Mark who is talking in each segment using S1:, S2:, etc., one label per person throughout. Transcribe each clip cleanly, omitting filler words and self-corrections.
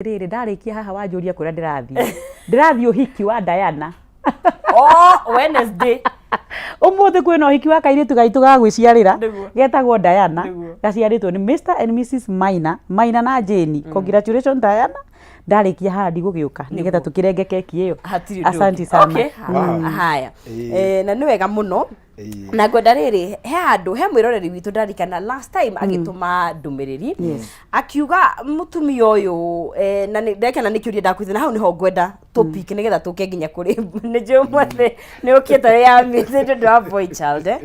S1: Rĩrĩ ndarĩkia haha wanjũria kũrĩa ndĩrathiĩ. Ndĩrathiĩ ũhiki wa Diana.
S2: Oh, Wednesday.
S1: Ũmũthĩ kwĩna ũhiki wa kairĩtu gaitũ ga gwĩciarĩra.
S2: Nĩguo.
S1: Getagwo Diana.
S2: Nĩguo.
S1: Gaciarĩtwo nĩ Mr and Mrs Maina. Maina na Jane. Congratulations Diana. Ndarĩkia haha ndigũgĩũka nĩgetha tũkĩrenge keki ĩyo.
S2: Hatirĩ ũndũ
S1: Asante
S2: ũngĩ.
S1: sana.
S2: Okay.
S3: Wow.
S2: Haya.
S3: Ĩĩ.
S2: Eh, na nĩ wega mũno.
S3: Ĩĩ.
S2: Na ngwenda rĩrĩ, he handũ he mwĩroreri witũ ndarikana last time agĩtũma ndũmĩrĩri akiuga mũtumia ũyũ, na ndekena nĩ kĩũria ndakwĩte, na hau nĩho ngwenda topic nĩgetha tũke nginya kũrĩ nĩ njũĩ ũmũthĩ nĩ ũkĩte wĩyamĩte nĩ ũndũ wa boy child, eh.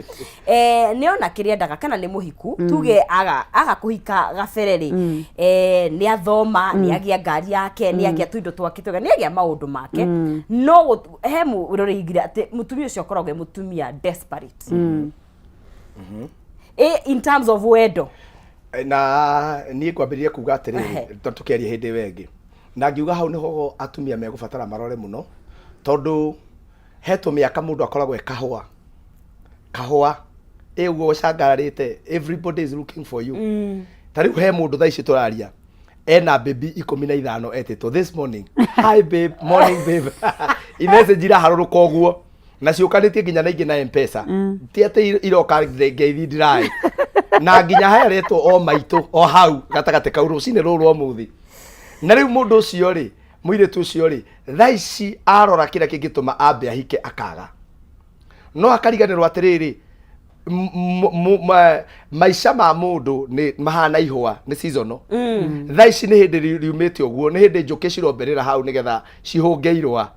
S2: Eh, nĩ ona kĩrĩa endaga kana nĩ mũhiku, tuge aga kũhika gabere rĩ, nĩ athoma, nĩ agĩa ngari yake, nĩ agĩa tũindo twake twega, nĩ agĩa maũndũ make, no he mũrori ingire atĩ mũtumia ũcio akoragwo e mũtumia desperate in terms of wendo.
S3: Na niĩ ngwambĩrĩria kuga atĩrĩrĩ, tondũ tũkĩaria hĩndĩ ĩyo ĩngĩ na ngiuga hau nĩho atumia megũbatara marore mũno, tondũ he tũmĩaka mũndũ akoragwo e kahũa kahũa ĩ ũguo ũcangararĩte, everybody is looking for you. Ta rĩu he mũndũ thaa ici tũraria ena baby 15 etĩtwo this morning, "Hi babe, morning babe." I message iraharũrũka ũguo na ciũkanĩtie nginya na ingĩ na Mpesa, ti atĩ iroka ngeithi ndirai na nginya hearetwo o maitũ o hau gatagatĩ kau rũcinĩ rũrũ rwa ũmũthĩ. Na rĩu mũndũ ũcio rĩ, mũirĩtu ũcio rĩ, thaa ici arora kĩrĩa kĩngĩtũma ambe ahike akaga, no akariganĩrwo atĩrĩrĩ, maica ma mũndũ nĩ mahana ihũa, nĩ seasonal. Thaa ici nĩ hĩndĩ riumĩte ũguo, nĩ hĩndĩ njũkĩ ciromberera hau nĩgetha cihũnge irũa.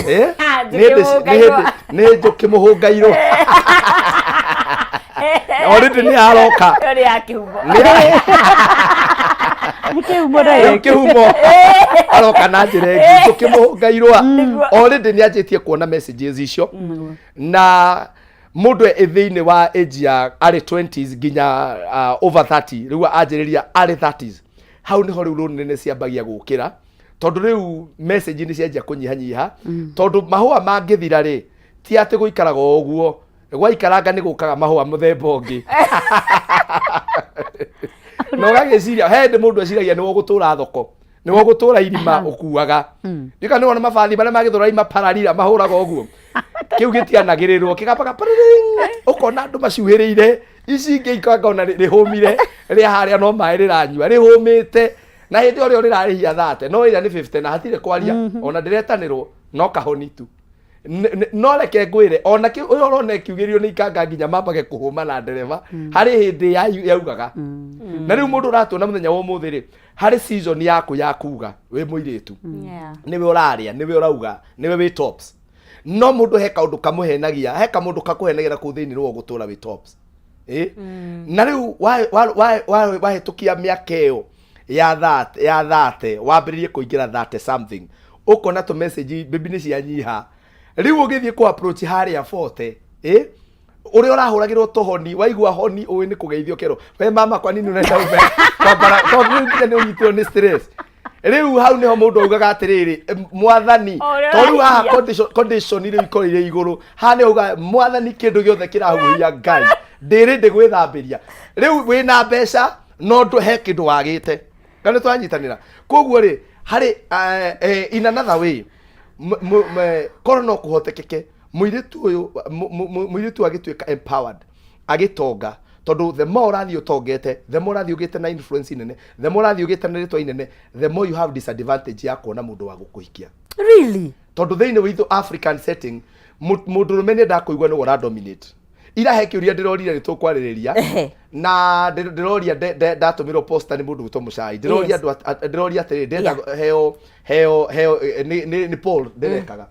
S3: Eh?
S2: Njũkĩ
S3: Nĩ hĩndĩ
S2: mũhũnga
S3: nĩ hĩndĩ
S2: irũa.
S3: Nĩ njũkĩ mũhũnga irũa already nĩ aroka.
S2: Ĩyo nĩ ya kĩhumo.
S1: Nĩ kĩhumo
S3: Rĩu
S1: direct.
S3: kĩhumo aroka na njĩra ĩngĩ, njũkĩ mũhũnga irũa. Already nĩ anjĩtie kuona messages icio, na mũndũ e thĩinĩ wa age ya arĩ 20s nginya over 30, rĩu anjĩrĩria arĩ 30s, hau nĩho rĩu rũnene nĩ ciambagia gũkĩra, tondũ rĩu message nĩ cianjia kũnyihanyiha, tondũ mahũa mangĩthira rĩ, ti atĩ gũikaraga o ũguo, gwaikaranga nĩ gũkaga mahũa mũthemba ũngĩ, na ũgagĩciria he hĩndĩ mũndũ eciragia nĩwe ũgũtũra thoko, nĩwe ũgũtũra irima ũkuaga ndika nĩ wona mabathi marĩa magĩthũra imapararira mahũraga ũguo, kĩu gĩtianagĩrĩrwo kĩgambaga parĩrĩng, ũkona andũ macuhĩrĩire ici ingĩ ikangona rĩhũmire rĩa harĩa no maĩ rĩranyua rĩhũmĩte, na hĩndĩ ĩyo rĩo rĩrarĩhia 30, no ĩrĩa nĩ 50 na hatirĩ kwaria ona ndĩretanĩrwo no kahoni tu. No reke ngwĩre, ona kĩ ũyũ ũrona ĩkiugĩrio nĩ ikanga nginya mambage kũhũma na ndereba harĩ hĩndĩ yaugaga. Na rĩu mũndũ ũratuona mũthenya wa ũmũthĩ rĩ, harĩ season yaku ya kuga wĩ mũirĩtu, nĩwe ũrarĩa, nĩwe ũrauga, nĩwe wĩ tops, no mũndũ he kaũndũ kamũhenagia, he kamũndũ kakũhenagia na kũu thĩinĩ nĩwe ũgũtũra wĩ tops. Eh? Na rĩu wahĩtũkia mĩaka ĩyo ya 30, wambĩrĩrie kũingĩra 30 something, ũkona tũ message baby nĩ cianyiha. Rĩu ũgĩthiĩ kũ approach harĩa 40, eh? Ũrĩa ũrahũragĩrwo tũhoni, waigua honi ũĩ nĩ kũgeithio kerwo, "We mama, kwa nini unaenda ube kwambara?" Tondũ rĩu nginya nĩ ũnyitirwo nĩ stress. Rĩu hau nĩho mũndũ augaga atĩrĩrĩ, "Mwathani."
S2: O ũrĩa
S3: To rĩu haha
S2: ũrahikia.
S3: condition rĩu ikorwo irĩ igũrũ haha nĩ auga, "Mwathani, kĩndũ gĩothe kĩrahuhia Ngai ndĩrĩ ndĩgwĩthambĩria." Rĩu wĩna mbeca no ndũ he kĩndũ wagĩte kana nĩ twanyitanĩra. Koguo rĩ, harĩ in another way, korwo no kũhotekeke mũirĩtu ũyũ mũirĩtu agĩtuĩka empowered, agĩtonga, tondũ the more ũrathiĩ ũtongete, the more ũrathiĩ ũgĩte na influence nene, the more ũrathiĩ ũgĩte na rĩtwa inene, the more you have disadvantage ya kuona mũndũ wa gũkũhikia.
S2: Really?
S3: Tondũ thĩinĩ witũ African setting, mũndũrũme nĩ endaga kũigua nĩwe ũradominate. Ira he kĩũria ndĩrorire nĩ tũkwarĩrĩria na ndĩroria ndatũmĩrwo posta nĩ mũndũ gwĩtwo Mũcai, ndĩroria andũ ndĩroria atĩrĩrĩ, ndĩrenda heo heo heo nĩ Paul ndĩrekaga,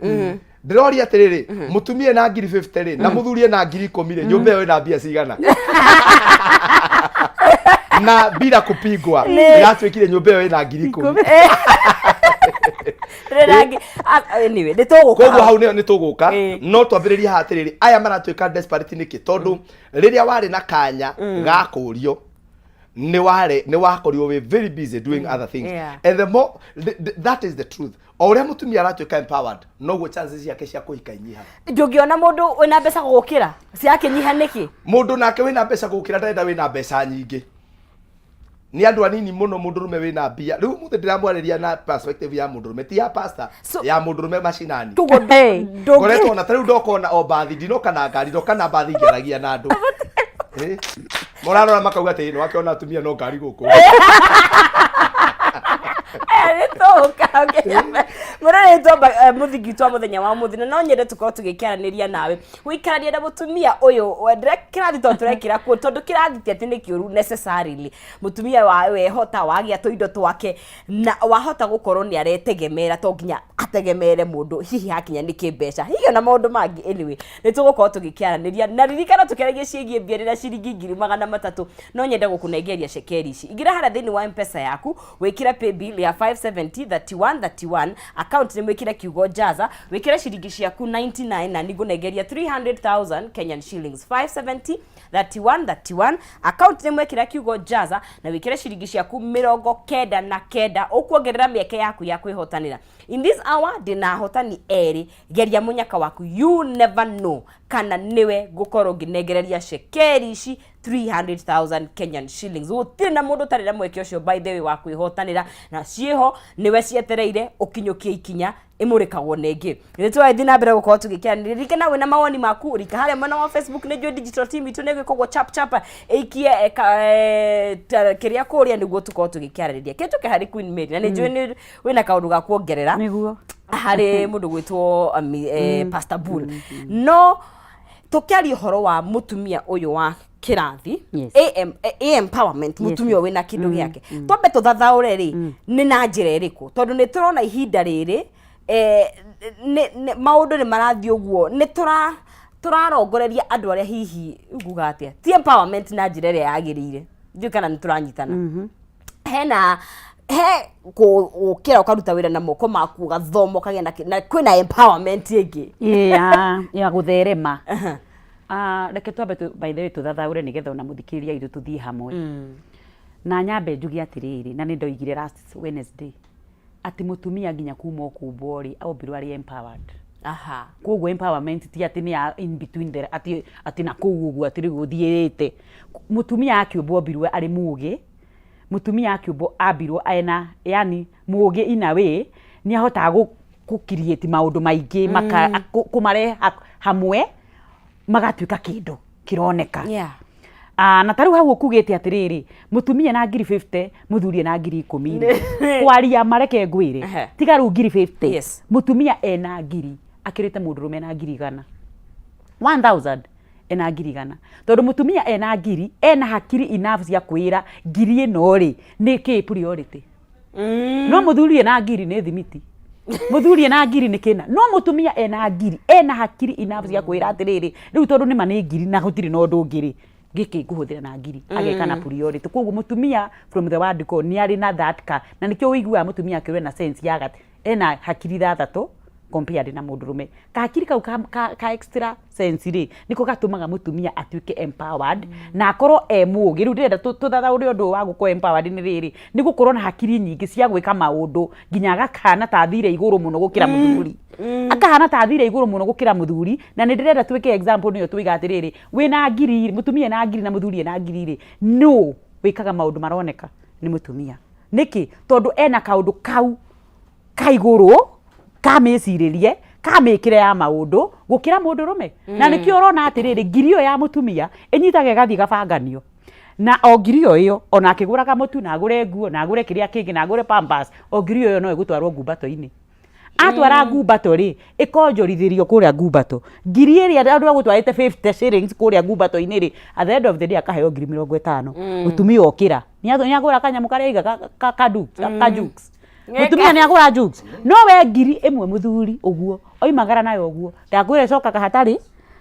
S3: ndĩroria atĩrĩrĩ, mũtumia na ngiri 50 rĩ, na mũthuri na ngiri 10 rĩ, nyũmba ĩyo ĩna mbia cigana? Na bila kupigwa ĩratuĩkire nyũmba ĩyo ĩna ngiri 10.
S2: Rĩrangi. Ah, anyway, nĩ tũgũka.
S3: Koguo hau nĩho nĩ tũgũka. No twambĩrĩrie haha atĩrĩrĩ, aya maratuĩka desperate nĩkĩ? Tondũ rĩrĩa warĩ na kanya ga kũũrio nĩ warĩ nĩ wakorirwo wĩ very busy doing other things. And the more that is the truth, o ũrĩa mũtumia aratuĩka empowered, noguo chances ciake cia kũhika inyihaga.
S2: Ndũngĩona mũndũ wĩna mbeca gũgũkĩra ciakĩnyiha nĩkĩ?
S3: Mũndũ nake wĩna mbeca gũkĩra ndarenda wĩna mbeca nyingĩ. Nĩ andũ anini mũno mũndũrũme wĩna mbia. Rĩu ũmũthĩ ndĩramwarĩria na perspective ya mũndũrũme, ti ya pastor, ya mũndũrũme macinani.
S2: Koguo
S1: Hey.
S3: Ngoretwo na ta rĩu ndoka ona o mbathi, ndinoka na ngari, ndoka na mbathi ngĩaragia na andũ. Eh, Mũrarora makauga atĩ nĩ wakĩona atumia no ngari gũkũ.
S2: Mũrore twamba mũthingi witũ wa mũthenya wa mũthĩ, na no nyende tũkorwo tũgĩkĩaranĩria nawe gũikarania na mũtumia ũyũ wendere kĩrathi, tondũ tũrekĩra kuo tondũ kĩrathi ti atĩ nĩ kĩũru necessarily. Mũtumia wa wehota wagĩa tũindo twake na wahota gũkorwo nĩ aretegemera, to nginya ategemere mũndũ hihi hakinya nĩ kĩmbeca, hihi ona maũndũ mangĩ. Anyway, nĩ tũgũkorwo tũgĩkĩaranĩria na ririkana tũkĩaragia ciĩgiĩ mbia rĩrĩa ciringi 300,000. No nyende gũkũnengeria cekeri ici. Ingĩra harĩa thĩinĩ wa Mpesa yaku, wĩkĩre paybill ya 570 31 31, account nĩ mwĩkĩre kiugo jaza, wĩkĩre ciringi ciaku 99, na nĩngũnengeria 300,000 Kenyan shillings. 570 31 31, account nĩ mwĩkĩre kiugo jaza na wĩkĩre ciringi ciaku 99, ũkuongerera mĩeke yaku ya kwĩhotanĩra. In this hour ndĩna ahotani erĩ. Geria mũnyaka waku, you never know kana nĩwe ngũkorwo ngĩnengereria cekeri ici 300,000 Kenyan shillings. Gũtirĩ na mũndũ ũtarĩ na mweke ũcio, by the way, wa kwĩhotanĩra, na ciĩho nĩwe cietereire ũkinyũkie ikinya ĩmũrĩkagwo nĩ ĩngĩ. Nĩ tũrathiĩ na mbere gũkorwo tũgĩkĩranĩria. Ririkana wĩna mawoni maku, rika harĩa mwena wa Facebook. Nĩ njũĩ digital team itũ nĩ ĩgwĩka ũguo chap chap, ĩikie kĩrĩa kũrĩa nĩguo tũkorwo tũgĩkĩarĩrĩria. Kĩnjũke harĩ Queen Mary, na nĩ njũĩ nĩ wĩna kaũndũ ga kuongerera
S1: Nĩguo.
S2: Harĩ mũndũ gwĩtwo Pastor Bull. No tũkĩaria ũhoro wa mũtumia ũyũ wa kĩrathi, AM, empowerment, mũtumia ũyũ wĩna kĩndũ gĩake, twambe tũthathaũre rĩ nĩ na njĩra ĩrĩkũ, tondũ nĩ tũrona ihinda rĩrĩ maũndũ nĩ marathiĩ ũguo, nĩ tũrarongoreria andũ arĩa hihi nguga atĩa, ti empowerment na njĩra ĩrĩa yagĩrĩire. Ndiũĩ kana nĩ tũranyitana. Hena he gũkĩra ũkaruta wĩra na moko maku, ũgathoma, ũkagĩa na na kwĩna empowerment ĩngĩ.
S1: Ya gũtherema. Ah, reke twambe by the way tũthathaũre nĩgetha ona mũthikĩrĩria witũ tũthiĩ hamwe. Na nyambe njuge atĩrĩrĩ, na nĩ ndoigire last Wednesday atĩ mũtumia nginya kuma ũkũmbwo rĩ, ombirwo arĩ empowered. Koguo empowerment ti atĩ nĩ ya in between the atĩ na kũu ũguo atĩ rĩu ũthiĩte. Mũtumia akĩũmbwo ombirwo arĩ mũgĩ. Mũtumia akĩũmbwo ambirwo ena, yani mũgĩ in a way nĩ ahotaga gũ create maũndũ maingĩ, kũmarehe hamwe magatuĩka kĩndũ kĩroneka. Ah, na tarĩu hau ũkugĩte atĩrĩrĩ, mũtumia na ngiri 50, mũthuri ena ngiri 10 rĩ, kwaria mareke ngwĩre, tiga rĩu ngiri 50, mũtumia ena ngiri akĩrĩte mũndũrũme ena ngiri 100, 1000 ena ngiri 100, tondũ mũtumia ena ngiri ena hakiri enough cia kwĩra ngiri ĩno rĩ nĩ kĩ priority. No mũthuri ena ngiri nĩ thimiti, mũthuri ena ngiri nĩ kĩna. No mũtumia ena ngiri ena hakiri enough cia kwĩra atĩrĩrĩ, rĩu tondũ nĩma nĩ ngiri na gũtirĩ na ũndũ ũngĩ rĩ, gĩkĩ ngũhũthĩra na ngiri, ageka na priority. Koguo mũtumia from the word go nĩ arĩ na that ka, na nĩkĩo ũiguaga mũtumia akĩrwo ena sense ya ena hakiri ithathatũ compared na mũndũrũme. Kahakiri kau ka extra sense rĩ, nĩko gatũmaga mũtumia atuĩke empowered na akorwo e mũgĩ. Rĩu ndĩrenda tũthathaũre ũndũ ũyũ wa gũkorwo empowered. Nĩ rĩrĩ, nĩ gũkorwo na hakiri nyingĩ cia gwĩka maũndũ nginya agakahana ta athire igũrũ mũno gũkĩra mũthuri, akahana ta athire igũrũ mũno gũkĩra mũthuri. Na nĩ ndĩrenda twĩke example nĩyo tũiga atĩrĩrĩ, wĩna ngiri, mũtumia ena ngiri na mũthuri ena ngiri rĩ, no wĩkaga maũndũ maroneka nĩ mũtumia. Nĩkĩ? Tondũ ena kaũndũ kau ka igũrũ ka mĩcirĩrie, ka mĩkĩre ya maũndũ gũkĩra mũndũrũme. Na nĩkĩo ũrona atĩrĩrĩ, ngiri ĩyo ya mũtumia ĩnyitaga ĩgathiĩ ĩgabanganio na o ngiri ĩyo ĩyo, ona akĩgũraga mũtu na agũre nguo na agũre kĩrĩa kĩngĩ na agũre pampers, o ngiri ĩyo ĩyo no ĩgũtwarwo ngumbato-inĩ. Atwara ngumbato rĩ, ĩkonjorithĩrio kũrĩa ngumbato. Ngiri ĩrĩa andũ agũtwarĩte 50 shillings kũrĩa ngumbato-inĩ rĩ, at the end of the day akaheo ngiri 50. Mũtumia okĩra nĩ agũra kanyamũ karĩa aiga ka jukes. Mũtumia nĩ agũra jukes, no we ngiri ĩmwe mũthuri ũguo oimagara nayo ũguo, ndakwĩra ĩcokaga hatarĩ,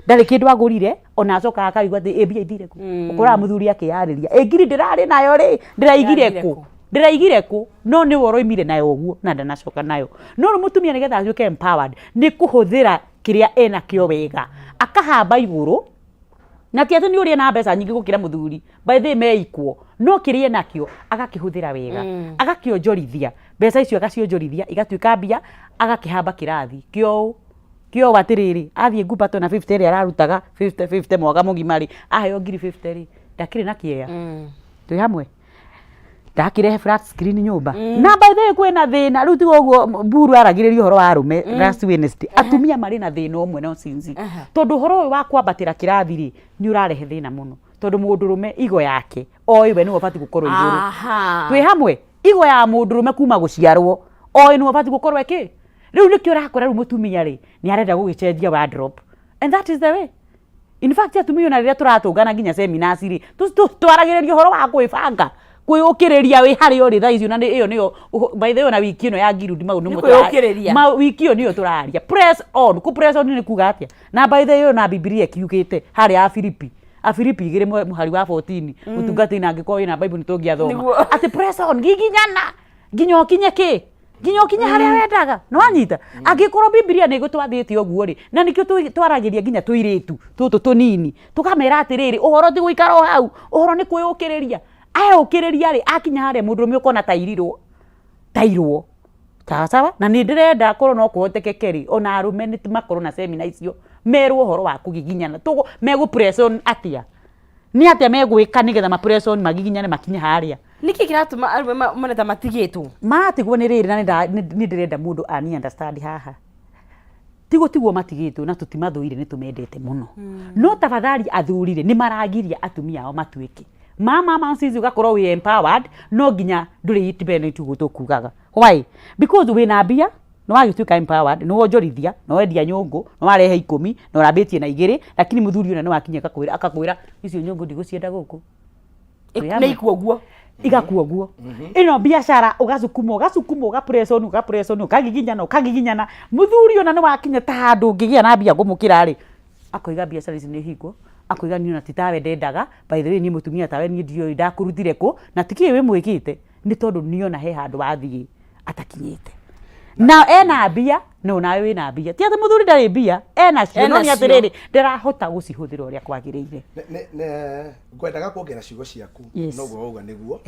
S1: ndarĩ kĩndũ agũrire. Ona acokaga akaigua atĩ ĩ mbia ithire kũ. Ũkoraga mũthuri akĩyarĩria, ĩ ngiri ndĩrarĩ nayo rĩ, ndĩraigire
S2: Ndĩraigire
S1: kũ?
S2: Kũ?
S1: Ndĩraigire kũ? No nĩwe ũroimire nayo ũguo na ndanacoka nayo. No rĩu mũtumia nĩgetha atuĩke empowered nĩ kũhũthĩra kĩrĩa enakĩo wega, akahamba igũrũ. Na ti atĩ nĩ ũrĩa na mbeca nyingĩ gũkĩra mũthuri, by the way me equal, no kĩrĩa enakĩo agakĩhũthĩra wega, agakĩonjorithia mbeca icio, agacionjorithia igatuĩka mbia, agakĩhamba kĩrathi kĩo kĩo atĩrĩrĩ, athiĩ ngumbato na 50 ĩrĩa ararutaga 50 50 mwaka mũgima rĩ, aheo ngiri 50 rĩ, ndakĩrĩ na kĩea. Twĩ hamwe? Ndakĩrehe flat screen nyũmba. Na by the way kwĩna thĩna rĩu tiga ũguo Mburu aragĩrĩria ũhoro wa arũme last Wednesday. Atumia marĩ na thĩna ũmwe no sinzi. Tondũ ũhoro ũyũ wa kwambatĩra kĩrathi rĩ nĩ ũrarehe thĩna mũno. Tondũ mũndũrũme igo yake oĩ we nĩwe ũbatiĩ gũkorwo igũrũ. Twĩ hamwe? Igo ya mũndũrũme kuma gũciarwo oĩ nĩwe ũbatiĩ gũkorwo ĩkĩ. Rĩu nĩkĩo ũrakora rĩu mũtumia rĩ nĩ arenda gũgĩcenjia wardrobe. And that is the way. In fact atumia ona rĩrĩa tũratũngana nginya seminars rĩ, twaragĩrĩria ũhoro wa kwĩbanga, kwĩyũkĩrĩria wĩ harĩa ũrĩ thaa ici na ĩyo nĩyo by the way ona wiki ĩno ya Ngirundi maũndũ
S2: nĩmo kwĩyũkĩrĩria.
S1: Wiki ĩyo nĩyo tũraria. Press on, kũ press on nĩ kuga atĩa? Na by the way ona Bibilia ĩkiugĩte harĩa Afilipi, Afilipi igĩrĩ mũhari wa 14, mũtungatĩri na angĩkorwo wĩna Bible nĩ tũngĩathoma. Atĩ press on, giginyana nginya ũkinye kĩ? Nginya ũkinye harĩa wendaga. Nĩ wanyita? Angĩkorwo Bibilia nĩ ĩgũtwathĩte ũguo rĩ, na nĩkĩo twaragĩria nginya tũirĩtu tũtũ tũnini, tũkamera atĩrĩrĩ, ũhoro ti gũikara o hau, ũhoro nĩ kwĩyũkĩrĩria. Eyũkĩrĩria rĩ, akinya harĩa mũndũrũme ũkona tairirwo, tairwo. Sawa sawa? Na nĩ ndĩrenda korwo no kũhotekeke rĩ, ona arũme nĩ makorwo na semina icio, merwo ũhoro wa kũgiginyana. Megũ press on atĩa? Nĩ atĩa megwĩka nĩgetha ma press on magiginyane makinye harĩa?
S2: Nĩkĩ kĩratũma arũme mone ta matigĩtwo?
S1: Maratigwo nĩ rĩrĩ na nĩ ndĩrenda mũndũ ani understand haha. Ti gũtigwo matigĩtwo na tũtimathũire nĩ tũmendete mũno. No tafadhali athuri rĩ, nĩ maragiria atumia ao matuĩke. Mama mansizi ũgakorwo wĩ empowered, no nginya ndũrĩ independent ũguo tũkugaga. Why? Because wĩna mbia, nĩ wagĩtuĩka empowered, nĩ wonjorithia, nĩ wendia nyũngũ, nĩ warehe ikũmi, na ũrambĩtie na igĩrĩ, lakini mũthuri ũrĩa nĩ wakinya akakwĩra icio nyũngũ ndigũcienda gũkũ.
S2: Nĩ ikua ũguo.
S1: Igakua ũguo. Ĩno biacara ũgacukuma, ũgacukuma, ũgapress on, ũgapress on, ũkagiginyana, ũkagiginyana. Mũthuri ona nĩ wakinya ta handũ ũngĩgĩa na mbia ngũmũkĩra rĩ, akoiga biacara ici nĩ hingwo, akoiga niĩ ona ti tawe ndendaga, by the way niĩ mũtumia tawe niĩ ndiũĩ ndakũrutire kũ, na ti kĩĩ wĩmwĩkĩte, nĩ tondũ nĩona he handũ wathiĩ atakinyĩte. Na ena mbia, no nawe wĩna mbia. Ti atĩ mũthuri ndarĩ mbia, ena cio, no nĩ atĩrĩrĩ, ndarahota gũcihũthĩra ũrĩa kwagĩrĩire.
S3: Ngwendaga kuongerera ciugo ciaku, noguo wauga nĩguo.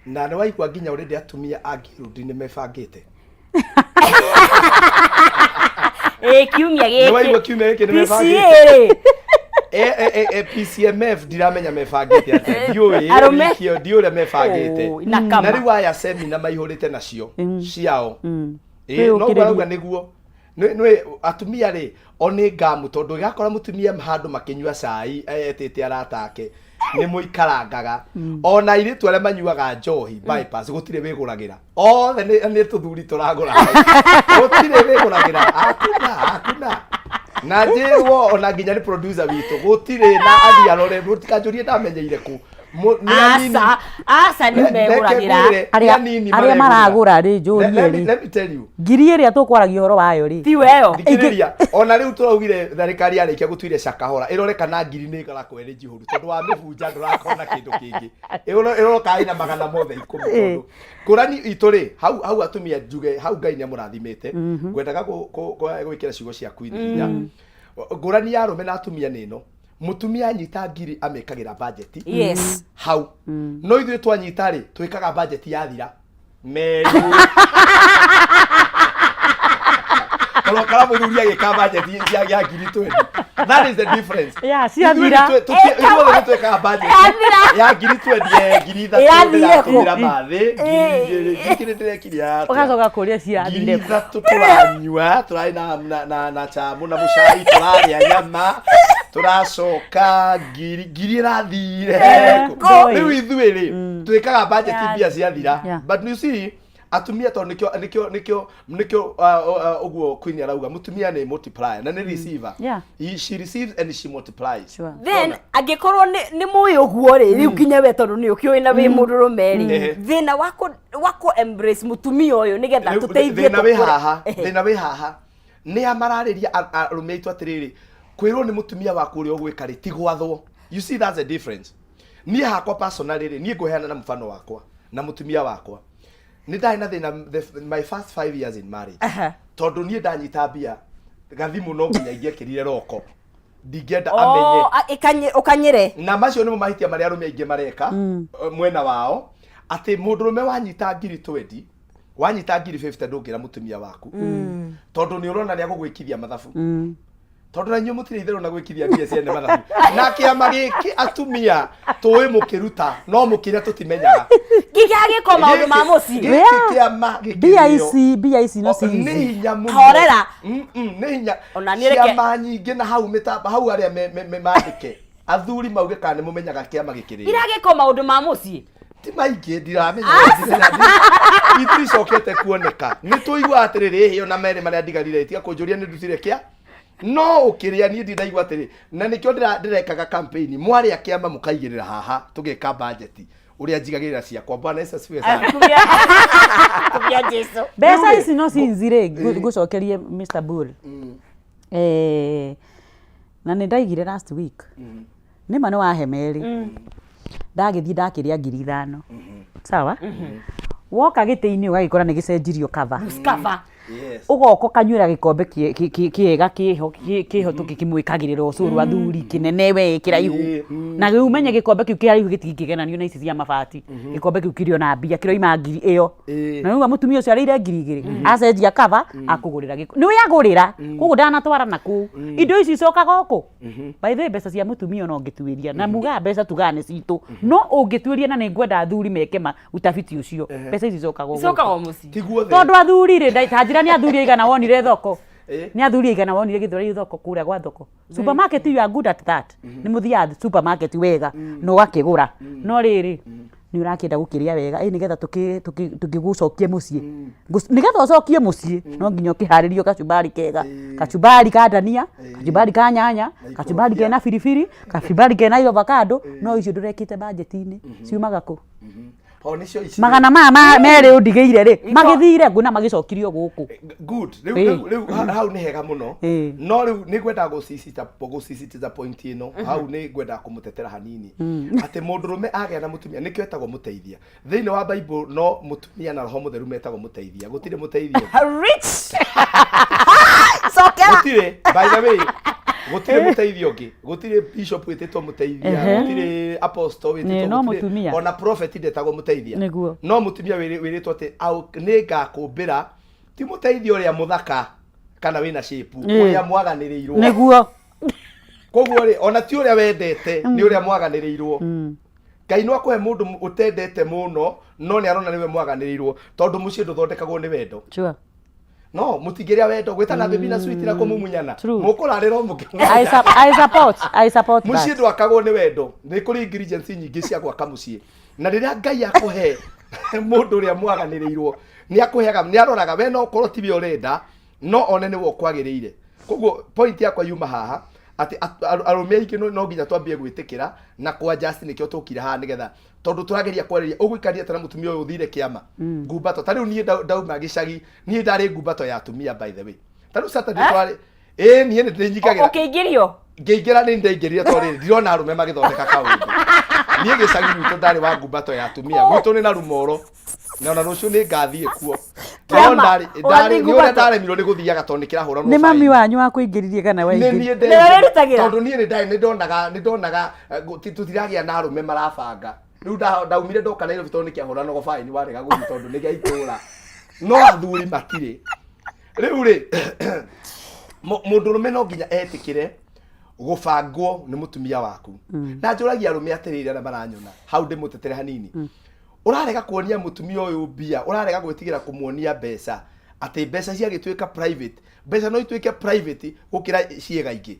S3: Na nĩ waigua nginya already atumia a Ngirundi nĩ mebangĩte.
S2: Ĩ kiumia gĩkĩ.
S3: Nĩ waigua kiumia gĩkĩ nĩ mebangĩte. PCMF ndiramenya mebangĩte atĩa. Ndiũĩ wiki ĩyo ndiũĩ ũrĩa mebangĩte. Na rĩu aya semina maihũrĩte nacio ciao. No ũguo nĩguo. Nĩ atumia rĩ o nĩ ngamu tondũ ĩgakora mũtumia handũ makĩnyua cai etĩte arata ake nĩ mũikarangaga ona airĩtu arĩa manyuaga njohi bypass gũtirĩ wĩgũragĩra othe nĩ tũthuri tũragũra gũtirĩ wĩgũragĩra hakuna hakuna na njĩrwo ona nginya nĩ producer witũ gũtirĩ na athiĩ arore mũtikanjũrie ndamenyeire kũ
S2: Aca, aca nĩ megũragĩra.
S1: Arĩa maragũra rĩ njũrie rĩ
S3: let me tell you
S1: ngiri ĩrĩa tũkwaragia ũhoro wayo rĩ
S2: tiwe ĩyo
S3: thikĩrĩria ona rĩu tũraugire thirikari yarĩkia gũtuire cakahora ĩrore kana ngiri nĩ ĩgakorwo ĩrĩ njihũru tondũ wa mĩbunja ndũrakona kĩndũ kĩngĩ ĩroka ĩna magana mothe ikũmi tondũ ngũrani itũ rĩ hau hau atumia njuge hau Ngai nĩ amũrathimĩte ngwendaga gwĩkĩra ciugo ciaku hinya ngũrani ya arũme na atumia nĩ ĩno Mũtumia anyita ngiri amĩkagĩra budget.
S2: Yes.
S3: Hau. No ithuĩ twanyita rĩ, twĩkaga budget yathira. Meru. Ũrokora mũthuri agĩka budget ya ngiri 20. That is the difference.
S1: Yeah, ciathira.
S3: Ithuĩ othe nĩ twĩkaga budget ya ngiri 20, ngiri ithatũ
S2: Ĩrathire kũ?
S3: ndĩratũmĩra mathĩ, ngiri igĩrĩ, ngiri igĩrĩ ndĩrekire atĩa?
S1: Ũgacoka kũria
S3: Ngiri
S1: ciathire kũ?
S3: ithatũ tũranyua, tũrarĩ na chamu na mũcai, tũrarĩa nyama, tũracoka ngiri ngiri ĩrathire
S1: Kũ?
S3: Rĩu ithuĩ rĩ, twĩkaga budget mbia ciathira. But you see, atumia tondũ nĩkĩo nĩkĩo nĩkĩo nĩkĩo ũguo Queen arauga mũtumia nĩ multiplier na nĩ receiver. She receives and she multiplies.
S2: Then angĩkorwo nĩ mũĩ ũguo rĩ, rĩu nginya we tondũ nĩ ũkĩũĩ na wĩ mũndũrũme rĩ, thĩna wa kũ embrace mũtumia ũyũ nĩgetha tũteithie
S3: thĩna wĩ haha, thĩna wĩ haha nĩ a mararĩria arũme aitũ atĩrĩrĩ, kwĩrwo nĩ mũtumia waku ũrĩa ũgwĩka rĩ ti gwathwo. You see, that's the difference. Niĩ hakwa personally rĩ, niĩ ngũheana na mũbano wakwa na mũtumia wakwa. Nĩ ndarĩ na thĩna my first 5 years in marriage. Tondũ niĩ ndanyita mbia gathimũ no nginya ingĩekĩrire roko. Ndingĩenda amenye.
S2: Ũkanyĩre.
S3: Na macio nĩmo mahĩtia marĩa arũme aingĩ mareka mwena wao, atĩ mũndũrũme wanyita ngiri 20, wanyita ngiri 50 ndũngĩra mũtumia waku. Tondũ nĩ ũrona nĩ agũgwĩkithia mathabu. Tondũ na inyuĩ mũtirĩ itherũ na gwĩkithia mbia ciene mathabu. Na kĩama gĩkĩ atumia tũĩ mũkĩruta no mũkĩrĩa tũtimenyaga.
S2: Gĩkĩagĩkwo maũndũ ma mũciĩ.
S3: Gĩkĩ kĩama gĩkĩrĩo.
S1: Mbia ici, mbia ici no
S3: O, nĩ
S1: ciici.
S3: hinya mũno.
S2: Horera.
S3: Nĩ hinya.
S2: Ona niĩ reke-
S3: Ciama nyingĩ na hau mĩtamba hau arĩa mandĩke athuri mauge kana nĩ mũmenyaga kĩama gĩkĩrĩo.
S2: Iragĩkwo maũndũ ma mũciĩ.
S3: Ti maingĩ ndiramenya, iticokete kuoneka. Nĩ tũigua atĩrĩrĩ, ĩhĩ ona merĩ marĩa ndigarire, tiga kũnjũria nĩ ndutire kĩa no ũkĩrĩa niĩ ndinaigua atĩrĩ, na nĩkĩo ndĩrekaga campaign, mwarĩa kĩama mũkaigĩrĩra haha tũgeka budget ũrĩa njigagĩrĩra ciakwa. Bwana Yesu asifiwe sana.
S2: Kumia Jesu.
S1: Mbeca
S3: Rĩu-rĩ,
S1: ici no cinzi rĩ, ngũcokerie Mr. Bull. Na nĩ ndaigire last week nĩma nĩ wahe merĩ, ndagĩthiĩ ndakĩrĩa 5,000, sawa, woka gĩtĩ-inĩ ũgagĩkora nĩ gĩcenjirio cover.
S2: Cover.
S3: Yes.
S1: Ũgoka ũkanyuĩra gĩkombe kĩega kĩho kĩho tũkĩkĩmwĩkagĩrĩra ũcũrũ athuri, kĩnene we kĩraihu. Na rĩu ũmenye gĩkombe kĩu kĩraihu gĩtingĩgenanio na ici cia mabati. Gĩkombe kĩu kĩrĩ ona mbia kĩroima ngiri ĩyo. Na rĩu mũtumia ũcio arĩire 2,000, acenjia cover, akũgũrĩra gĩko nĩwe agũrĩra, koguo ndanatwara na kũu indo ici icokaga gũkũ. By the way, mbeca cia mũtumia ona ũngĩtuĩria na mugaga mbeca tugaga nĩ citũ, no ũngĩtuĩria, na nĩ ngwenda athuri meke ma utafiti ũcio, mbeca ici icokaga gũkũ.
S2: Icokaga o mũciĩ.
S3: Ti guothe.
S1: Tondũ athuri rĩ, ta njĩra nĩ athuri aigana wonire thoko? Nĩ athuri aigana wonire gĩthũrai thoko, kũrĩa gwa thoko, supermarket? You are good at that, nĩ mũthiaga supermarket wega na ũgakĩgũra, no rĩrĩ nĩ ũrakĩenda gũkĩrĩa wega ĩ nĩgetha tũkĩgũcokie mũciĩ. Nĩgetha ũcokie mũciĩ no nginya ũkĩharĩrio kachumbari kega, kachumbari ka ndania, kachumbari ka nyanya, kachumbari kena biribiri, kachumbari kena avocado. No icio ndũrekĩte budget-inĩ, ciumaga kũ?
S3: O nĩcio ici.
S1: Magana maya merĩ ũndigĩire rĩ, magĩthire ngũ na magĩcokirio gũkũ.
S3: Good. Rĩu rĩu hau nĩ hega mũno. No rĩu nĩ ngwendaga gũsisitiza point ĩno hau, nĩ ngwendaga kũmũtetera hanini atĩ mũndũrũme agĩa na mũtumia nĩkĩo etagwo mũteithia. Thĩinĩ wa Bible no mũtumia na Roho Mũtheru metagwo mũteithia, gũtirĩ mũteithia ũngĩ.
S2: Rich. Cokera.
S3: Gũtirĩ, by the way, gũtirĩ mũteithia ũngĩ, gũtirĩ bishop wĩtĩtwo mũteithia, gũtirĩ apostle wĩtĩtwo,
S1: No
S3: gũtirĩ-
S1: mũtumia.
S3: Ona prophet ndetagwo mũteithia. No mũtumia wĩrĩtwo atĩ nĩ ngakũmbĩra, ti mũteithia ũrĩa mũthaka kana wĩna shape, ũrĩa mwaganĩrĩirwo. Koguo rĩ, ona ti ũrĩa wendete, nĩ ũrĩa mwaganĩrĩirwo. Ngai no akũhe mũndũ ũtendete mũno, no nĩ arona nĩwe mwaganĩrĩirwo, tondũ mũciĩ ndũthondekagwo nĩ wendo. No mũtingĩrĩa wendo gwĩtana baby na sweet na kũmumunyana. Mũkũrarĩra o
S1: I support
S3: Mũciĩ
S1: that.
S3: ndwakagwo nĩ wendo, nĩ kũrĩ ingredients nyingĩ cia gwaka mũciĩ, na rĩrĩa Ngai akũhe mũndũ ũrĩa mwaganĩrĩirwo, nĩ akũheaga, nĩ aroraga we, no ũkorwo tiwe ũrenda, no one nĩwe ũkwagĩrĩire. Koguo point yakwa yuma haha atĩ arũme aingĩ no nginya twambie gwĩtĩkĩra na kwa just nĩkĩo tũkire haha, nĩgetha tondũ tũrageria kwarĩria ũgũikaria atĩa na mũtumia ũyũ ũthire kĩama ngumbato. Ta rĩu niĩ ndauma gĩcagi, niĩ ndarĩ ngumbato ya atumia, by the way. Ta rĩu Saturday twarĩ ĩĩ, niĩ nĩ ndĩnyingagĩra.
S2: Ũkĩingĩrio.
S3: Ngĩingĩra, nĩ ndaingĩrire tondũ rĩrĩ ndirona arũme magĩthondeka kaũndũ. Niĩ gĩcagi gwitũ ndarĩ wa ngumbato ya atumia, gwitũ nĩ na rumoro, na ona rũciũ nĩ ngathiĩ kuo. No
S2: Kĩama,
S3: ndarĩ
S2: ũgathiĩ
S3: ndarĩ nĩ ũrĩa
S2: ngumbato.
S3: ndaremirwo nĩ gũthiaga tondũ nĩ kĩrahũranwo
S1: Nĩ mami
S3: baini.
S1: wanyu wakũingĩririe kana
S3: Nĩ
S1: waingĩrire?
S3: niĩ
S2: Nĩwe wĩrutagĩra?
S3: Tondũ niĩ nĩ ndarĩ nĩ ndonaga tũtiragĩa na arũme marabanga. Rĩu ndaumire ndoka Nairobi tondũ nĩ kĩahũranagwo baini, warega gũthiĩ tondũ nĩ gĩa itũũra, no athuri matirĩ. Rĩu rĩ, mũndũrũme no nginya etĩkĩre gũbangwo nĩ mũtumia waku. Na njũragia arũme atĩrĩrĩ arĩa maranyona hau, ndĩmũtetere hanini, ũrarega kuonia mũtumia ũyũ mbia, ũrarega gwĩtigĩra kũmuonia mbeca, atĩ mbeca ciagĩtuĩka private. Mbeca no ituĩke private gũkĩra ciĩga ingĩ?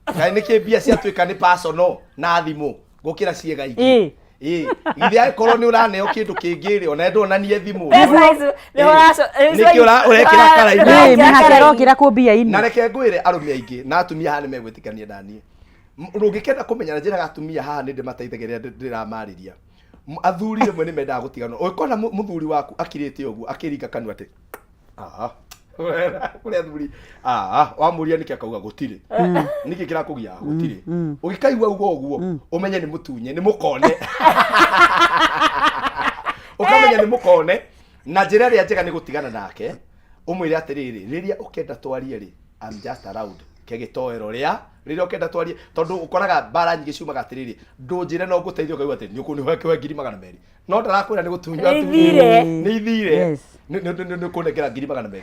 S3: Kaĩ nĩkĩ mbia ciatuĩka nĩ personal na thimũ gũkĩra ciĩga ingĩ? Ĩ githĩ angĩkorwo nĩ ũraneo kĩndũ kĩngĩ rĩ, ona ndonanie thimũ?
S2: Mbeca icio nĩ
S3: Nĩkĩ ũrekĩra karaini?
S1: Mĩhaka ĩrokĩra kũ mbia-inĩ?
S3: Na reke ngwĩre, arũme aingĩ na atumia haha nĩ megwĩtĩkania naniĩ. Ũngĩkenda kũmenya na njĩraga atumia haha nĩ ndĩmateithagia rĩrĩa ndĩramarĩria. Athuri rĩmwe nĩ mendaga gũtiganwo. Ũngĩkona mũthuri waku akirĩte ũguo akĩringa kanua atĩ "Ah," kũrĩ athuri, "Ah," wamũria nĩkĩ, akauga gũtirĩ. Nĩkĩ kĩrakũgia? Gũtirĩ. Ũgĩkaigua uga ũguo, ũmenye nĩ mũtunye, nĩ mũkone, ũkamenya nĩ mũkone. Na njĩra ĩrĩa njega nĩ gũtigana nake, ũmwĩre atĩrĩrĩ, rĩrĩa ũkenda twarie rĩ, I'm just around kegĩtoero rĩa rĩrĩa ũkenda twarie, tondũ ũkoraga mbara nyingĩ ciumaga atĩrĩrĩ, ndũnjĩre no ngũteithia, ũkaigua atĩ nĩ ũkũnĩhe 200,000, no ndarakwĩra nĩ gũtunywo.
S2: Nĩ ithire.
S3: Nĩ ithire. Nĩ kũnengera 200,000,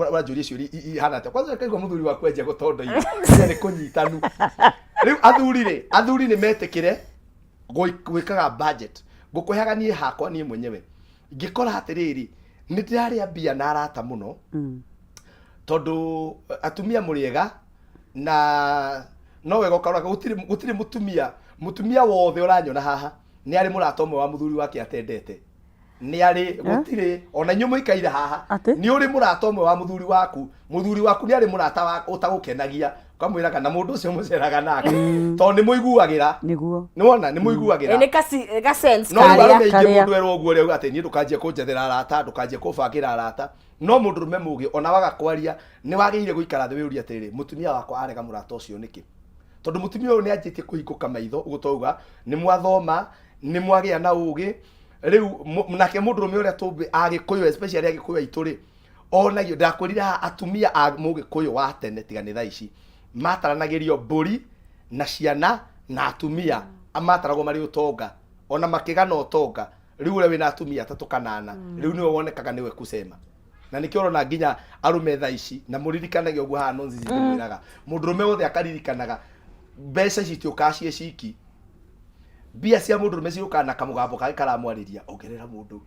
S3: ũranjũria ciũria ihana atĩa? Kwanza ũkaigua mũthuri waku anjia gũtondoira nĩ kũnyitanu. Rĩu athuri rĩ, athuri nĩ metĩkĩre gwĩkaga budget. Ngũkũheaga niĩ hakwa niĩ mwenyewe, ngĩkora atĩrĩrĩ, nĩ ndĩrarĩa mbia na arata mũno, tondũ atumia mũrĩega na no wega ũkarora gũtirĩ mũtumia wothe ũranyona haha nĩ arĩ mũrata ũmwe wa mũthuri wake atendete, nĩ arĩ gũtirĩ ona inyuĩ mũikaire haha.
S1: Atĩ?
S3: Nĩ ũrĩ mũrata ũmwe wa mũthuri waku, mũthuri waku nĩ arĩ mũrata ũtagũkenagia, ũkamwĩraga na mũndũ ũcio mũceraga nake tondũ nĩ mũiguagĩra. Nĩ wona nĩ mũiguagĩra.
S2: Nĩ ka sense
S3: No rĩu
S2: karĩa.
S3: arũme aingĩ,
S1: Karĩa.
S3: mũndũ erwo ũguo rĩu atĩ niĩ ndũkanjie kũnjethera arata, ndũkanjie kũbangĩra arata. No mũndũrũme mũgĩ, ona waga kwaria, nĩ wagĩrĩire gũikara thĩ wĩũrie atĩrĩrĩ, mũtumia wakwa arega mũrata ũcio nĩkĩ? Tondũ mũtumia ũyũ nĩ anjĩtie kũhingũka maitho. Ũguo twauga, nĩ mwathoma, nĩ mwagĩa na ũgĩ rĩu nake mũndũrũme ũrĩa tũmbĩ Agĩkũyũ, especially Agĩkũyũ aitũ rĩ, onagio ndakwĩrire haha, atumia a Mũgĩkũyũ wa tene, tiga nĩ thaa ici, mataranagĩrio mbũri na ciana na atumia mataragwo marĩ ũtonga, ona makĩgana ũtonga. Rĩu ũrĩa wĩna atumia atatũ kana ana, rĩu nĩwe wonekaga nĩwe kusema. Na nĩkĩo ũrona nginya arũme thaa ici, na mũririkanage ũguo haha nonsense, ndĩmwĩraga mũndũrũme wothe akaririkanaga mbeca ici itiũkaga ciĩ ciki. Mbia cia mũndũrũme ciũkaga na kamũgambo kangĩ karamwarĩria, ongerera mũndũ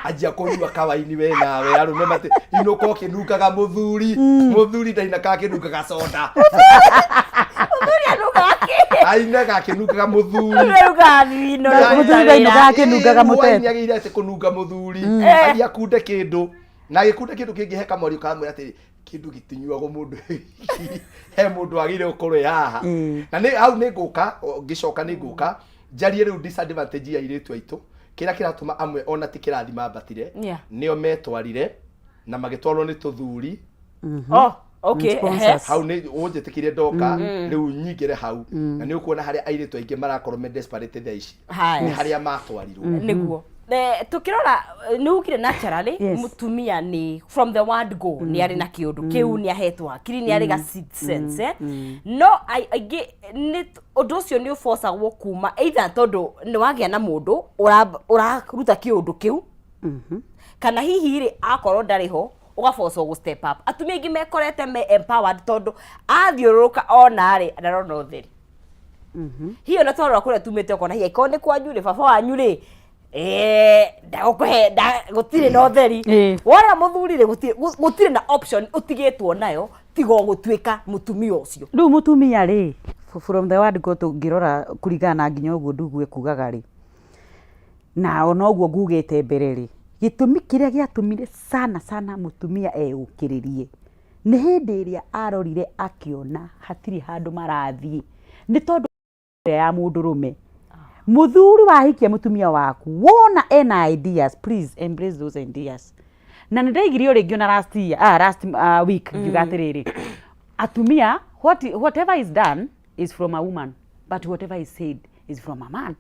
S3: anjia kũnyua kawaini. We nawe arũme mati inũka ũkĩnungaga mũthuri, mũthuri ndainakaga akĩnungaga soda.
S2: Mũthuri anungaga kĩ?
S3: Ainaga akĩnungaga mũthuri.
S2: Anungaga thino na
S1: Mũthuri ndainũkaga akĩnungaga mũtete.
S3: Nĩ agĩrĩire atĩ kũnunga mũthuri, athiĩ akunde kĩndũ na agĩkunda kĩndũ kĩngĩ, he kamwario karamwĩra atĩrĩ, kĩndũ gĩtinyuagwo mũndũ, he mũndũ wagĩrĩire gũkorwo e haha. Na nĩ hau nĩ ngũka ngĩcoka, nĩ ngũka njarie rĩu disadvantage ya airĩtu aitũ, kĩrĩa kĩratũma amwe ona ti kĩrathi mambatire, nĩo metwarire na magĩtwarwo nĩ tũthuri.
S2: Oh, okay.
S1: Sponsors.
S3: Hau nĩ ũnjĩtĩkire ndoka rĩu nyingĩre hau, na nĩ ũkuona harĩa airĩtu aingĩ marakorwo me desperate thaa ici.
S2: Haya.
S3: Nĩ harĩa matwarirwo.
S2: Nĩguo tukirora nĩ ukire naturally. Mutumia nĩ from the word go nĩ arĩ na kĩũndũ kĩu, nĩ ahetwo hakiri, nĩ arĩ ga sixth sense, eh? No aingĩ nĩ ũndũ ũcio nĩ ũbocagwo kuma either tondũ nĩ wagĩa na mũndũ ũraruta kĩũndũ kĩu, kana hihi rĩ, akorwo ndarĩ ho, ũgabocwo gũ step up. Atumia aingĩ mekorete me empowered tondũ athiũrũrũka ona rĩ, ndarona ũtheri. Hihi ona twarora kũrĩa tumĩte, ũkona hihi angĩkorwo nĩ kwanyu rĩ, baba wanyu rĩ, ndagũkũhe gũtirĩ na ũtheri. Wona mũthuri rĩ, gũtirĩ na option ũtigĩtwo nayo tiga o gũtuĩka mũtumia ũcio.
S1: Rĩu mũtumia rĩ, from the word go, tũngĩrora kũringana na nginya ũguo ndugu ekugaga rĩ, na ona ũguo ngugĩte mbere rĩ, gĩtũmi kĩrĩa gĩatũmire sana sana mũtumia eyũkĩrĩrie nĩ hĩndĩ ĩrĩa arorire akĩona hatirĩ handũ marathiĩ, nĩ tondũ ĩrĩa ya mũndũrũme. Mũthuri wahikia mũtumia waku, wona ena ideas, please embrace those ideas. Na nĩ ndaigire o rĩngĩ ona last year, last week, ngiuga atĩrĩrĩ, atumia, whatever is done is from a woman, but whatever is said is from a man.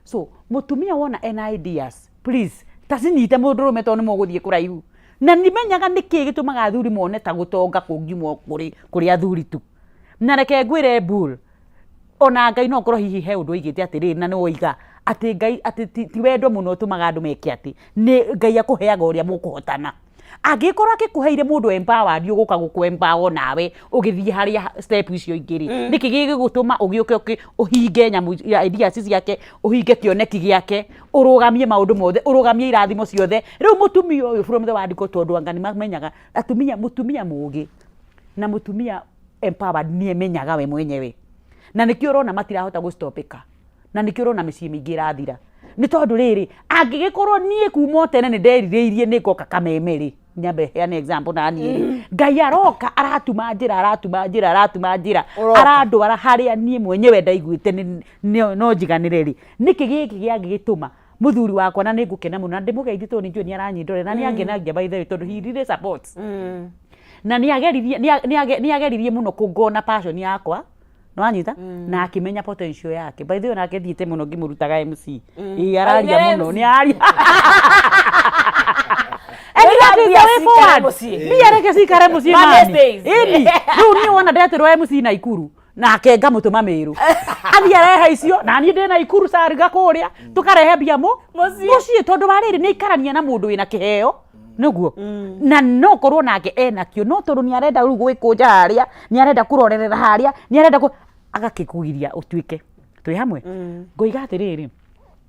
S1: So mũtumia wona ena ideas, please tacinyite mũndũrũme, tondũ nĩ mũgũthiĩ kũraihu. Na nimenyaga nĩkĩ gĩtũmaga athuri mone ta gũtonga kũngiumwo kũrĩ athuri tu. Na reke ngwĩre bull, ona Ngai no korwo hihi he ũndũ oigĩte atĩrĩrĩ, na nĩ woiga atĩ Ngai atĩ ti wendo mũno ũtũmaga andũ meke atĩ nĩ Ngai akũheaga ũrĩa mũkũhotana. Angĩkorwo akĩkũheire mũndũ empowered, ũgũka gũkũ empower nawe ũgĩthiĩ harĩa step icio ingĩ rĩ, nĩkĩ gĩgũgũtũma ũgĩũke ũhinge nyamũ ya ideas ciake, ũhinge kĩoneki gĩake, ũrũgamie maũndũ mothe, ũrũgamie irathimo ciothe? Rĩu mũtumia ũyũ from the word go, tondũ anga nĩ mamenyaga atumia, mũtumia mũgĩ na mũtumia empowered nĩ emenyaga we mwenyewe, na nĩkĩo ũrona matirahota gũstopĩka, na nĩkĩo ũrona mĩciĩ mĩingĩ ĩrathira. Nĩ tondũ rĩrĩ, angĩgĩkorwo niĩ kuma o tene nĩ nderirĩirie nĩ ngoka kameme rĩ, nyambe heane example na niĩ rĩ, Ngai aroka aratuma njĩra, aratuma njĩra, aratuma njĩra.
S2: Ũroka.
S1: Arandwara harĩa niĩ mwenyewe ndaiguĩte no njiganĩre rĩ, nĩkĩ gĩkĩ gĩangĩgĩtũma mũthuri wakwa? Na nĩ ngũkena mũno na ndĩmũgeithie tondũ nĩ njũĩ nĩ aranyindore na nĩ angenagia, by the way, tondũ he really supports na nĩ ageririe mũno kũngona passion yakwa, nĩwanyita, na akĩmenya potential yake. By the way, nake thiĩte mũno ngĩmũrutaga MC. Ĩĩ, araria
S2: Nĩ
S1: mũno
S2: MC.
S1: nĩ araria. And that is the
S2: Mbia
S1: way
S2: cikare
S1: forward.
S2: mũciĩ.
S1: Mbia reke cikare mũciĩ.
S2: Money
S1: Mani.
S2: stays.
S1: Ĩni rĩu niĩ wona ndetĩrwo MC Naikuru, nake ngamũtũma Mĩrũ athiĩ arehe icio, na niĩ ndĩ Naikuru cariga kũrĩa tũkarehe mbia
S2: Mũciĩ.
S1: Mũciĩ, tondũ wa rĩrĩ, nĩ aikarania na mũndũ wĩna kĩheo nĩguo, na no korwo nake enakĩo, no tondũ nĩ arenda rĩu gwĩkũnja harĩa, nĩ arenda kũrorerera harĩa, nĩ arenda agakĩkũgiria ũtuĩke twĩ hamwe. Ngoiga atĩrĩrĩ,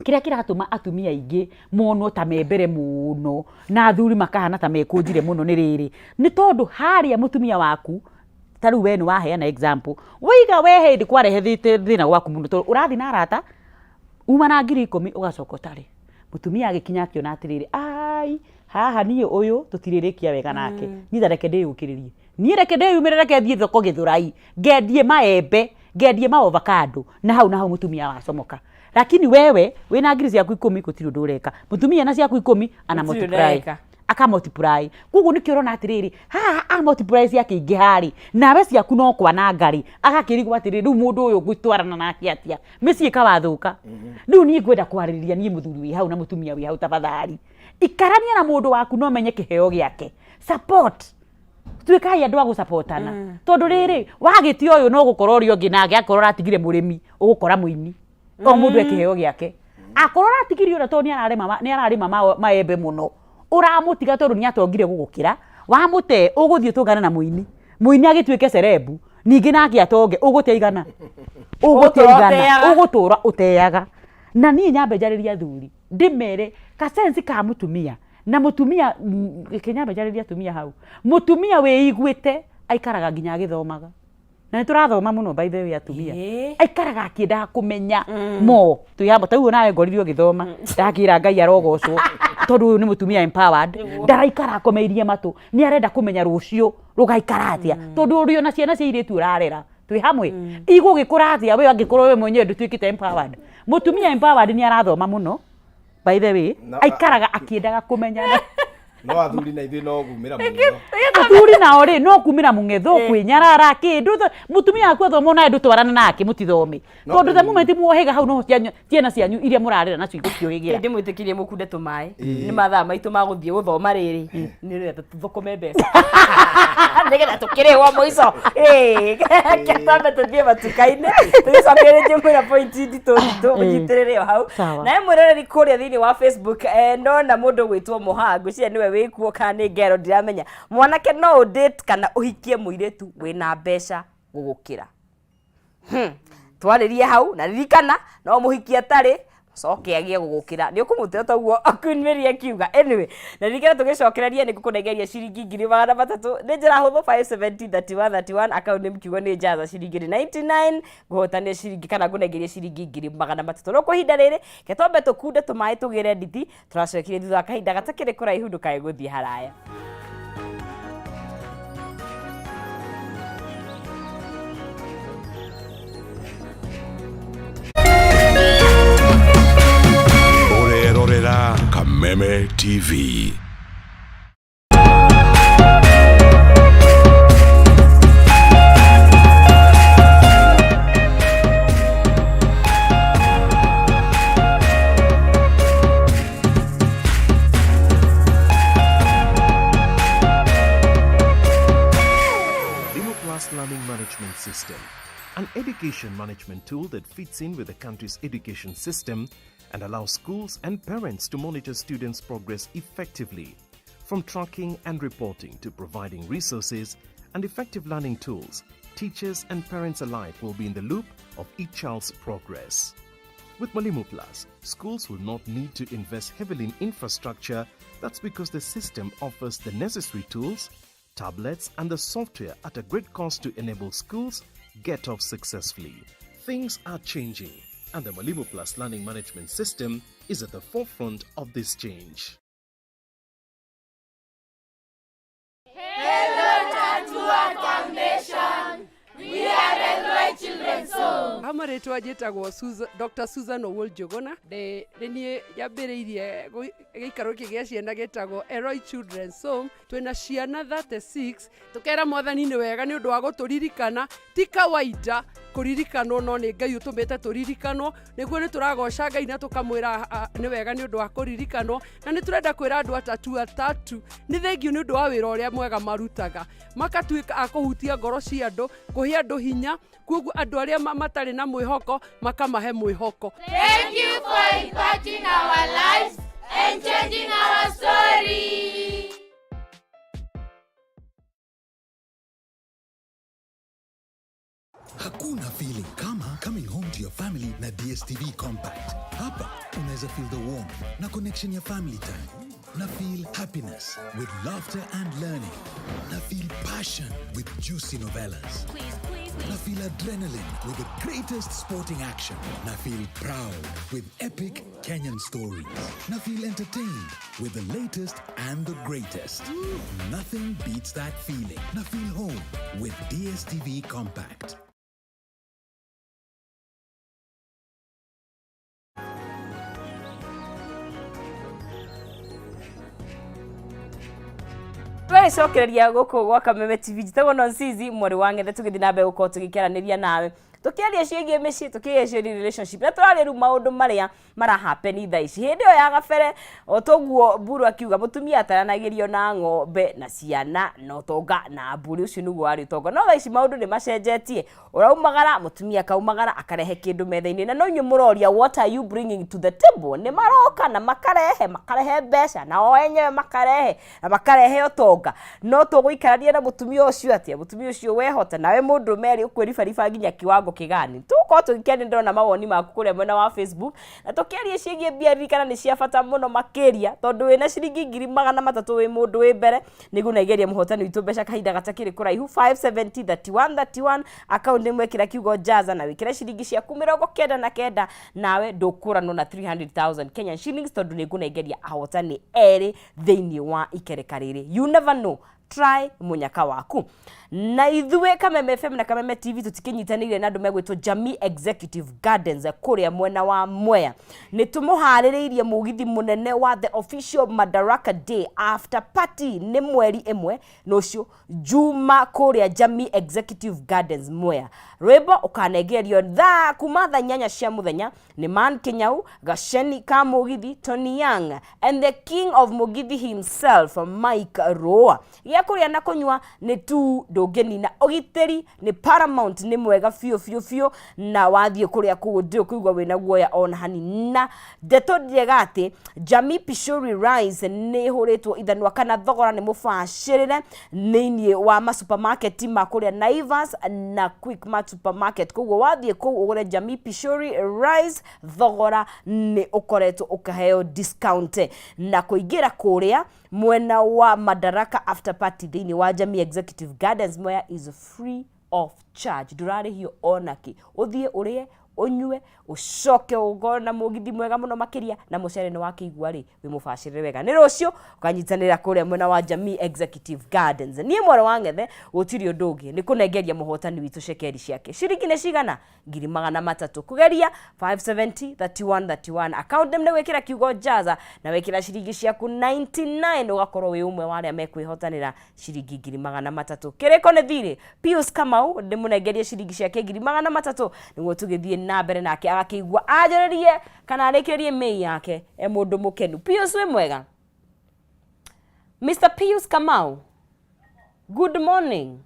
S1: Kĩrĩa kĩratũma atumia aingĩ monwo ta me mbere mũno na athuri makahana ta mekũnjire mũno nĩ rĩrĩ, nĩ tondũ harĩa mũtumia waku, ta rĩu we nĩ waheana example, waiga we hĩndĩ kwarehethĩte thĩna gwaku mũno, tondũ ũrathiĩ na arata uma na 10,000 ũgacoka ũtarĩ. Mũtumia agĩkinya akĩona atĩrĩrĩ, ai haha niĩ ũyũ tũtirĩrĩkia wega nake, niĩ ta reke ndĩyũkĩrĩrie, niĩ reke ndĩyumĩre, reke thiĩ thoko Gĩthũrai ngendie maembe, ngendie ma avocado, na hau na hau mũtumia wacomoka. Lakini wewe wĩna 10,000 gũtirĩ ũndũ ũreka, mũtumia na ciaku 10 ana
S2: Gũtirĩ ũndũ
S1: multiply
S2: areka.
S1: Aka multiply. Koguo nĩkĩo ũrona atĩrĩrĩ, haha a multiply ciake ingĩ harĩ nawe ciaku no kwananga rĩ, agakĩrigwo atĩrĩrĩ, rĩu mũndũ ũyũ ngũtwarana nake atĩa, mĩciĩ ĩkawathũka. Rĩu niĩ ngwenda kwarĩrĩria niĩ mũthuri wĩ hau na mũtumia wĩ hau, tafadhali ikarania na mũndũ waku na ũmenye kĩheo gĩake, support, tuĩkai andũ a gũcapotana, tondũ rĩrĩ wagĩtia ũyũ no gũkora ũrĩa ũngĩ nake, akorwo ũratigire mũrĩmi ũgũkora mũini, o mũndũ e kĩheo gĩake. Akorwo ũratigire ũrĩa tondũ nĩ ararĩma maembe mũno, ũramũtiga tondũ nĩ atongire gũgũkĩra, wamũte ũgũthiĩ ũtũngane na mũini, mũini agĩtuĩke cerebu ningĩ nake atonge, ũgũte igana, ũgũte
S2: Ũgũtũra
S1: igana,
S2: ũteaga.
S1: Ũgũtũra ũteaga. Na niĩ nyambe njarĩrie athuri, ndĩmere kasensi ka mũtumia na mũtumia, reke nyambe njarĩrie atumia hau. Mũtumia wĩiguĩte aikaraga nginya agĩthomaga, na nĩ tũrathoma mũno by the way atumia. Aikaraga akĩendaga kũmenya mo twĩ hamwe. Ta rĩu nawe ngorire ũgĩthoma, ndakĩra Ngai arogocwo, tondũ ũyũ nĩ mũtumia empowered, ndaraikara akomeirie matũ, nĩ arenda kũmenya rũciũ rũgaikara atĩa, tondũ ũrĩ ona ciana cia airĩtu ũrarera, twĩ hamwe, igũgĩkũra atĩa we angĩkorwo we mwenyewe ndũtuĩkĩte empowered? Mũtumia empowered nĩ arathoma mũno by the way, aikaraga akĩendaga kũmenya.
S3: No athuri na ithuĩ no gumĩra mũno.
S1: Athuri nao rĩ, no kumĩra mũng'etho kwĩnyarara kĩndũ. Mũtumia waku athoma, onawe ndũtwarana nake mũtithome, tondũ the moment muohĩga hau no ciana cianyu iria mũrarera nacio igũkĩũhĩgĩra.
S2: Ndĩmwĩtĩkĩrie mũkunde tũmaĩ, nĩ mathaa maitũ ma gũthiĩ gũthoma rĩrĩ, nĩ rĩrĩa tũthũkũme mbeca nĩgetha tũkĩrĩhwo mũico. Reke twambe tũthiĩ matuka-inĩ, tũgĩcokererie mwĩna point nditũ nditũ, mũnyitĩrĩre o hau.
S1: Sawa.
S2: Nawe mwĩroreri kũrĩa thĩinĩ wa Facebook, ndona mũndũ gwĩtwo Moha, ngwĩciria nĩwe wĩkuo kana nĩ ngero, ndiramenya. Mwanake no ũdate kana ũhikie mũirĩtu wĩna mbeca gũgũkĩra? Twarĩrie hau, na ririkana no mũhiki atarĩ coke agĩe gũgũkĩra nĩ ũkũmũtĩa toguo Queen Mary akiuga. Anyway, na ririkana tũgĩcokereria nĩ ngũkũnengeria ciringi 300,000 nĩ njĩra hũthũ, 570 31 31, account name kiugo nĩ Jaza, ciringi nĩ 99, ngũhotania ciringi kana ngũnengeria ciringi 300,000. No kwa ihinda rĩrĩ ke twambe tũkunde tũmaĩ tũgĩre nditi, tũracokeria thutha wa kahinda gatakĩrĩ kũraihu, ndũkae gũthiĩ haraya.
S4: Ũrerorera Kameme TV.
S5: Limo Plus Learning Management System, an education management tool that fits in with the country's education system and allows schools and parents to monitor students' progress effectively. From tracking and reporting to providing resources and effective learning tools, teachers and parents alike will be in the loop of each child's progress. With Mwalimu Plus, schools will not need to invest heavily in infrastructure. That's because the system offers the necessary tools, tablets, and the software at a great cost to enable schools get off successfully. Things are changing, and the Mwalimu Plus Learning Management System is at the forefront of this change.
S6: Hello, Foundation. We are Elroy Children's Home.
S7: Ha marĩtwa njĩtagwo Dr. Susan Owuor Njũgũna. Nĩ niĩ nyambĩrĩirie gĩikaro gĩkĩ gĩa ciana gĩtagwo Elroy Children's Home. Twĩna ciana 36. Tũkera mwathani nĩ wega nĩ ũndũ wa gũtũririkana. Ti kawaida kũririkanwo, no nĩ Ngai ũtũmĩte tũririkanwo, nĩguo nĩ tũragoca Ngai na tũkamwĩra nĩ wega nĩ ũndũ wa kũririkanwo. Na nĩ tũrenda kwĩra andũ atatu atatu nĩ thengiũ nĩ ũndũ wa wĩra ũrĩa mwega marutaga, makatuĩka a kũhutia ngoro cia andũ, kũhe andũ hinya, koguo andũ arĩa matarĩ na mwĩhoko makamahe mwĩhoko.
S6: Thank you for impacting our lives and changing our story.
S8: Hakuna feeling kama coming home to your family na DSTV Compact. Hapa unaweza feel the warmth na connection ya family time. Na feel happiness with laughter and learning. Na feel passion with juicy novellas. Na feel adrenaline with the greatest sporting action. Na feel proud with epic Kenyan stories. Na feel entertained with the latest and the greatest. Nothing beats that feeling. Na feel home with DSTV Compact.
S2: Twagĩcokereria gũkũ gwa Kameme TV, njĩtagwo Nonsizi mwarĩ wa Ng'ethe, tũgĩthiĩ na mbere gũkorwo tũgĩkĩaranĩria nawe, tũkĩaria ciĩgiĩ mĩciĩ, tũkĩaria ciĩgiĩ relationship, na tũraria rĩu maũndũ marĩa marahappen thaa ici. Hĩndĩ ĩyo ya gabere, o toguo Mburu akiuga mũtumia ataranagĩrio na ng'ombe na ciana na ũtonga na mbũri, ũcio nĩguo warĩ ũtonga. No thaa ici maũndũ nĩ macenjetie, ũraumagara mũtumia akaumagara akarehe kĩndũ metha-inĩ, na no inyuĩ mũroria, what are you bringing to the table? Nĩ maroka na makarehe makarehe mbeca, na o enyewe makarehe na makarehe ũtonga, no tũgũikarania na mũtumia ũcio atĩa? Mũtumia ũcio wehota, nawe mũndũrũme rĩ, ũkwĩribariba nginya kiwango kĩgani? Tũgũkorwo tũgĩkenia. Ndĩrona mawoni maku kũrĩa mwena wa Facebook, na tũkĩaria ciĩgiĩ mbia, ririkana nĩ cia bata mũno makĩria, tondũ wĩna ciringi 300,000 wĩ mũndũ wĩ mbere nĩguo naigeria mũhotani witũ mbeca kahinda gatakĩrĩ kũraihu. 570 31 31 account nĩ mwekĩra kiugo jaza na wĩkĩre ciringi ciaku 99, nawe ndũkũranwo na 300,000 Kenyan shillings, tondũ nĩ ngũnengeria ahotani erĩ thĩinĩ wa ikereka rĩrĩ. You never know, try munyaka waku. Na ithuĩ Kameme FM na Kameme TV tũtikĩnyitanĩire na andũ megwĩtwo Jamii Executive Gardens kũrĩa mwena wa Mwea. Nĩ tũmũharĩrĩirie mũgithi mũnene wa the official Madaraka Day after party, nĩ mweri 1 nũcio Juma, kũrĩa Jamii Executive Gardens Mwea. Rwĩmbo ũkanengerio thaa kuma thaa 8 cia mũthenya nĩ Man Kinyau, Gaceni ka Mũgithi, Tony Young and the king of Mũgithi himself, Mike Roa. Gĩa kũrĩa na kũnyua nĩ tu ndũngĩnina. Ũgitĩri nĩ paramount, nĩ mwega biũ biũ biũ, na wathiĩ kũrĩa kũu ndĩ ũkũigua wĩna guoya ona hanini. Na ndeto njega atĩ Jamii Pishori Rice nĩ ĩhũrĩtwo ithanwa kana thogora nĩ mũbacĩrĩre thĩinĩ wa masupermarket ma kũrĩa Naivas na Quickmart supermarket. Koguo wathiĩ kũu ũgũre Jamii Pishori Rice, thogora nĩ ũkoretwo ũkaheo discount. Na kũingĩra kũrĩa mwena wa Madaraka after party thĩinĩ wa Jamii Executive Gardens Mwea is free of charge, ndũrarĩhio onakĩ. Ũthiĩ ũrĩe, ũnyue, ũcoke ũkorwo na mũgithi mwega mũno makĩria, na mũcere nĩ wakĩigua rĩ wĩ mũbacĩrĩre wega. Nĩ rũciũ ũkanyitanĩra kũrĩa mwena wa Jamii Executive Gardens. Niĩ mwarĩ wa Ng'ethe, gũtirĩ ũndũ ũngĩ, nĩ kũnengeria mũhotani witũ cekeri ciake. Ciringi nĩ cigana? 300,000. Kũgeria 570 31 31 account name nĩ gwĩkĩra kiugo jaza na wĩkĩra ciringi ciaku 99, ũgakorwo wĩ ũmwe wa arĩa mekwĩhotanĩra ciringi 300,000. Kĩrĩko nĩ thirĩ. Pius Kamau ndĩmũnengerie ciringi ciake 300,000 nĩguo tũgĩthiĩ na mbere nake, agakĩigua anjĩrĩrie kana arĩkĩrĩrie mĩi yake e mũndũ mũkenu. Pius, wĩ mwega? Mr Pius Kamau, good morning.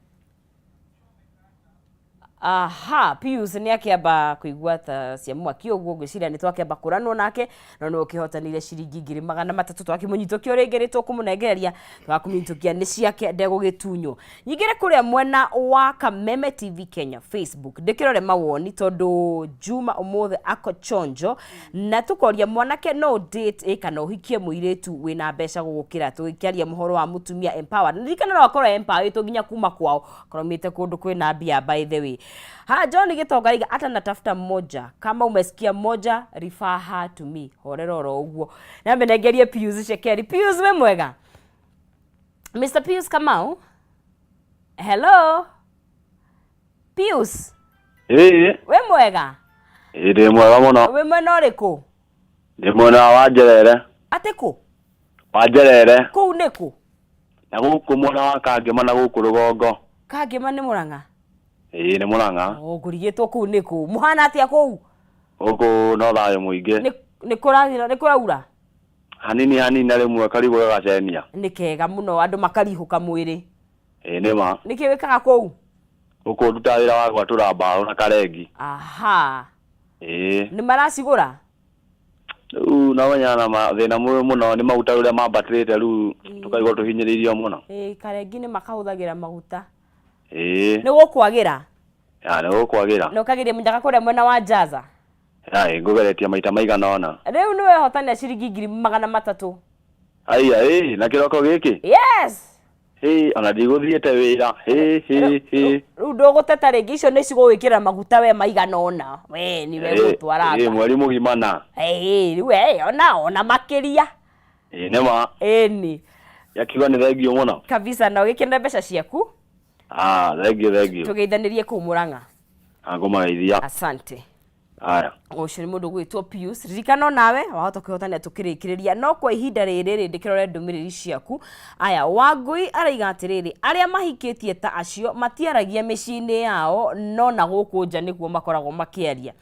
S2: Aha, Pius nĩ akĩamba kũigua ta cia mwaki ũguo, ngwĩciria nĩ twakĩamba kũranwo nake, no nĩ ũkĩhotanire ciringi 300,000. Twakĩmũnyitũkia rĩngĩ nĩ tũkũmũnengereria, twakũmũnyitũkia nĩ ciake, ndegũgĩtunywo. Nyingĩre kũrĩa mwena wa Kameme TV Kenya Facebook ndĩkĩrore mawoni, tondũ Juma ũmũthĩ ako chonjo, na tũkoria mwanake no date ĩ kana ũhikie mũirĩtu wĩna mbeca gũgũkĩra, tũgĩkĩaria mũhoro wa mũtumia empowered. Ririkana no akorwo empowered nginya kuma kwao, akorwo kũndũ kwĩna mbia. By the way, ha John Gĩtonga aiga hata natafuta moja, kama umesikia moja refer her to me. Horera oro ũguo, nambe nengerie Pius Shekeri. Pius, wĩ mwega? Mr Pius Kamau, hello Pius.
S9: Ĩĩ.
S2: Wĩ mwega?
S9: Ĩĩ, ndĩ mwega mũno.
S2: Wĩ mwena ũrĩkũ?
S9: Ndĩ mwena wa Njerere.
S2: Atĩ kũ?
S9: Wa Njerere.
S2: Kũu nĩ kũ?
S9: Na gũkũ mwena wa Kangĩma na gũkũ rũgongo.
S2: Kangĩma nĩ Mũrang'a?
S9: Ĩĩ, nĩ Mũrang'a.
S2: O ngũrigĩtwo kũu nĩ kũ, mũhana atĩa kũu?
S9: Gũkũ no thayũ mũingĩ.
S2: Nĩ kũrathira, nĩ kũraura?
S9: Hanini hanini, na rĩmwe karigũ gagacenia.
S2: Nĩ kega mũno, andũ makarihũka mwĩrĩ.
S9: Ĩĩ, nĩ ma.
S2: Nĩkĩ wĩkaga kũu?
S9: Gũkũ ndutaga wĩra wa gwatũra mbaũ na karengi.
S2: Aha.
S9: Ĩĩ.
S2: Nĩ maracigũra?
S9: Rĩu no na mathĩna mũno nĩ maguta ũrĩa mambatĩrĩte, rĩu tũkaigua tũhinyĩrĩirio mũno.
S2: Ĩĩ, karengi nĩ makahũthagĩra maguta.
S9: Ĩĩ.
S2: Nĩ gũkwagĩra?
S9: Ya nĩ gũkwagĩra.
S2: Na ũkagĩria mũnyaka kũrĩa mwena wa Njaza.
S9: Ya ĩ ngũgeretie maita maigana ũna.
S2: Rĩu nĩ wehotanĩra ciringi 300,000.
S9: Aiya ĩ na kĩroko gĩkĩ?
S2: Yes.
S9: Hĩ ona ndigũthiĩte wĩra. Hĩ hĩ hĩ.
S2: Rĩu ndũgũteta rĩngĩ, icio nĩ cigũgwĩkĩra maguta we maigana ũna. We nĩwe
S9: Ĩ
S2: gũtwaranga.
S9: mweri mũgima na.
S2: Ĩ rĩu we ona makĩria.
S9: Ĩ nĩ ma.
S2: Ĩni.
S9: Yakiuga nĩ thengiũ mũno.
S2: Kabisa, na ũgĩkenera mbeca ciaku.
S9: Ah, thengiũ thengiũ.
S2: Tũgeithanĩrie kũu Mũrang'a.
S9: Ngũmageithia.
S2: Asante.
S9: Aya.
S2: Ũcio nĩ mũndũ ũgwĩtwo Pius. Ririkana onawe wahota kwĩhotania tũkĩrĩkĩrĩria, no kwa ihinda rĩrĩ rĩ ndĩkĩrore ndũmĩrĩri ciaku. Aya, Wangũi araiga atĩrĩrĩ, arĩa mahikĩtie ta acio matiaragia mĩciĩ-inĩ yao, no na gũkũ nja nĩguo makoragwo makĩaria.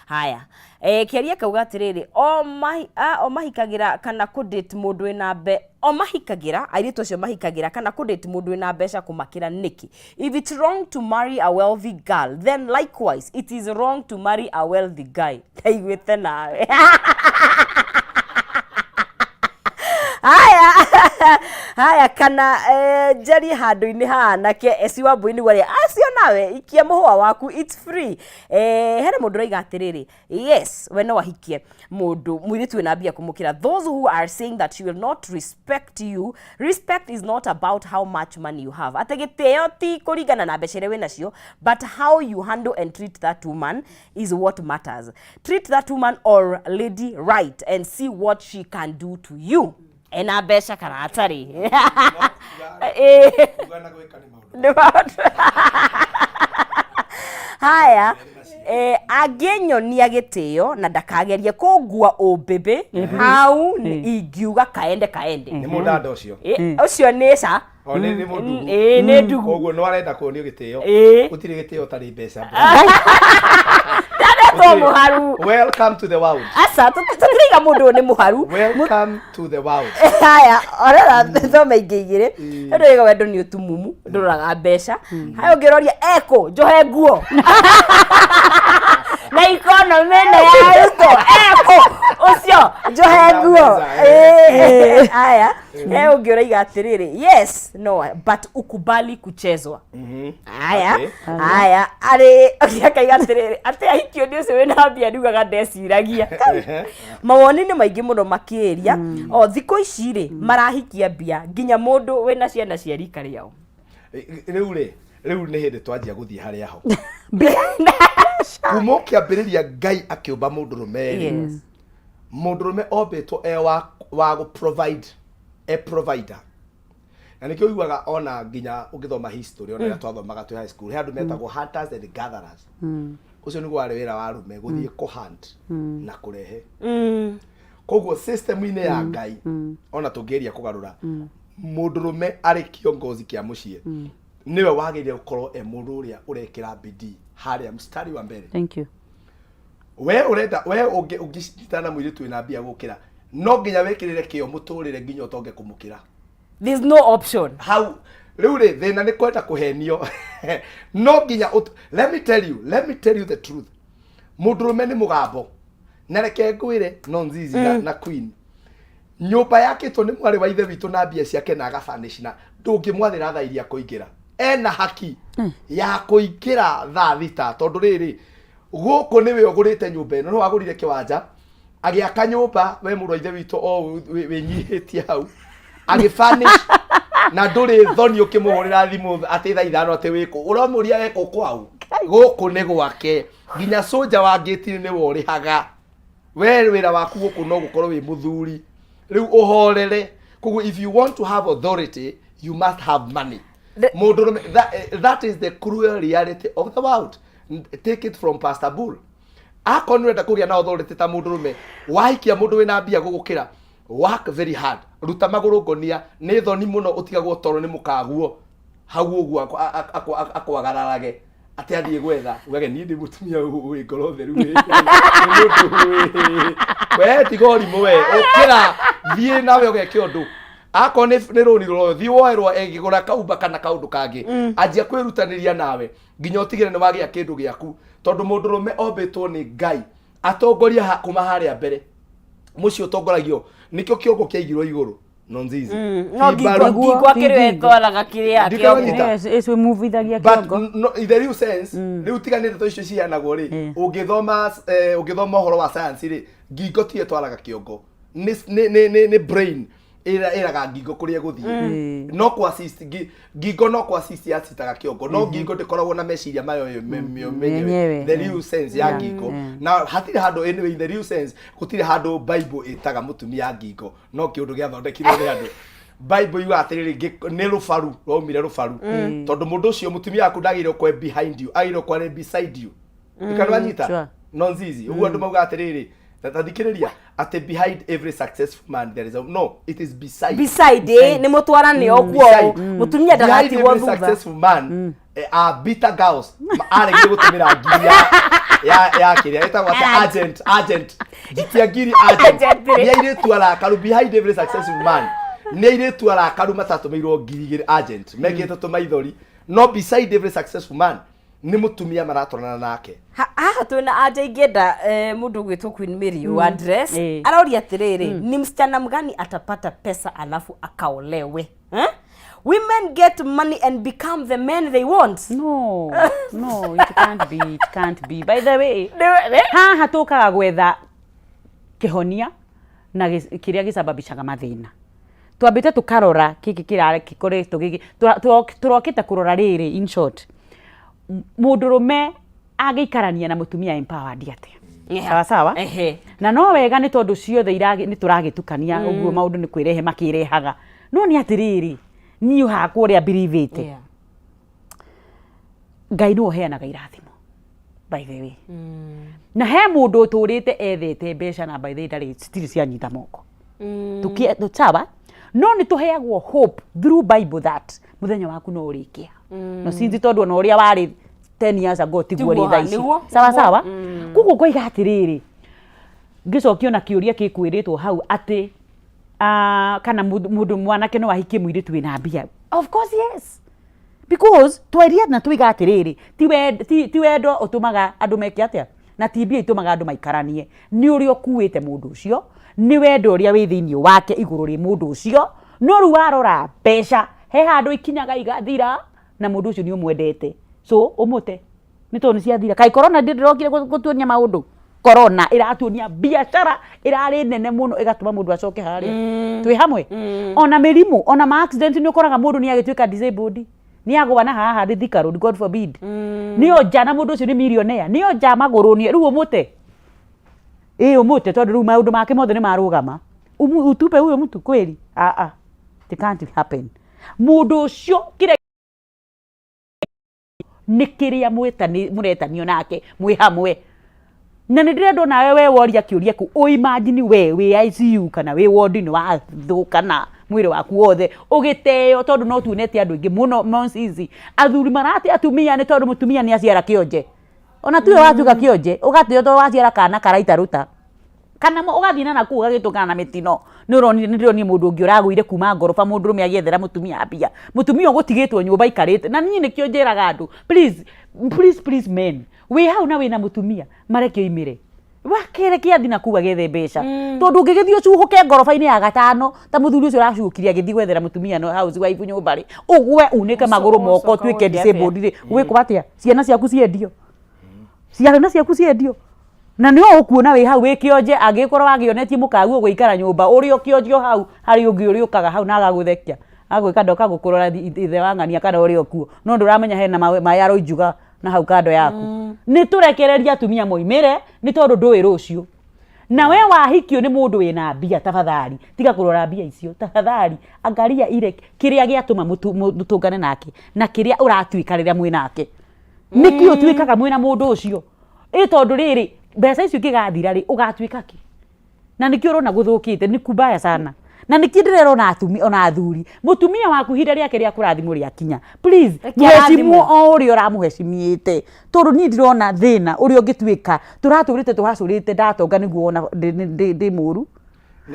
S2: Haya, kĩaria kauga atĩrĩrĩ, o mahikagĩra kana kũ-date mũndũ wĩna mbe, o mahikagĩra, airĩtu acio mahikagĩra kana kũ-date mũndũ wĩna mbeca kũmakĩra nĩkĩ? If it's wrong to marry a wealthy girl, then likewise it is wrong to marry a wealthy guy. Ndaiguĩte nawe. Haya, haya kana njarie handũ-inĩ ha anake eci wa mbũi nĩguo arĩa acio nawe ikia mũhũa waku, it's free. Hena mũndũ ũraiga atĩrĩrĩ, yes, we no ahikie mũndũ mũirĩtu wĩna mbia kũmũkĩra. Those who are saying that she will not respect you, respect is not about how much money you have. Atĩ gĩtĩo ti kũringana na mbeca iria wĩnacio, but how you handle and treat that woman is what matters. Treat that woman or lady right and see what she can do to you. Ena mbeca kana atarĩ.
S3: Kuga na gwĩka nĩ maũndũ.
S2: Nĩ maũndũ. Haya, angĩnyonia gĩtĩo na ndakagerie kũngua ũmbĩmbĩ hau, ingiuga kaende kaende.
S3: Nĩ mũndanda ũcio.
S2: Ũcio nĩ ca.
S3: O nĩ mũndugu.
S2: Ĩ nĩ ndugu.
S3: Koguo no arenda kuonio gĩtĩo.
S2: Ĩ.
S3: Gũtirĩ gĩtĩo ũtarĩ mbeca.
S2: Ndanetwo mũharu.
S3: Welcome to the world.
S2: Aca, tũtiraiga mũndũ ũyũ nĩ mũharu.
S3: Welcome to the world.
S2: Haya, orera thome ingĩ igĩrĩ. Ũndũ wĩga wendo nĩ ũtumumu, ndũroraga mbeca. Haya, ũngĩroria ekũ njohe nguo na ikonomĩ nĩ ya Ruto, ekũ ũcio njohe nguo. Haya, he ũngĩ ũraiga atĩrĩrĩ, yes no but ukubali kuchezwa. Haya.
S3: Okay.
S2: Haya, arĩ ũngĩ akaiga atĩrĩrĩ, atĩ ahikio nĩ ũcio wĩna mbia ndiugaga ndeciragia. Mawoni nĩ maingĩ mũno makĩria. O thikũ ici rĩ marahikia mbia nginya mũndũ wĩna ciana cia rika rĩao.
S3: Rĩu rĩ, rĩu nĩ hĩndĩ twanjia gũthiĩ harĩa ho. Kuma ũkĩambĩrĩria Ngai akĩũmba mũndũrũme rĩ, mũndũrũme ombĩtwo e wa gũ provide, e provider. Na nĩkĩo ũiguaga ona nginya ũngĩthoma history, ona rĩrĩa twathomaga twĩ high school, he andũ metagwo hunters and gatherers. Ũcio nĩguo warĩ wĩra wa arũme, gũthiĩ kũ hunt na kũrehe. Koguo system-inĩ ya Ngai, ona tũngĩgeria kũgarũra, mũndũrũme arĩ kiongozi kĩa mũciĩ, nĩwe wagĩrĩire gũkorwo e mũndũ ũrĩa ũrekĩra bidii harĩa mstari wa mbere.
S1: Thank you.
S3: We ũrenda we ũngĩnyitana na mũirĩtu wĩna mbia gũkĩra, no nginya wĩkĩrĩre kĩo mũtũrĩre nginya ũtonge kũmũkĩra.
S2: There's no option.
S3: Hau rĩu rĩ, thĩna nĩ kwenda kũhenio. No nginya let me tell you, let me tell you the truth. Mũndũrũme nĩ mũgambo. Na reke ngwĩre no nzizi na queen. Nyũmba yakĩtwo nĩ mwarĩ wa ithe witũ na mbia ciake na agabanish, na ndũngĩmwathĩra thaa iria kũingĩra. Ena haki ya kũingĩra thaa 6, tondũ rĩrĩ gũkũ nĩwe ũgũrĩte nyũmba ĩno, nĩwe wagũrire kĩwanja agĩaka nyũmba, we mũrũ wa ithe witũ o wĩnyihĩtie hau agĩfurnish, na ndũrĩ thoni ũkĩmũhũrĩra thimũ atĩ thaa 5 atĩ wĩkũ, ũramũria ekũ kwao. Gũkũ nĩ gwake, nginya soja wa ngĩti nĩwe ũrĩhaga. We wĩra waku gũkũ no gũkorwo wĩ mũthuri, rĩu ũhorere. Koguo if you want to have authority, you must have money. Mũndũrũme, that is the cruel reality of the world. Take it from Pastor Bull. Akorwo nĩ ũrenda kũgĩa na authority ta mũndũrũme, wahikia mũndũ wĩna mbia gũgũkĩra, work very hard, ruta magũrũ ngonia. Nĩ thoni mũno ũtigagwo toro nĩ mũkaguo hau ũguo akwagararage atĩ athiĩ gwetha, ugage niĩ ndĩ mũtumia wĩ ngoro theru, wĩ mũndũ we tiga ũrimũ, we ũkĩra thiĩ nawe ũgeke ũndũ. Akorwo nĩ rũni rũroyo, thiĩ woerwo ĩgĩgũra kaumba kana kaũndũ kangĩ, anjia kwĩrutanĩria nawe nginya ũtigĩre nĩ wagĩa kĩndũ gĩaku, tondũ mũndũrũme ombĩtwo nĩ Ngai atongoria kuma harĩa mbere. Mũciĩ ũtongoragio nĩkĩo kĩongo kĩaigirwo igũrũ. Nonzizi.
S2: No
S3: Ti mbaru.
S2: ngingo ngingo akĩrĩ yo ĩtwaraga kĩrĩa
S3: Ndikana
S2: kĩongo.
S3: nyita.
S1: Ĩcimuvithagia
S3: But
S1: kĩongo.
S3: no, in the real sense, rĩu tiganĩte to icio ciheanagwo rĩ, ũngĩthoma ũngĩthoma ũhoro wa science rĩ, ngingo tiyo ĩtwaraga kĩongo. Nĩ brain ĩraga ngingo kũrĩa ĩgũthiĩ. No kũ assist ngingo no kũ assist yassitaga kĩongo, no ngingo ndĩkoragwo na meciria mayo yo menyewe.
S1: Yenyewe.
S3: The real sense ya ngingo. Na hatirĩ handũ, anyway, in the real sense, gũtirĩ handũ Bible ĩtaga mũtumia ngingo, no kĩũndũ gĩathondekirwo nĩ andũ. Bible yugaga atĩrĩrĩ, nĩ rũbaru rwaumire rũbaru, tondũ mũndũ ũcio mũtumia waku ndagĩrĩirwo kwe behind you, agĩrĩirwo kwarĩ beside you. Ikanwanyita nonzizi ũguo andũ maugaga atĩrĩrĩ, ta thikĩrĩria atĩ behind every successful man there is a no, it is beside.
S2: Beside, nĩ mũtwarane ũguo.
S3: Beside.
S2: Mũtumia
S3: Behind
S2: ndagatigwo
S3: every
S2: thutha.
S3: successful man are bitter girls. Aregire gũtũmĩra ngiri ya kĩrĩa ĩtagwo atĩa, agent njitia ngiri agent.
S2: Agent,
S3: Nĩ airĩtu arakaru. Behind every successful man nĩ airĩtu arakaru matatũmĩirwo 2,000 agent mekĩte tũmaithori, no beside every successful man nĩ mũtumia maratwarana nake.
S2: Haha twĩna anja ingĩenda mũndũ ũgwĩtwo Queen Mary wa dress aroria atĩrĩrĩ, ni msichana mgani atapata pesa alafu akaolewe, eh? Women get money and become the men they want.
S1: No, no, it can't be, it can't be. By the way, haha tũkaga gwetha kĩhonia na kĩrĩa gĩcababishaga mathĩna. Twambĩte tũkarora kĩkĩ kĩrakoretwo gĩkĩ tũrokĩte kũrora rĩrĩ, in short, mũndũrũme angĩikarania na mũtumia empowered atĩa? Sawa sawa. Na no wega nĩ tondũ ciothe nĩ tũragĩtukania ũguo maũndũ nĩ kwĩrehe makĩrehaga, no nĩ atĩrĩrĩ, niĩ hakwa ũrĩa believĩte, Ngai nĩwe ũheanaga irathimo, by the way, na he mũndũ ũtũrĩte ethete mbeca na by the way ndarĩ citirĩ cianyita moko. Sawa, no nĩ tũheagwo hope through Bible that mũthenya waku no ũrĩkĩa no sinzi, tondũ ona ũrĩa warĩ 10 years ago tiguo
S2: Tiguo
S1: rĩ thaa ici. Sawa sawa. Koguo ngoiga atĩrĩrĩ, ngĩcokia ona kĩũria gĩkwĩrĩtwo hau atĩ kana mũndũ mwanake no ahikie mũirĩtu wĩna mbia, of course yes, because twaria na tuiga atĩrĩrĩ, ti wendo ũtũmaga andũ meke atĩa, na ti mbia itũmaga andũ maikaranie, nĩ ũrĩa ũkuĩte mũndũ ũcio, nĩ wendo ũrĩa wĩ thĩinĩ wake igũrũ rĩ mũndũ ũcio. No rĩu warora mbeca he handũ ikinyaga igathira na mũndũ ũcio nĩ ũmwendete, so ũmũte nĩ tondũ nĩ ciathira. Kaĩ corona ndĩrokire gũtuonia maũndũ? Corona ĩratuonia biacara ĩrarĩ nene mũno ĩgatũma mũndũ acoke harĩa twĩ hamwe. Ona mĩrimũ, ona ma accident, nĩ ũkoraga mũndũ nĩ agĩtuĩka disabled, nĩ agwa na haha Thika Road, God forbid, nĩ onja na mũndũ ũcio nĩ millionaire, nĩ onja magũrũ, nĩ rĩu ũmũte, ĩ ũmũte tondũ rĩu maũndũ make mothe nĩ marũgama. Utupe huyo mtu kweli? Ah ah, it can't happen. Mũndũ ũcio kĩrĩa nĩ kĩrĩa mũretanio nake mwĩ hamwe, na nĩ ndĩrenda onawe we woria kĩũria kĩu, ũimagine we wĩ ICU kana wĩ ward-inĩ wathũkana mwĩrĩ waku wothe ũgĩteo, tondũ no tuonete andũ aingĩ mũno monsizi athuri marate atumia nĩ tondũ mũtumia nĩ aciara kĩonje, ona tuwe watuĩka kĩonje ũgateo tondũ waciara kana karaita ruta kana ũgathiĩ na nakũu ũgagĩtũngana na mĩtino. Nĩ ũronire, nĩ ndĩronire mũndũ ũngĩ ũragũire kuma ngoroba, mũndũrũme agĩethera mũtumia mbia, mũtumia ũgũtigĩtwo nyũmba aikarĩte. Na niĩ nĩkĩo njĩraga andũ, please, please, please, men, wĩ hau na wĩna mũtumia, mareke oimĩre wakere kĩathi na kuu agethe mbeca, tondũ ũngĩgĩthiĩ ũcuhũke ngoroba-inĩ ya gatano ta mũthuri ũcio ũracuhũkire agĩthiĩ gwethera mũtumia no house wife nyũmba rĩ, ũgwe unĩke magũrũ moko
S2: ũcoka
S1: ũtuĩke
S2: ũgũthiĩ atĩa?
S1: disabled rĩ, gwĩkwo atĩa? Ciana ciaku ciendio, ciana ciaku ciendio, na nĩ ũkuona wĩ hau wĩ kĩonje. Angĩkorwo wagĩonetie mũkaguo gũikara nyũmba ũrĩ o kĩonje o hau, harĩ ũngĩ ũrĩũkaga hau na agagũthekia agwĩka ndoka gũkũrora ithe wa ng'ania kana ũrĩ o kuo, no ndũramenya hena maĩ aroinjuga na hau kando yaku. Nĩ tũrekererie atumia moimĩre, nĩ tondũ ndũĩ rũciũ. Na we wahikio nĩ mũndũ wĩna mbia, tafadhali tiga kũrora mbia icio, tafadhali angalia ile kĩrĩa gĩatũma mũtũngane nake na kĩrĩa ũratuĩka rĩrĩa mwĩ nake. Nĩkĩ ũtuĩkaga mwĩna mũndũ ũcio? Ĩ tondũ rĩrĩ, mbeca icio ingĩgathira rĩ, ũgatuĩka kĩ? Na nĩkĩo ũrona gũthũkĩte nĩ kubaya sana, na nĩkĩo ndĩrera ona atumia ona athuri, mũtumia waku ihinda rĩake rĩa kũrathimwo rĩakinya, please
S2: Reke
S1: mũhecimwo
S2: arathimwo.
S1: o ũrĩa ũramũhecimiĩte, tondũ niĩ ndirona thĩna ũrĩa ũngĩtuĩka tũratũrĩte tũhacũrĩte. Ndatonga nĩguo wona ndĩ mũru,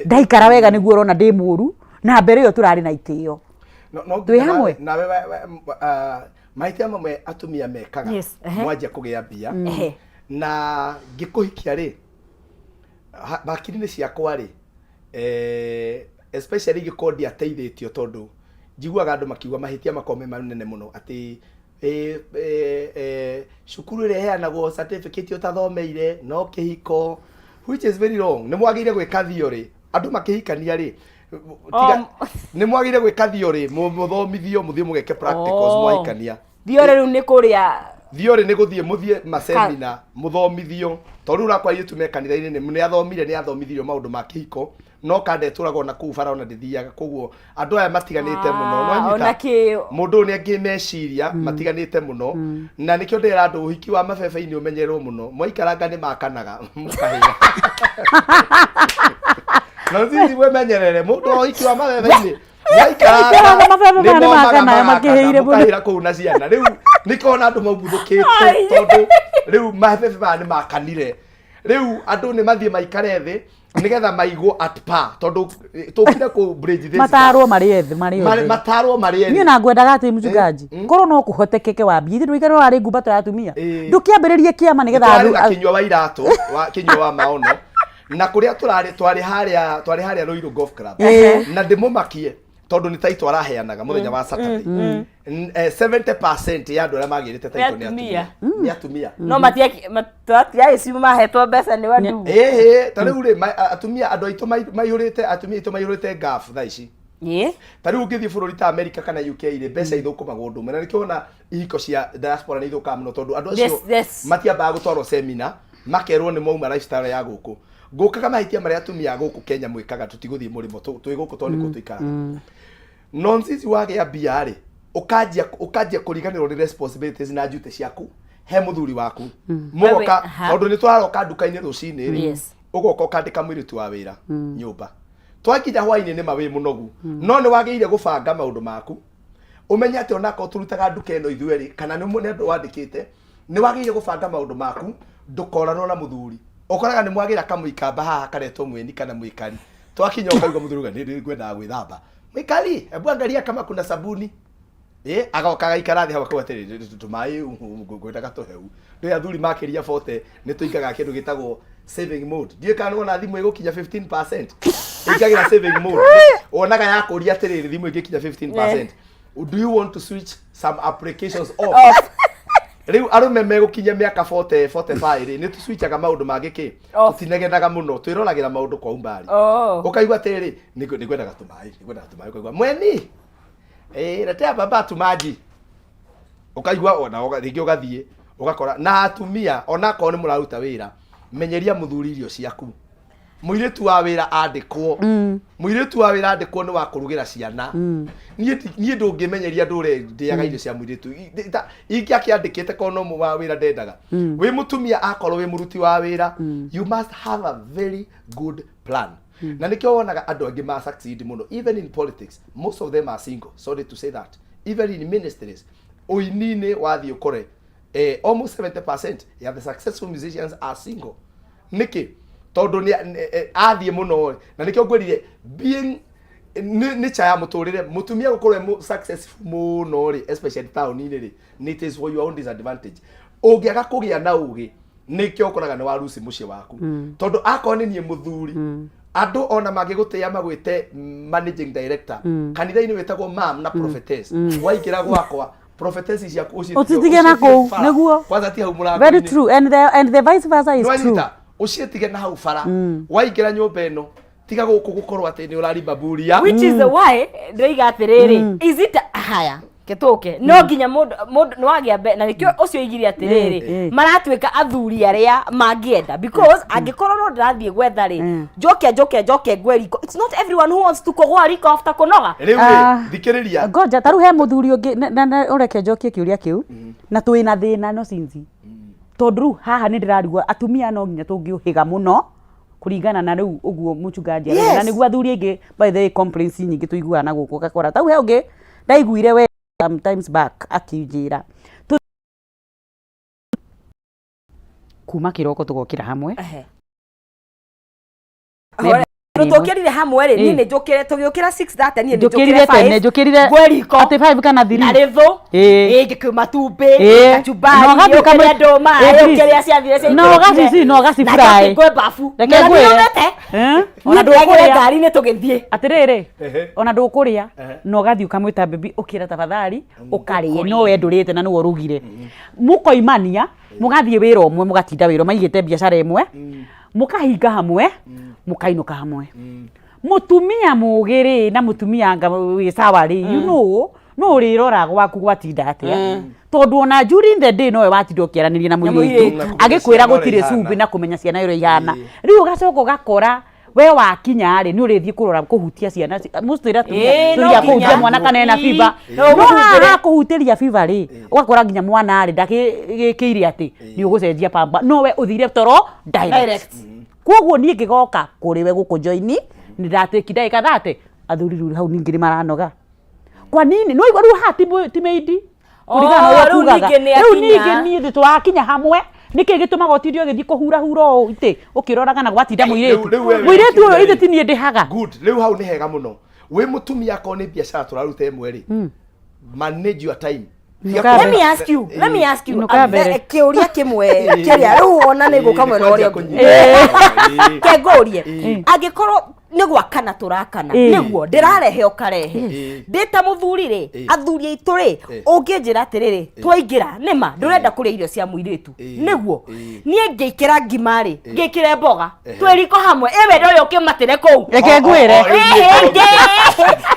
S1: ndaikara wega nĩguo ũrona ndĩ mũru, na mbere ĩyo tũrarĩ na itĩo.
S3: No
S1: Twĩ hamwe?
S3: Nawe mahĩtia mamwe atumia mekaga,
S2: Yes, ehe.
S3: mwanjia kũgĩa mbia na ngĩkũhikia rĩ, hakiri-inĩ ciakwa rĩ, Especially ingĩkorwo ndiateithĩtio, tondũ njiguaga andũ makiuga mahĩtia makoragwo me manene mũno atĩ cukuru ĩrĩa ĩheanagwo certificate ũtathomeire no kĩhiko, which is very wrong. Nĩ mwagĩrĩire gwĩka theory andũ makĩhikania rĩ, tiga nĩ mwagĩrĩire gwĩka theory, mũthomithio, mũthiĩ mũgeke practicals mwahikania.
S2: Theory rĩu nĩ kũrĩa?
S3: Theory nĩ gũthiĩ, mũthiĩ masemina, mũthomithio, tondũ rĩu ũrakora airĩtu me kanitha-inĩ nĩ athomire, nĩ athomithirio maũndũ ma kĩhiko, no kanda ĩtũraga ona kũu bara ona ndĩthiaga. Koguo andũ aya matiganĩte mũno.
S2: Ah, ona
S3: Nĩwanyita?
S2: kĩ
S3: Mũndũ ũyũ nĩ angĩ meciria matiganĩte mũno, na nĩkĩo ndĩra andũ ũhiki wa mabebe-inĩ ũmenyererwo mũno. Mwaikaranga nĩ makanaga mũkahĩa no sisi wemenyerere mũndũ wa ũhiki wa mabebe-inĩ.
S1: Maikaranga mabebe maya nĩ
S3: momaga
S1: makanaga makĩhĩire mũno.
S3: Mũkahĩra kũu na ciana. Rĩu nĩkona andũ maumbuthũkĩte, tondũ rĩu mabebe maya nĩ makanire. Rĩu andũ nĩ mathiĩ maikare thĩ nĩgetha maigwo at par, tondũ tũkire kũ bridge this
S1: Matarwo marĩ ethĩ, marĩ othe.
S3: Matarwo marĩ
S1: Niĩ
S3: ethĩ.
S1: na ngwendaga atĩ mchungaji, korwo no kũhotekeke wambie ithuĩ ndũikare warĩ ngumbato ya atumia, ndũkĩambĩrĩrie kĩama nĩgetha
S3: Twarĩ na Kinyua wa Iratũ wa Kinyua wa Maono, na kũrĩa tũrarĩ, twarĩ harĩa Ruiru Golf Club. Na ndĩmũmakie, tondũ nĩ taito araheanaga mũthenya wa Saturday. 70% ya andũ arĩa magĩrĩte taito nĩ
S2: atumia.
S3: Atumia, nĩ atumia.
S2: No matiagĩcimu mahetwo mbeca nĩ wandu.
S3: Ĩhĩ, ta rĩu rĩ, atumia, andũ aitũ maihũrĩte, atumia aitũ maihũrĩte ngaf thaa ici. Ta rĩu ũngĩthiĩ bũrũri ta America kana UK rĩ, mbeca ithũkũmagwo ũndũ ũmwe, na nĩkĩo wona ihiko cia diaspora nĩ ithũkaga mũno, tondũ andũ acio matiambaga gũtwarwo semina, makerwo nĩ mauma lifestyle ya gũkũ. Ngũkaga mahĩtia marĩa atumia a gũkũ Kenya mwĩkaga, tũtigũthiĩ mũrĩmo, twĩ gũkũ tondũ nĩkuo tũikaraga. Nonsense, wagĩa mbia rĩ, ũkanjia kũriganĩrwo nĩ responsibilities na duty ciaku he mũthuri waku. Mũgoka tondũ nĩ tũraroka nduka-inĩ rũcinĩ rĩ, ũgoka ũkandĩka mũirĩtu wa wĩra nyũmba. Twakinya hwainĩ nĩ ma wĩ mũnogu, no nĩ wagĩrĩire gũbanga maũndũ maku, ũmenye atĩ onakorwo tũrutaga nduka ĩno ithuerĩ kana nĩ andũ wandĩkĩte, nĩ wagĩrĩire gũbanga maũndũ maku ndũkoranwo na mũthuri. Ũkoraga nĩ mwagĩra kamũikamba haha karetwo mweni kana mwĩkari. Twakinya ũkaigua mũthuri uga, nĩ ngwendaga gwĩthamba, mwĩkari, hebu angalia kama kuna sabuni. Agoka agaikara thĩ hau akauga atĩrĩrĩ, tũmaĩ ngwendaga tũhehu. Ndũĩ athuri makĩria 40 nĩ tũingaga kĩndũ gĩtagwo saving mode. Ndiũĩ kana nĩwona thimũ ĩgũkinya 15% ĩingagĩra saving mode. Wonaga yakũria atĩrĩrĩ, thimũ ĩngĩkinya 15%, do you want to switch some applications off? Rĩu arũme megũkinya mĩaka 40, 45 rĩ, nĩ tũswitchaga maũndũ mangĩ kĩ tũtinegenaga mũno, twĩroragĩra maũndũ kwa umbali. Ũkaigua atĩrĩrĩ, nĩngwendaga tũmaĩ, nĩngwendaga tũmaĩ. Ũkaigua mweni, letea baba tumaji. Ũkaigua ona rĩngĩ ũgathiĩ ũgakora na atumia, onakorwo nĩ mũraruta wĩra, menyeria mũthuri irio ciaku. Mũirĩtu wa wĩra andĩkwo, mũirĩtu wa wĩra andĩkwo nĩ wa kũrugĩra ciana. Niĩ ndũngĩmenyeria ndũre ndĩaga irio cia mũirĩtu. Ingĩakĩandĩkĩte korwo no wa wĩra ndendaga. Wĩ mũtumia, akorwo wĩ mũruti wa wĩra, you must have a very good plan. Na nĩkĩo wonaga andũ angĩ ma succeed mũno, even in politics, most of them are single, sorry to say that, even in ministries, ũini-inĩ wathiĩ ũkore almost 70% ya the successful musicians are single. Nĩkĩ? Tondũ athiĩ mũno. Na nĩkĩo ngwĩrire being nĩ cha ya mũtũrĩre, mũtumia gũkorwo e successful mũno rĩ, especially taũni-inĩ rĩ, nĩ it is for your own disadvantage ũngĩaga kũgĩa na ũgĩ. Nĩkĩo ũkoraga nĩ waruci mũciĩ waku, tondũ akorwo nĩ niĩ mũthuri, andũ ona mangĩgũtĩĩa magwĩte managing director, kanitha-inĩ wĩtagwo mam na prophetess, waingĩra gwakwa prophetess ciaku
S1: ũcitige na
S3: ũciĩtige
S1: kũu,
S3: bara.
S1: Nĩguo.
S3: Kwanza ti hau mũrango-inĩ.
S1: Very true, and the vice versa is true.
S3: Nĩwanyita? Ũciĩtige na hau bara. Waingĩra nyũmba ĩno, tiga gũkũ gũkorwo atĩ nĩ ũrarimba mburia.
S2: Which is why ndĩroiga atĩrĩrĩ, is it haya ketũke no nginya mũndũ nĩ wagĩa na nĩkĩo ũcio oigire atĩrĩrĩ, maratuĩka athuri arĩa mangĩenda, because angĩkorwo no ndĩrathiĩ gwetha rĩ, njoke njoke njoke ngwe riko. It's not everyone who wants to kũgwa riko after kũnoga.
S3: Rĩu rĩ, thikĩrĩria.
S1: Ngoja, ta rĩu he mũthuri ũngĩ na ũreke njokie kĩũria kĩu, na twĩ na thĩna no sinzi, tondũ rĩu haha nĩ ndĩrarigwo atumia no nginya tũngĩũhĩga mũno kũringana na rĩu ũguo mũchungaji arauga. Na nĩguo athuri aingĩ, by the way, complaints nyingĩ tũiguaga na gũkũ, ũgakora tau he ũngĩ ndaiguire we sometimes back akĩnjĩra kuma kĩroko tũgokĩra hamwe.
S2: Tondũ tũkĩrire hamwe rĩ, niĩ nĩ njũkĩre, tũgĩũkĩra 6:30, niĩ nĩ njũkĩre
S1: Njũkĩrire tene,
S2: 5,
S1: njũkĩrire
S2: ngwe riko
S1: atĩ 5 kana 3.
S2: Na rĩthũ,
S1: Ĩĩ.
S2: ĩĩ, ngĩkua matumbĩ,
S1: Ĩĩ.
S2: kachumbari,
S1: Na ũgathiĩ
S2: ũkĩrĩa
S1: ũkamũ-
S2: ndũma,
S1: Ĩĩ,
S2: ĩĩ,
S1: please.
S2: ũkĩrĩa ciathire ciaingĩrire.
S1: Na ũgacici, na ũgaci
S2: Na
S1: fry.
S2: njoke ngwe bafu.
S1: Reke
S2: Na
S1: ngwĩre.
S2: ndironete.
S1: Eh?
S2: Niĩ
S1: Ona
S2: ndĩragĩre
S1: ndũkũrĩa.
S2: ngari-inĩ tũgĩthiĩ.
S1: Atĩrĩrĩ,
S3: Ehe.
S1: ona ndũkũrĩa
S3: Ehe.
S1: na ũgathiĩ ũkamwĩta baby ũkĩra tafadhali ũkarĩe no we ndũrĩte na nĩwe ũrugire. Mũkoimania mũgathiĩ wĩra ũmwe mũgatinda wĩra maigĩte biacara ĩmwe mũkahinga hamwe mũkainũka hamwe. Mũtumia mũgĩ rĩ na mũtumia anga wĩ sawa rĩ, you know, no ũrĩrora gwaku gwatinda atĩa tondũ ona during the day nowe watinda ũkĩaranĩria na mũirĩtu
S3: Na kũmenya
S1: agĩkwĩra
S3: ciana ũrĩa
S1: gũtirĩ
S3: ihana.
S1: cumbĩ na kũmenya ciana ũrĩa ihana. Rĩu ũgacoka ũgakora we wakinya rĩ nĩ ũrĩthiĩ kũrora kũhutia ciana mostly ĩrĩa atumia
S2: Ĩĩ, no
S1: tũthiaga
S2: nginya.
S1: kũhutia mwana kana ena
S2: Ĩĩ,
S1: fever.
S2: no
S1: No
S2: ũmũhumbĩre.
S1: haha kũhutĩria fever rĩ, ũgakora nginya mwana rĩ ndakĩgĩkĩire atĩ nĩ ũgũcenjia pamba, no we ũthire toro direct.
S2: Direct.
S1: Koguo niĩ ngĩgoka kũrĩ we gũkũ join nĩ ndatĩki ndagĩka thate athuri rĩu hau ningĩ nĩ maranoga. Kwa nini? No igua rĩu haha ti maid kũringana na
S2: Oh,
S1: ũrĩa
S2: rĩu
S1: kugaga.
S2: ningĩ nĩ
S1: Rĩu
S2: akinya.
S1: ningĩ niĩ thĩ twakinya hamwe nĩkĩ gĩtũmaga ũtinde ũgĩthiĩ kũhurahura ũũ itĩ ũkĩroraga na gwatinda mũirĩtu.
S3: Rĩu we wĩ
S1: Mũirĩtu ũyũ
S3: mũtumia
S1: ithe
S3: rĩ.
S1: ti niĩ ndĩhaga.
S3: Good. Rĩu hau nĩ hega mũno. Wĩ mũtumia akorwo nĩ biacara tũraruta ĩmwe rĩ, manage your time.
S1: Inuka
S2: Let me ask you, let me ask you,
S1: Inuka mbere.
S2: kĩũria kĩmwe kĩrĩa rĩu ona nĩ gũka mwena ũrĩa ũngĩ. Ke ngũrie, angĩkorwo nĩ gwakana tũrakana,
S1: Ĩĩ.
S2: nĩguo ndĩrarehe ũkarehe, ndĩ ta mũthuri rĩ, athuri aitũ rĩ, ũngĩnjĩra atĩrĩrĩ, twaingĩra nĩma ndũrenda kũrĩa irio cia mũirĩtu, nĩguo niĩ ngĩkĩra ngima rĩ, ngĩkĩre mboga, twĩ riko hamwe, ĩ wendo ũrĩa ũkĩmatĩre kũu.
S1: Reke ngwĩre.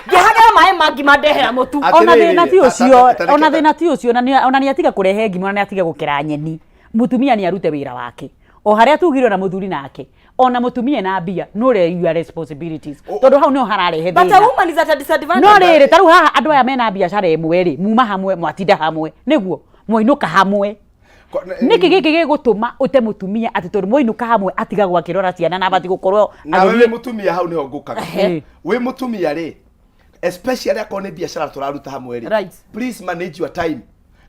S2: Ngĩhagĩra maĩ ma ngima ndehera mũtu.
S1: Ona thĩna ti ũcio, ona thĩna ti ũcio, ona nĩ atiga kũrehe ngima, ona nĩ atiga gũkera nyeni. Mũtumia nĩ arute wĩra wake. O harĩa tugire ona mũthuri nake, ona mũtumia na mbia, no ũrĩa your responsibilities. Tondũ hau nĩho hararehe
S2: But a
S1: thĩna.
S2: woman is at a disadvantage.
S1: No rĩrĩ, ta rĩu haha andũ aya mena biacara ĩmwe rĩ, muma hamwe, mwatinda hamwe, nĩguo mwainũka hamwe. Nĩkĩ gĩkĩ gĩgũtũma ũte mũtumia atĩ tondũ mwainũka hamwe atigagwo akĩrora ciana na abatiĩ gũkorwo
S3: Nawe wĩ
S1: agĩthiĩ
S3: mũtumia hau nĩho ngũkaga. Wĩ mũtumia rĩ, especially akorwo nĩ biacara tũraruta hamwe rĩ,
S2: Right.
S3: please manage your time.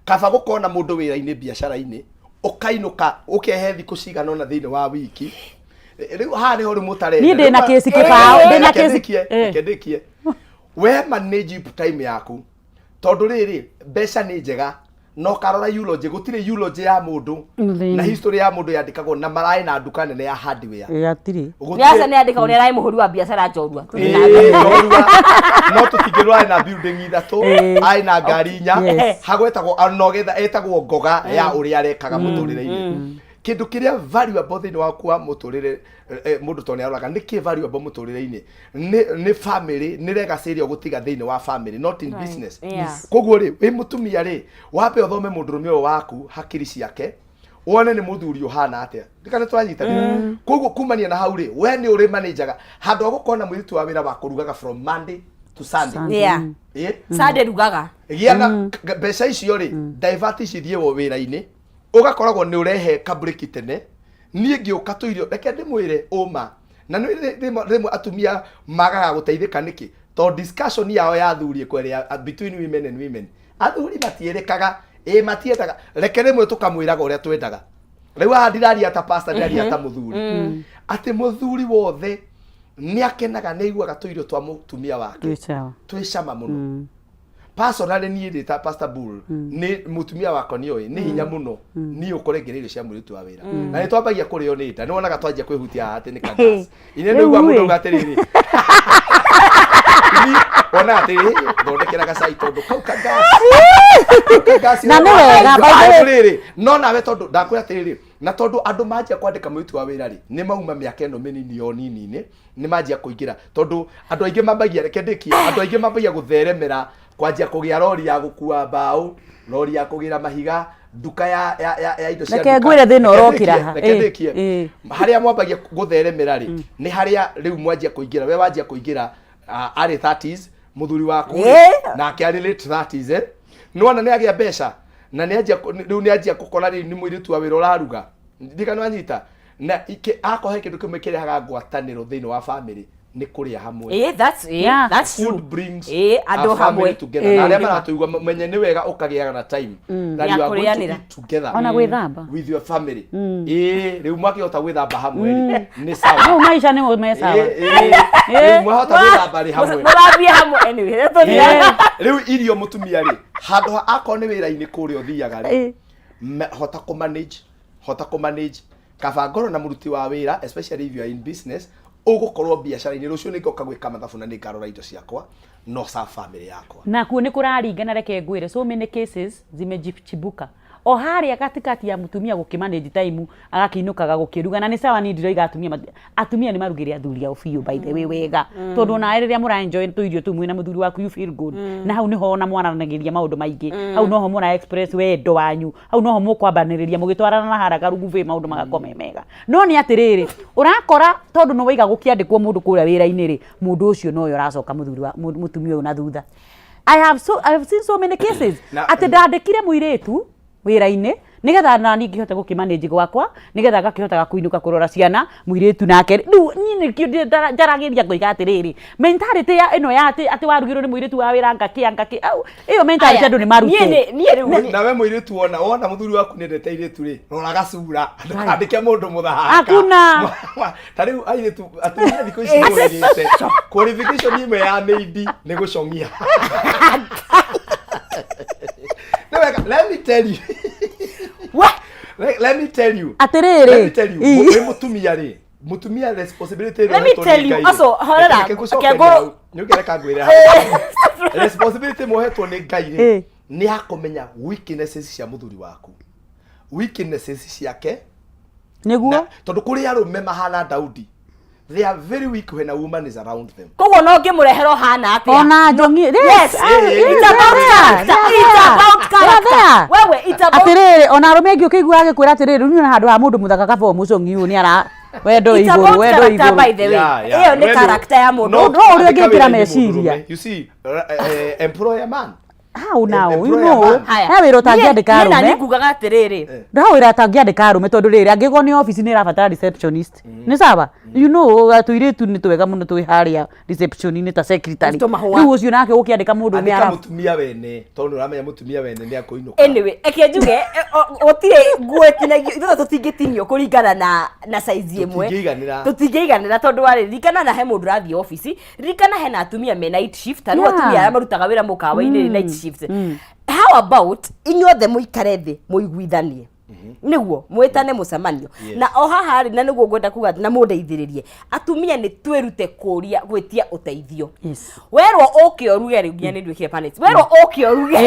S3: Kaba gũkorwo na mũndũ wĩra-inĩ biacara-inĩ, ũkainũka ũkehe thikũ cigana ũna thĩinĩ wa wiki. Rĩu haha nĩho rĩu mũtarenda.
S1: Niĩ ndĩna
S3: Rĩu
S1: kĩci kĩbaũ, ndĩna
S3: Reke
S1: kĩci-
S3: ndĩkie, reke ndĩkie. We manage time yaku tondũ rĩrĩ mbeca nĩ njega na ũkarora eulogy, gũtirĩ eulogy ya mũndũ na history ya mũndũ yandĩkagwo na maraĩ na nduka nene ya hardware.
S1: Hatirĩ.
S3: Gũtirĩ-
S2: Nĩ aca nĩ andĩka ũrĩa ararĩ mũhũri wa biacara njorua.
S3: Ĩĩ, njorua. No tũtingĩrwo arĩ na building ithatũ, arĩ na ngari inya,
S1: Yes.
S3: hagwetagwo anogetha etagwo ngoga ya ũrĩa arekaga mũtũrĩre-inĩ. Kĩndũ kĩrĩa valuable thĩinĩ waku wa mũtũrĩre, mũndũ tondũ nĩaroraga nĩkĩ valuable mũtũrĩre-inĩ, nĩ family, nĩ legacy ĩrĩa ũgũtiga thĩinĩ wa family, not in business. Koguo rĩ, wĩ mũtumia rĩ, wambe ũthome mũndũrũme ũyũ waku hakiri ciake, wone nĩ mũthuri ũhana atĩa. Ndikana tũranyitanĩra. Koguo kumania na hau rĩ, we nĩ ũrĩ manager handũ ha gũkorwo na mũirĩtu wa wĩra wa kũrugaga from Monday to Sunday.
S2: Yeah.
S3: Ĩ?
S2: Sunday rugaga.
S3: Gĩa na mbeca icio rĩ, divert cithiĩ wo wĩra-inĩ, ũgakoragwo nĩ ũrehe kabreki tene. Niĩ ngĩũka tũirio, reke ndĩmwĩre ũma. Na nĩ rĩmwe atumia magaga gũteithĩka nĩkĩ? Tondũ discussion yao ya athuri ĩkwerĩa between women and women. Athuri matiĩrĩkaga, ĩ matiendaga. Reke rĩmwe tũkamwĩraga ũrĩa twendaga. Rĩu haha ndiraria ta pastor, ndiraria ta mũthuri. Atĩ mũthuri wothe nĩ akenaga, nĩ aiguaga tũirio twa mũtumia wake
S1: Twĩ sawa.
S3: twĩ cama mũno. Personally niĩ ndĩ ta Pastor Bull, nĩ mũtumia wakwa nĩ oĩ nĩ hinya mũno niĩ ũkore ngĩrĩa irio cia mũirĩtu wa wĩra. Na nĩ twambagia kũrĩo nĩ nda, nĩ wonaga twanjia kwĩhutia haha atĩ nĩ kagas. Ine nĩ ũiguaga mũndũ auga atĩrĩrĩ, Ni wona atĩrĩrĩ, thondekera gacai tondũ kau kagas. Kau
S1: Na nĩ wega, by the way.
S3: Atĩrĩrĩ, no nawe tondũ ndakwĩra atĩrĩrĩ, na tondũ andũ manjia kwandĩka mũirĩtu wa wĩra rĩ, nĩ mauma mĩaka ĩno mĩnini o nini-inĩ, nĩ manjia kũingĩra tondũ andũ aingĩ mambagia, reke ndĩkie, andũ aingĩ mambagia gũtheremera kwanjia kũgĩa rori ya gũkua mbaũ, rori ya kũgĩra mahiga, nduka ya indo cia
S1: Reke
S3: nduka.
S1: ngwĩre thĩna
S3: Reke
S1: ũrokĩra
S3: ndĩkie,
S1: ha.
S3: reke ndĩkie. Harĩa mwambagia gũtheremera rĩ, nĩ harĩa rĩu mwanjia kũingĩra, we wanjia kũingĩra, arĩ 30s mũthuri waku rĩ, nake arĩ late 30s, eh? Nĩwona nĩ agĩa mbeca na nĩ anjia rĩu nĩ anjia gũkora rĩu nĩ mũirĩtu wa wĩra ũraruga. Ndika nĩ wanyita na akorwo he kĩndũ kĩmwe kĩrehaga ngwatanĩro thĩinĩ wa family Nĩ kũrĩa hamwe.
S2: That's that's true.
S3: Food brings
S2: andũ
S3: a family
S2: hamwe.
S3: together. Na arĩa maratũigua menye nĩ wega ũkagĩaga na time that
S2: Ya
S3: you are going to
S2: kũrĩanĩra.
S3: eat together
S1: Ona gwĩthamba.
S3: with your family. Rĩu mwakĩhota gwĩthamba hamwe rĩ, nĩ sawa.
S1: Rĩu maica nĩ me sawa.
S3: Rĩu mwahota gwĩthamba rĩ hamwe.
S2: Mũthambie hamwe anyway. Tũthiĩ.
S3: Rĩu irio mũtumia rĩ, handũ ha akorwo nĩ wĩra-inĩ kũrĩa ũthiaga rĩ, hota kũ manage, hota kũ manage kaba ngorwo na mũruti wa wĩra, especially if you are in business, ũgũkorwo biacara-inĩ rũciũ nĩ ngoka gwĩka mathabu na nĩ ngarora indo ciakwa no serve family yakwa.
S1: Nakuo nĩ kũraringana. Reke ngwĩre, so many cases zimejichibuka o harĩa katikati ya mũtumia gũkĩmanage time, agakĩinũkaga gũkĩruga, na nĩ sawa. Niĩ ndiroiga atumia atumia nĩ marugĩre athuri ao biũ, by the way, wega, tondũ onawe rĩrĩa mũra enjoy tũirio tũu mwĩna mũthuri waku, you feel good. Na hau nĩho ona mwaranagĩria maũndũ maingĩ, hau noho mũra express wendo wanyu, hau noho mũkwambanĩrĩria mũgĩtwarana na haraka rugubĩ, maũndũ magakorwo me mega. No nĩ atĩrĩrĩ, ũrakora tondũ nĩ waiga gũkĩandĩkwo mũndũ kũrĩa wĩra-inĩ rĩ, mũndũ ũcio nowe ũracoka mũthuri wa mũtumia ũyũ na thutha. I have seen so many cases atĩ ndandĩkire mũirĩtu wĩra-inĩ nĩgetha nani ngĩhote gũkĩmanage gwakwa, nĩgetha ngakĩhotaga kũinũka kũrora ciana, mũirĩtu nake. Rĩu niĩ nĩkĩo njaragĩria ngoiga atĩrĩrĩ, mentality ya ĩno ya atĩ warugĩrwo nĩ mũirĩtu wa wĩra ngakĩa ngakĩ au, ĩyo mentality andũ nĩ marute.
S2: Niĩ rĩu
S3: Nawe mũirĩtu, wona mũthuri waku nĩendete airĩtu rĩ, rora gacura, ndũkandĩke mũndũ mũthaka.
S1: Hakuna.
S3: Ta rĩu airĩtu, atumia thikũ ici nĩmorĩgĩte qualification imwe ya maid nĩ gũcong'ia. Nĩ wega, let me tell you. Let me tell you.
S1: Atĩrĩrĩ.
S3: Let me tell you. Wĩ mũtumia rĩ, mũtumia responsibility ĩrĩa
S2: Let me
S3: ũhetwo nĩ
S2: tell you,
S3: Ngai rĩ,
S2: aco, horera,
S3: reke ngũcokerie hau. Nĩũngĩreka ngwĩre hau. Responsibility mũhetwo nĩ Ngai rĩ, nĩ ya kũmenya weaknesses cia mũthuri waku, weaknesses ciake.
S1: Nĩguo.
S3: Tondũ kũrĩ arũme mahana Daudi, they are very weak when a woman is around them.
S2: Koguo no ngĩmũrehera ũhana atĩa?
S1: Ona njongi.
S2: Yes, it's about character. It's about character. Wewe, it's about
S1: Atĩrĩrĩ, ona arũme angĩ ũkĩigua agĩkwĩra atĩrĩrĩ, rĩu niĩ ona handũ ha mũndũ mũthaka kaba ũmũcong'i ũyũ nĩ ara wendo
S2: It's
S1: igũrũ,
S2: about
S1: wendo
S2: character,
S1: igũrũ.
S2: by the way. Ĩyo nĩ character ya mũndũ.
S1: No ũrĩa
S3: Andĩka
S1: ũngĩkĩra
S3: wĩra-inĩ
S1: meciria.
S3: mũndũrũme. You see, employ a man.
S1: How now you
S3: Employ a
S1: know
S3: man.
S2: Haya.
S1: He wĩra ũtangĩandĩka
S2: Niĩ nani
S1: arũme.
S2: ngugaga atĩrĩrĩ,
S1: Nda wĩra atangĩandĩka arũme, tondũ rĩrĩ, angĩkorwo nĩ obici nĩ ĩrabatara receptionist, nĩ sawa, you know tũirĩtu nĩ twega mũno twĩ harĩa reception-inĩ ta secretary.
S2: Tũmahũa.
S1: Rĩu ũcio nake ũkĩandĩka mũndũ ũmwe
S3: Andĩka mũtumia wene, tondũ nĩ ũramenya mũtumia wene nĩ akũinũka.
S2: Anyway, eke njuge, gũtirĩ nguo ĩtinagio, ithuothe tũtingĩtinio kũringana na size ĩmwe.
S3: Tũtingĩiganĩra.
S2: Tũtingĩiganĩra, tondũ warĩ ririkana na he mũndũ ũrathiĩ obici, ririkana hena atumia me night shift, ta rĩu atumia arĩa marutaga wĩra mũkawa-inĩ night shift. How about inyuothe mũikare thĩ mũiguithanie, nĩguo mwĩtane mũcemanio? Na o haha rĩ, na nĩguo ngwenda kuga atĩ na mũndeithĩrĩrie, atumia nĩ twĩrute kũria gwĩtia ũteithio. Werwo ũke ũruge rĩ, nginya nĩ nduĩkire panels, werwo ũke ũruge,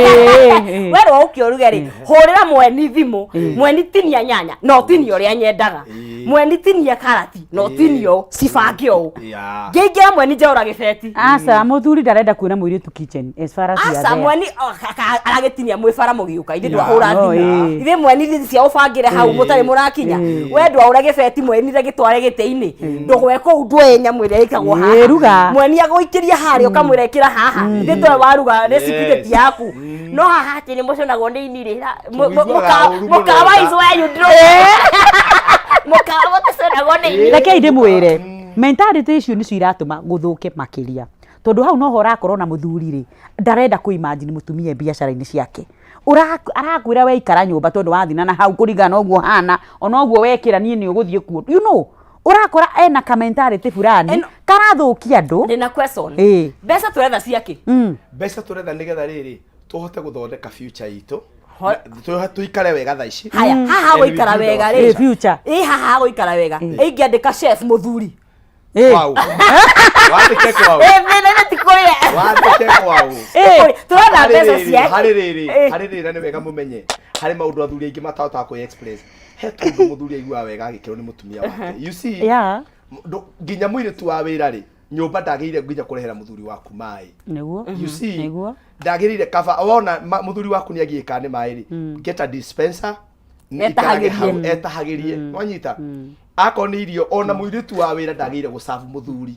S2: werwo ũke ũruge rĩ, hũrĩra mweni thimũ, mweni tinia nyanya no tinia ũrĩa nyendaga, mweni tinia karati no tinia ũũ, cibange ũũ. Ngĩingĩra mweni njaũra gĩbeti.
S1: Aca, mũthuri ndarenda kuona mũirĩtu kitchen as far as you are
S2: Aca,
S1: there.
S2: mweni aragĩtinia mwĩ bara mũgĩũka, ithuĩ ndwahũra
S1: No,
S2: thimũ, ithuĩ mweni ithuĩ cia ũbangĩre hau mũtarĩ mũrakinya, we ndwaũra gĩbeti, mweni rĩgĩtware gĩtĩ-inĩ, ndũgwe kũu ndwoe nyamũ ĩrĩa ĩkagwo haha.
S1: Ruga.
S2: Mweni agũikĩria harĩa ũkamwĩra ĩkĩra haha, ithuĩ twe waruga recipe ti yaku, no haha atĩ nĩ mũconagwo nĩ ini rĩ.
S3: Tũiguaga ũru mũno.
S2: Mũkawa is where you draw, mũkawa mũtaconagwo nĩ ini.
S1: Rekei ndĩmwĩre, mentality icio nĩcio iratũma gũthũke makĩria, tondũ hau noho ũrakorwo na mũthuri rĩ, ndarenda kũ imagine mũtumia biacara-inĩ ciake. Arakwĩra we ikara nyũmba, tondũ wathina na hau kũringana na ũguo hana ona ũguo wekĩra niĩ nĩ ũgũthiĩ kuo, you know, ũrakora ena ka mentality fulani karathũkia andũ.
S2: Ndĩna question. Mbeca tũretha ciakĩ?
S3: Mbeca tũretha nĩgetha rĩrĩ tũhote gũthondeka future itũ, tũikare wega thaa ici.
S2: Haya, haha
S3: And we
S2: gũikara
S3: build our
S2: wega rĩ,
S1: future.
S2: Ĩ haha gũikara wega, ingĩandĩka chef mũthuri?
S3: Kwao. Wandĩke kwao.
S2: Ĩ thĩna nĩ ti kũrĩa.
S3: Wandĩke kwao.
S2: Tũretha
S3: Harĩ
S2: mbeca
S3: rĩrĩ,
S2: ciake.
S3: harĩ rĩrĩ, harĩ rĩrĩ, na nĩ wega mũmenye harĩ maũndũ athuri aingĩ matahotaga kwĩ express, he tũndũ mũthuri aiguaga wega agĩkĩrwo nĩ mũtumia wake, you see. Nginya mũirĩtu wa wĩra rĩ, nyũmba ndagĩrĩire nginya kũrehera mũthuri waku maĩ. You see, ndagĩrĩire kaba wona mũthuri waku nĩ agiĩka nĩ maĩ rĩ, get a dispenser, nĩ ikarage hau
S2: Etahagĩrie.
S3: etahagĩrie, wanyita? Akorwo nĩ irio, ona mũirĩtu wa wĩra ndagĩrĩire gũcabu mũthuri,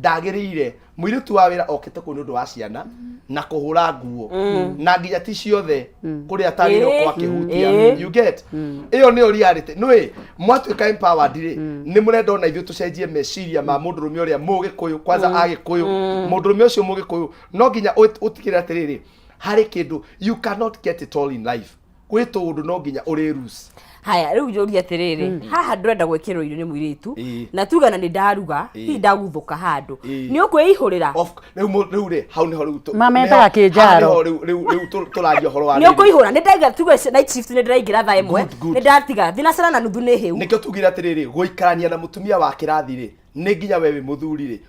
S3: ndagĩrĩire. Mũirĩtu wa wĩra okĩte kũu nĩ ũndũ wa ciana na kũhũra nguo, na nginya ti ciothe kũrĩa atagĩrĩirwo kwa akĩhutia. You get? Ĩyo nĩyo reality. Nĩũĩ mwatuĩka empowered rĩ, nĩ mũrenda ona ithuĩ tũcenjie meciria ma mũndũrũme ũrĩa mũgĩkũyũ, kwanza Agĩkũyũ. Mũndũrũme ũcio mũgĩkũyũ no nginya ũtigĩrĩre atĩrĩrĩ, harĩ kĩndũ you cannot get it all in life. Gwĩ tũũndũ no nginya ũrĩ lose.
S2: Haya, rĩu njũrie atĩrĩrĩ, haha ndĩrenda gwĩkĩrwo irio nĩ mũirĩtu, na tugana nĩ ndaruga, hihi ndaguthũka handũ, nĩ ũkwĩihũrĩra?
S3: Rĩu rĩ, hau nĩho rĩu
S1: Mametaga kĩnjaro.
S3: Haha nĩho rĩu tũraria ũhoro wa
S2: nĩ
S3: rĩrĩ.
S2: Ũkũihũra? Nĩ ndaiga, tuge night shift nĩ ndĩraingĩra thaa 1,
S3: Good, good.
S2: nĩ ndatiga thinacara na nuthu nĩ hĩu.
S3: Nĩkĩo tugire atĩrĩrĩ, gũikarania na mũtumia wa kĩrathi rĩ, nĩ nginya we wĩ mũthuri rĩ,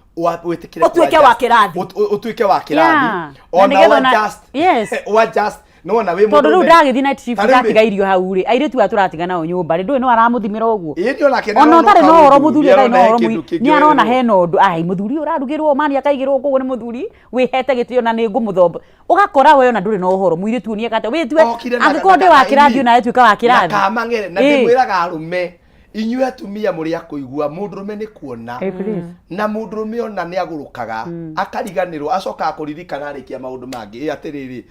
S3: wĩtĩkĩre
S2: Ũtuĩke wa kĩrathi.
S3: Ũtuĩke wa kĩrathi.
S1: Yeah. Na
S3: Ona
S1: nĩgetha
S3: wa
S1: ona- Yes.
S3: wa just nĩwona wĩ
S1: Tondũ rĩu
S3: mũndũrũme.
S1: ndagĩthiĩ night shift,
S3: Ta rĩu rĩ,
S1: ndatiga irio hau rĩ, airĩtu aya tũratiga nao nyũmba rĩ, ndũĩ no aramũthimĩra ũguo.
S3: Ĩĩ, nĩ onake nĩ
S1: Ona
S3: arona
S1: ũtarĩ na ũhoro,
S3: kaũndũ,
S1: mũthuri
S3: nĩ
S1: ũtarĩ na
S3: arona he
S1: ũhoro
S3: kĩndũ kĩngĩ
S1: nĩ arona
S3: werĩrwo.
S1: hena ũndũ, ai, mũthuri ũyũ ũrarugĩrwo mani akaigĩrwo koguo nĩ mũthuri wĩhete gĩtĩo na nĩ ngũmũthomba. Ũgakora we ona ndũrĩ na ũhoro, mũirĩtu ũyũ nĩeka atĩa, wĩtue
S3: Okire
S1: angĩkorwo ndĩ wa kĩrathi, onawe tuĩka wa
S3: na
S1: kĩrathi.
S3: Kamang'ere na ndĩmwĩraga arũme, inyuĩ atumia mũrĩ a kũigua, mũndũrũme nĩ kuona.
S1: Eh, please.
S3: Na mũndũrũme ona nĩ agũrũkaga, akariganĩrwo, acokaga kũririkana arĩkia maũndũ mangĩ. Ĩ atĩrĩrĩ,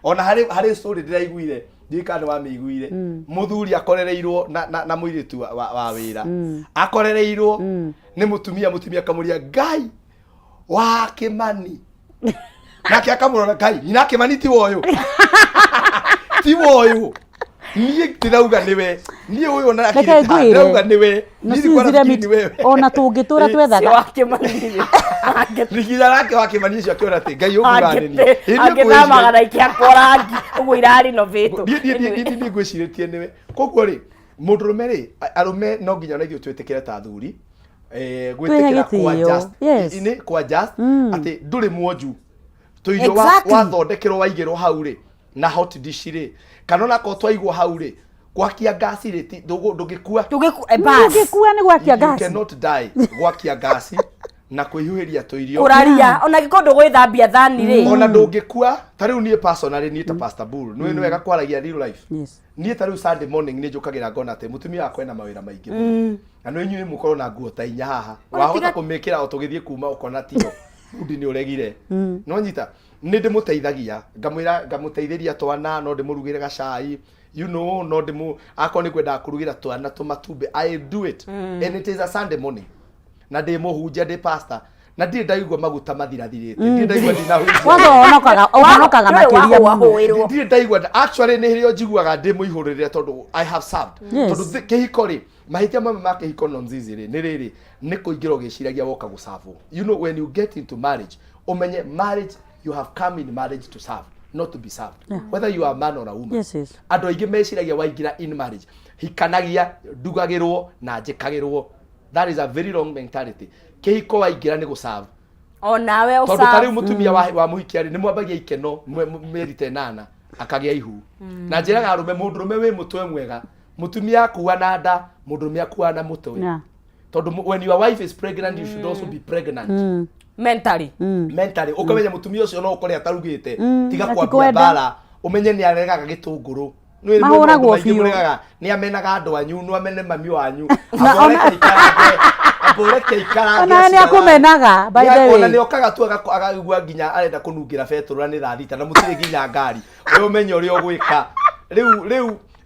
S3: ona harĩ story ndĩraiguire, ndiũĩ kana nĩ wamĩiguire, mũthuri akorereirwo na mũirĩtu wa wĩra, akorereirwo nĩ mũtumia, mũtumia akamũria, "Ngai wa Kĩmani?" Nake akamũrora, "Ngai, nyina Kĩmani ti woyũ, ti woyũ, niĩ ndĩrauga nĩwe, niĩ ũyũ ona
S1: Reke
S3: akirĩte haha,
S1: ngwĩre.
S3: ndĩrauga nĩwe."
S1: Na
S3: Niĩ ndikuona
S1: Suzy
S3: fikiri nĩ wewe.
S1: Ona tũngĩtũra twethaga
S2: Wa Kĩmani.
S3: Nginya nake wa Kĩmani ũcio akĩona atĩ Ngai ũguranĩria.
S2: Angĩthamaga na ikĩakwo rangi ũguo irarinovatwo.
S3: Niĩ ngwĩcirĩtie nĩwe. Koguo rĩ, mũndũrũme rĩ, arũme no nginya ona ithuĩ twĩtĩkĩre ta athuri, gwĩtĩkĩra
S1: Twĩhe
S3: kwa
S1: gĩtĩo.
S3: just nĩ kwa just atĩ ndũrĩ mwonju tũirio wathondekerwo waigĩrwo hau rĩ na hot dish rĩ, kana onakorwo twaigwo hau rĩ, gwakia ngasi rĩ, ndũngĩkua.
S1: Ndũngĩkua nĩ gwakia
S3: You
S1: ngasi.
S3: cannot die gwakia ngasi na kwĩhiũhĩria tũirio.
S2: Kũraria ona angĩkorwo ndũgwĩthambia thani rĩ.
S3: Ona ndũngĩkua. Ta rĩu niĩ personally, niĩ ta Pastor Bull, nĩ wega kwaragia real life. Niĩ ta rĩu Sunday morning nĩ njũkagĩra ngona atĩ mũtumia wakwa ena mawĩra maingĩ mũno, na nĩ inyuĩ mũkorwo na nguo ta inya haha, wahota kũmĩkĩra o tũgĩthiĩ kuma ũkona tiyo bundi nĩ ũregire. No nyita nĩ ndĩmũteithagia, ngamwĩra ngamũteithĩria twana, no ndĩmũrugĩre gacai, no ndĩmũ akorwo nĩ kwendaga kũrugĩra twana tũmatumbĩ, I do it. And it is a Sunday morning na ndĩ mũhunjia, ndĩ pastor, na ndirĩ ndaigua maguta mathirathirĩte, ndirĩ ndaigua ndinahunjia.
S1: Kwanza ũhonokaga
S2: Ndũrĩ
S1: makĩria mũno.
S2: wahũahũĩrwo.
S3: Ndirĩ ndaigua. Actually nĩ hĩrĩ njiguaga ndĩ mũihũrĩrĩre tondũ I have served. Tondũ kĩhiko rĩ, mahĩtia mamwe ma kĩhiko no nzizi rĩ, nĩ rĩrĩ, nĩ kũingĩra ũgĩciragia woka gũcavwo. When you get into marriage, ũmenye marriage, you have come in marriage to serve, not to be served, whether you are a man or a woman. Andũ aingĩ meciragia waingĩra in marriage, hikanagia, ndugagĩrwo na njĩkagĩrwo. That is a very wrong mentality. Kĩhiko waingĩra nĩ gũserve.
S2: Onawe
S3: Tondũ ta rĩu
S2: ũca
S3: mũtumia wa mũhikia rĩ, nĩ mwambagia ikeno mĩeri ta 8 akagĩa ihu. Na njĩraga arũme, mũndũrũme wĩ mũtwe mwega, mũtumia akua na nda, mũndũrũme akua na mũtwe. Tondũ when your wife is pregnant, you should also be pregnant
S2: mentally.
S3: Mentally, ũkamenya mũtumia ũcio no ũkore atarugĩte, tiga
S1: Ati
S3: kwambia
S1: kwenda.
S3: mbara, ũmenye nĩ aregaga gĩtũngũrũ. Nĩ
S1: Mahũragwo
S3: maũndũ maingĩ
S1: biũ.
S3: mũregaga, nĩ amenaga andũ anyu, nĩ amene mami wanyu.
S1: Na
S3: Amba ũreke aikarange, amba ũreke aikarange
S1: Ona nĩ
S3: aciara.
S1: akũmenaga, by the
S3: Ona
S1: way.
S3: nĩ okaga tu akaigua nginya arenda kũnungĩra betũrũ na nĩ thaa 6 na mũtirĩ nginya ngari. We ũmenye ũrĩa ũgwĩka.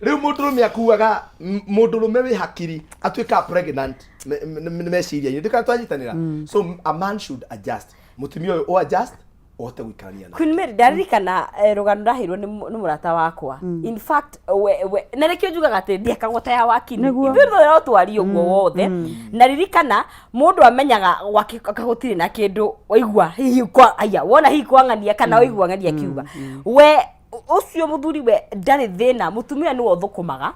S3: Rĩu mũndũrũme akuaga, mũndũrũme wĩ hakiri atuĩkaga pregnant meciria-inĩ. Ndikana twanyitanĩra. So a man should adjust. Mũtumia ũyũ ũ adjust ũhote gũikarania nake.
S2: Queen Mary, ndaririkana rũgano ndaheirwo nĩ mũrata wakwa. In fact, we, na nĩkĩo njugaga atĩ ndiakagwo ta ya wakini. Ithuĩ no twarie ũguo wothe. Na ririkana mũndũ amenyaga gwake gũtirĩ na kĩndũ, waigua hihi kwa aya wona hihi kwang'ania kana waigua ng'ania akiuga we ũcio mũthuri we ndarĩ thĩna, mũtumia nĩwe ũthũkũmaga,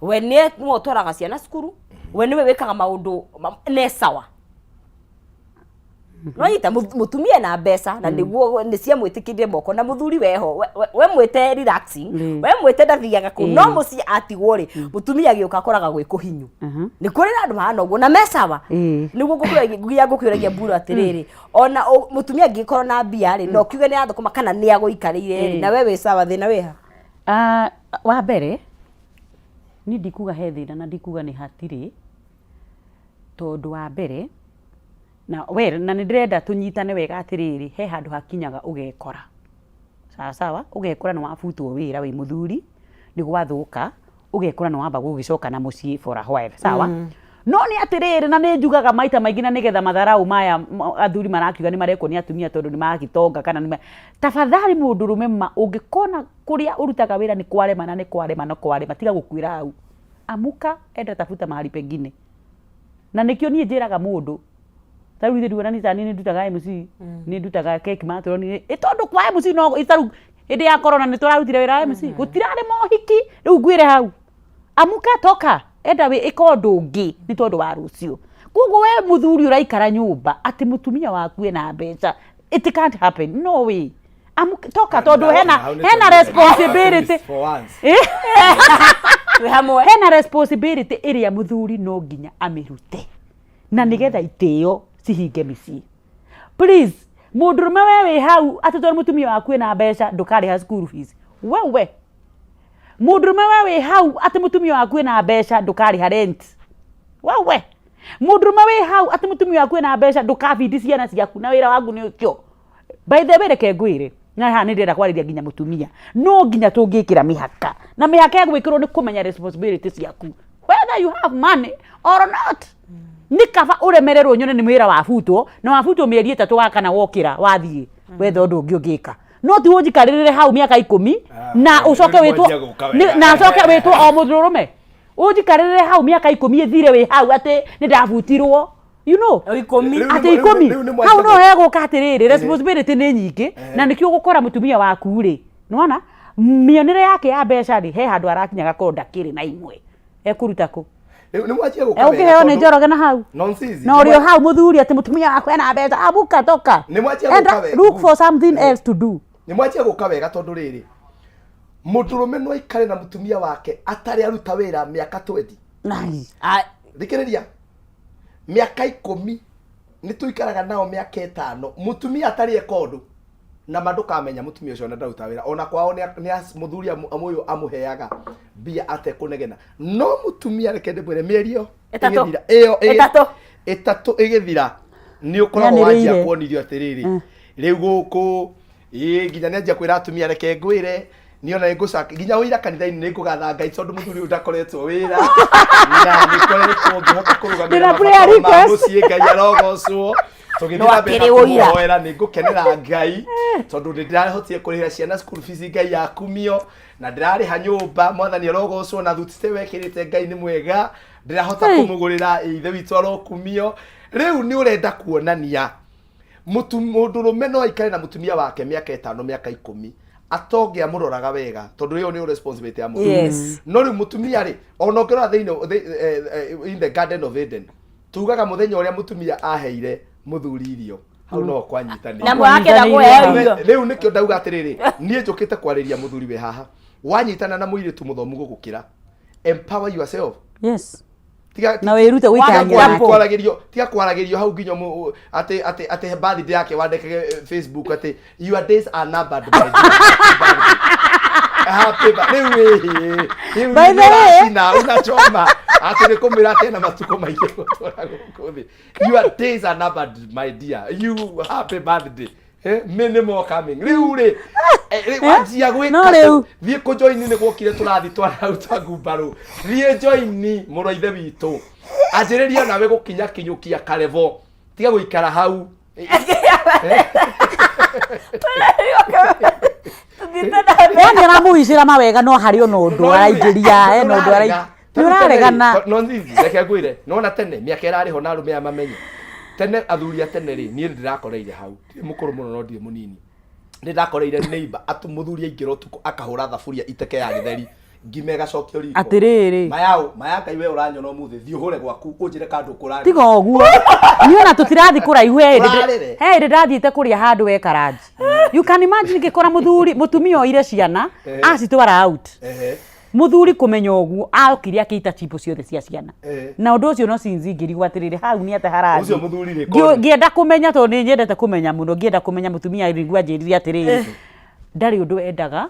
S2: we nĩwe ũtwaraga ciana cukuru, we nĩwe wĩkaga maũndũ ne sawa. Nonyita mũtumia na mbeca na nĩguo nĩ ciamwĩtĩkĩrire moko na mũthuri weho, we mwĩte relaxing, we mwĩte ndathiaga kũu, no mũciĩ atigwo rĩ, mũtumia agĩũka akoraga gwĩ kũhinyu. Nĩ kũrĩ na andũ mahana ũguo na me sawa. Nĩguo ngũkũragia ngũkĩũragia mbura atĩrĩrĩ, ona mũtumia angĩkorwo na mbia rĩ, no kiuge nĩ athũkũma kana nĩ agũikarĩire rĩ, na we wĩ sawa, thĩna wĩha?
S1: Ah, wa mbere niĩ ndikuga he thĩna na ndikuga nĩ hatirĩ. Tondũ wa mbere, na well, na nĩ ndĩrenda tũnyitane wega atĩrĩrĩ, he handũ hakinyaga ũgekora. Sawa sawa, ũgekora nĩ wabutwo wĩra wĩ mũthuri, nĩ gwathũka, ũgekora nĩ wamba gũgĩcoka na mũciĩ for a while, sawa? No nĩ atĩrĩrĩ, na nĩ njugaga maita maingĩ na nĩgetha matharau maya athuri marakiuga nĩ marekwo nĩ atumia tondũ nĩ magĩtonga kana nĩ tafadhali mũndũrũme ma ũngĩkona kũrĩa ũrutaga wĩra nĩ kwarema na nĩ kwarema na kwarema, tiga gũkuĩra hau. Amuka, enda tafuta mahali pengine. Na nĩkĩo niĩ njĩraga mũndũ, ta rĩu ithuĩ ndikuona niĩ tani nĩ ndutaga MC, nĩ ndutaga cake matron, ĩ tondũ kwa MC no ta rĩu hĩndĩ ya corona nĩ tũrarutire wĩra wa MC, gũtirarĩ mohiki, rĩu ngwĩre hau, amuka toka, enda wĩ ĩka ũndũ ũngĩ nĩ tondũ wa rũciũ. Koguo we mũthuri ũraikara nyũmba atĩ mũtumia waku ena mbeca, it can't happen, no way. Amuka, toka tondũ hena
S3: Hau nĩ
S1: hena
S3: tondũ-
S1: responsibility.
S3: For once.
S2: Twĩ hamwe.
S1: Hena responsibility ĩrĩa mũthuri no nginya amĩrute na nĩgetha itĩo cihinge mĩciĩ. Please, mũndũrũme we wĩ hau atĩ tondũ mũtumia waku ena mbeca ndũkarĩha school fees, wewe. Mũndũrũme we wĩ hau atĩ mũtumia waku ena mbeca ndũkarĩha rent, wewe. Mũndũrũme wĩ hau atĩ mũtumia waku ena mbeca ndũkabindi ciana ciaku na wĩra waku nĩ ũcio. By the way, reke ngwĩre, na haha nĩ ndĩrenda kwarĩria nginya mũtumia, no nginya tũngĩkĩra mĩhaka, na mĩhaka ĩgwĩkĩrwo nĩ kũmenya responsibility ciaku, whether you have money or not. Nĩ kaba ũremererwo nyone nĩ wĩra wabutwo, na wabutwo mĩeri 3 wa kana wokĩra wathiĩ wetha ũndũ ũngĩ ũngĩka, no ti ũnjikarĩrĩre hau mĩaka 10 na ũcoke
S3: rĩu
S1: wĩtwo
S3: mwanjia gũka wega.
S1: na ũcoke wĩtwo o mũndũrũme ũnjikarĩrĩre hau mĩaka 10 ĩthire wĩ hau atĩ nĩ ndabutirwo, you know,
S2: O 10.
S3: Rĩu
S1: atĩ 10.
S3: Rĩu nĩ mwanjia
S1: Hau no
S3: gũka.
S1: hegũka atĩrĩrĩ, responsibility nĩ nyingĩ, na nĩkĩo ũgũkora mũtumia waku rĩ, nĩwona mĩonere yake ya mbeca rĩ, he handũ arakinya gakorwo ndakĩrĩ na imwe ekũruta kũ.
S3: Rĩu nĩ mwanjia gũka wega
S1: Ũkĩheo nĩ
S3: tondũ-
S1: Njoroge na hau
S3: Nonsense.
S1: na ũrĩ o hau mũthuri atĩ mũtumia waku ena mbeca, amuka toka.
S3: Nĩ mwanjia
S1: Enda,
S3: gũka wega.
S1: look for something else to do.
S3: Nĩ mwanjia gũka wega tondũ rĩrĩ, mũndũrũme no aikare na mũtumia wake atarĩ aruta wĩra mĩaka 20.
S1: Nai.
S3: Thikĩrĩria, mĩaka 10 nĩ tũikaraga nao mĩaka 5 mũtumia atarĩ eka ũndũ, na ma ndũkamenya mũtumia ũcio ona ndaruta wĩra, ona kwao nĩ mũthuri ũyũ amũheaga mbia atekũnegena. No mũtumia, reke ndĩmwĩre, mĩeri ĩyo
S2: 3.
S3: ĩgĩthira, ĩyo
S2: 3.
S3: 3 ĩgĩthira, nĩ ũkoragwo wanjia
S1: Nĩanĩrĩire.
S3: kuonithio atĩrĩrĩ, rĩu gũkũ ĩĩ nginya nĩ anjia kwĩra atumia, reke ngwĩre niĩ ona nĩngũcaka nginya ũira kanitha-inĩ nĩngũgatha Ngai tondũ mũthuri ũyũ ndakoretwo wĩra na nĩkoretwo ngĩhota kũrũgamĩrĩra
S1: Ndĩna prayer
S3: mabataro ma
S1: request.
S3: mũciĩ, Ngai arogocwo. Tũgĩthiĩ
S2: No
S3: na mbere na
S2: akĩrĩ ũira.
S3: kũmũhoera, nĩngũkenera Ngai tondũ nĩndĩrahotire kũrĩhĩra ciana school fees, Ngai akumio, na ndĩrarĩha nyũmba, mwathani arogocwo, na thuti te wekĩrĩte, Ngai nĩ mwega, ndĩrahota
S1: Hey.
S3: kũmũgũrĩra, ithe witũ arokumio. Rĩu nĩ ũrenda kuonania mũndũrũme no aikare na mũtumia wake mĩaka 5, mĩaka 10 atonge amũroraga wega, tondũ ĩyo nĩyo responsibility ya mũthuri. No rĩu mũtumia rĩ, ona ũngĩrora thĩinĩ in the Garden of Eden, tugaga mũthenya ũrĩa mũtumia aheire mũthuri irio, hau no kwanyitanĩire.
S2: Na mwakenda kũheo irio.
S3: Rĩu nĩkĩo ndauga atĩrĩrĩ, niĩ njũkĩte kwarĩria mũthuri wĩ haha, wanyitana na mũirĩtu mũthomu gũgũkĩra, empower yourself.
S1: Yes.
S3: Tiga
S1: Na wĩrute gũikarania
S3: tiga
S1: nake.
S3: kwaragĩrio, tiga kwaragĩrio hau nginya atĩ atĩ atĩ birthday yake wandĩkage Facebook atĩ your days are numbered, my dear. Happy birthday. Rĩu ĩhĩ, rĩu
S1: By the way-
S3: nĩũracina, unachoma atĩ nĩ kũmwĩra atĩ ena matukũ maingĩ gũtũra gũkũ thĩ. Your days are numbered, my dear, you happy birthday. Many more coming. Rĩu rĩ, rĩu wanjia gwĩka
S1: No rĩu.
S3: Thiĩ kũjoini, nĩ gwokire tũrathi twarau twa ngumbarũ, thiĩ joini mũrũ wa ithe witũ, anjĩrĩria nawe gũkinya kinyũkia karevo, tiga gũikara hau.
S1: Yani aramũhicĩra mawega, no harĩ ona ũndũ araingĩria, hena ũndũ araingĩria, nĩ ũraregana.
S3: No nzizi, reke ngwĩre, nona tene mĩaka ĩrarĩ ho na arũme aya mamenye tene, athuri a tene rĩ, niĩ ndĩrakoreire hau, ndirĩ mũkũrũ mũno no ndirĩ mũnini, nĩ ndakoreire neighbor atũ mũthuri aingĩra ũtukũ akahũra thaburia iteke ya gĩtheri, ngima ĩgacokio riko.
S1: Atĩrĩrĩ.
S3: Mayau maya, Ngai we ũranyona ũmũthĩ, thiĩ ũhũre gwaku ũnjĩre kandũ kũrarĩ.
S1: Tiga ũguo, niĩ ona tũtirathi kũraihu. He hĩndĩ
S3: Ũrarĩre.
S1: He hĩndĩ ndathiĩte kũrĩa handũ wekaranji, you can imagine, ngĩkora mũthuri mũtumia oire ciana acitwara out. Mũthuri kũmenya ũguo okire akĩita chipo ciothe cia ciana. Na ũndũ ũcio no sinzi ngĩrigwo atĩrĩrĩ, hau nĩ atĩa harathiĩ?
S3: Ũcio mũthuri rĩ,
S1: Ngĩenda kũmenya, tondũ nĩ nyendete kũmenya mũno, ngĩenda kũmenya, mũtumia nĩguo anjĩrire atĩrĩrĩ, ndarĩ ũndũ endaga,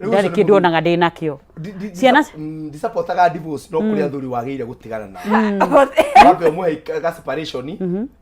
S3: Rĩu
S1: ndarĩ
S3: ũcio nĩ
S1: kĩndũ
S3: mũthuri.
S1: onaga ndĩ nakĩo. Ciana
S3: Ndisapotaga divorce, no kũrĩ athuri wagĩrĩire gũtigana nao. Wambe ũmũhe ga separation,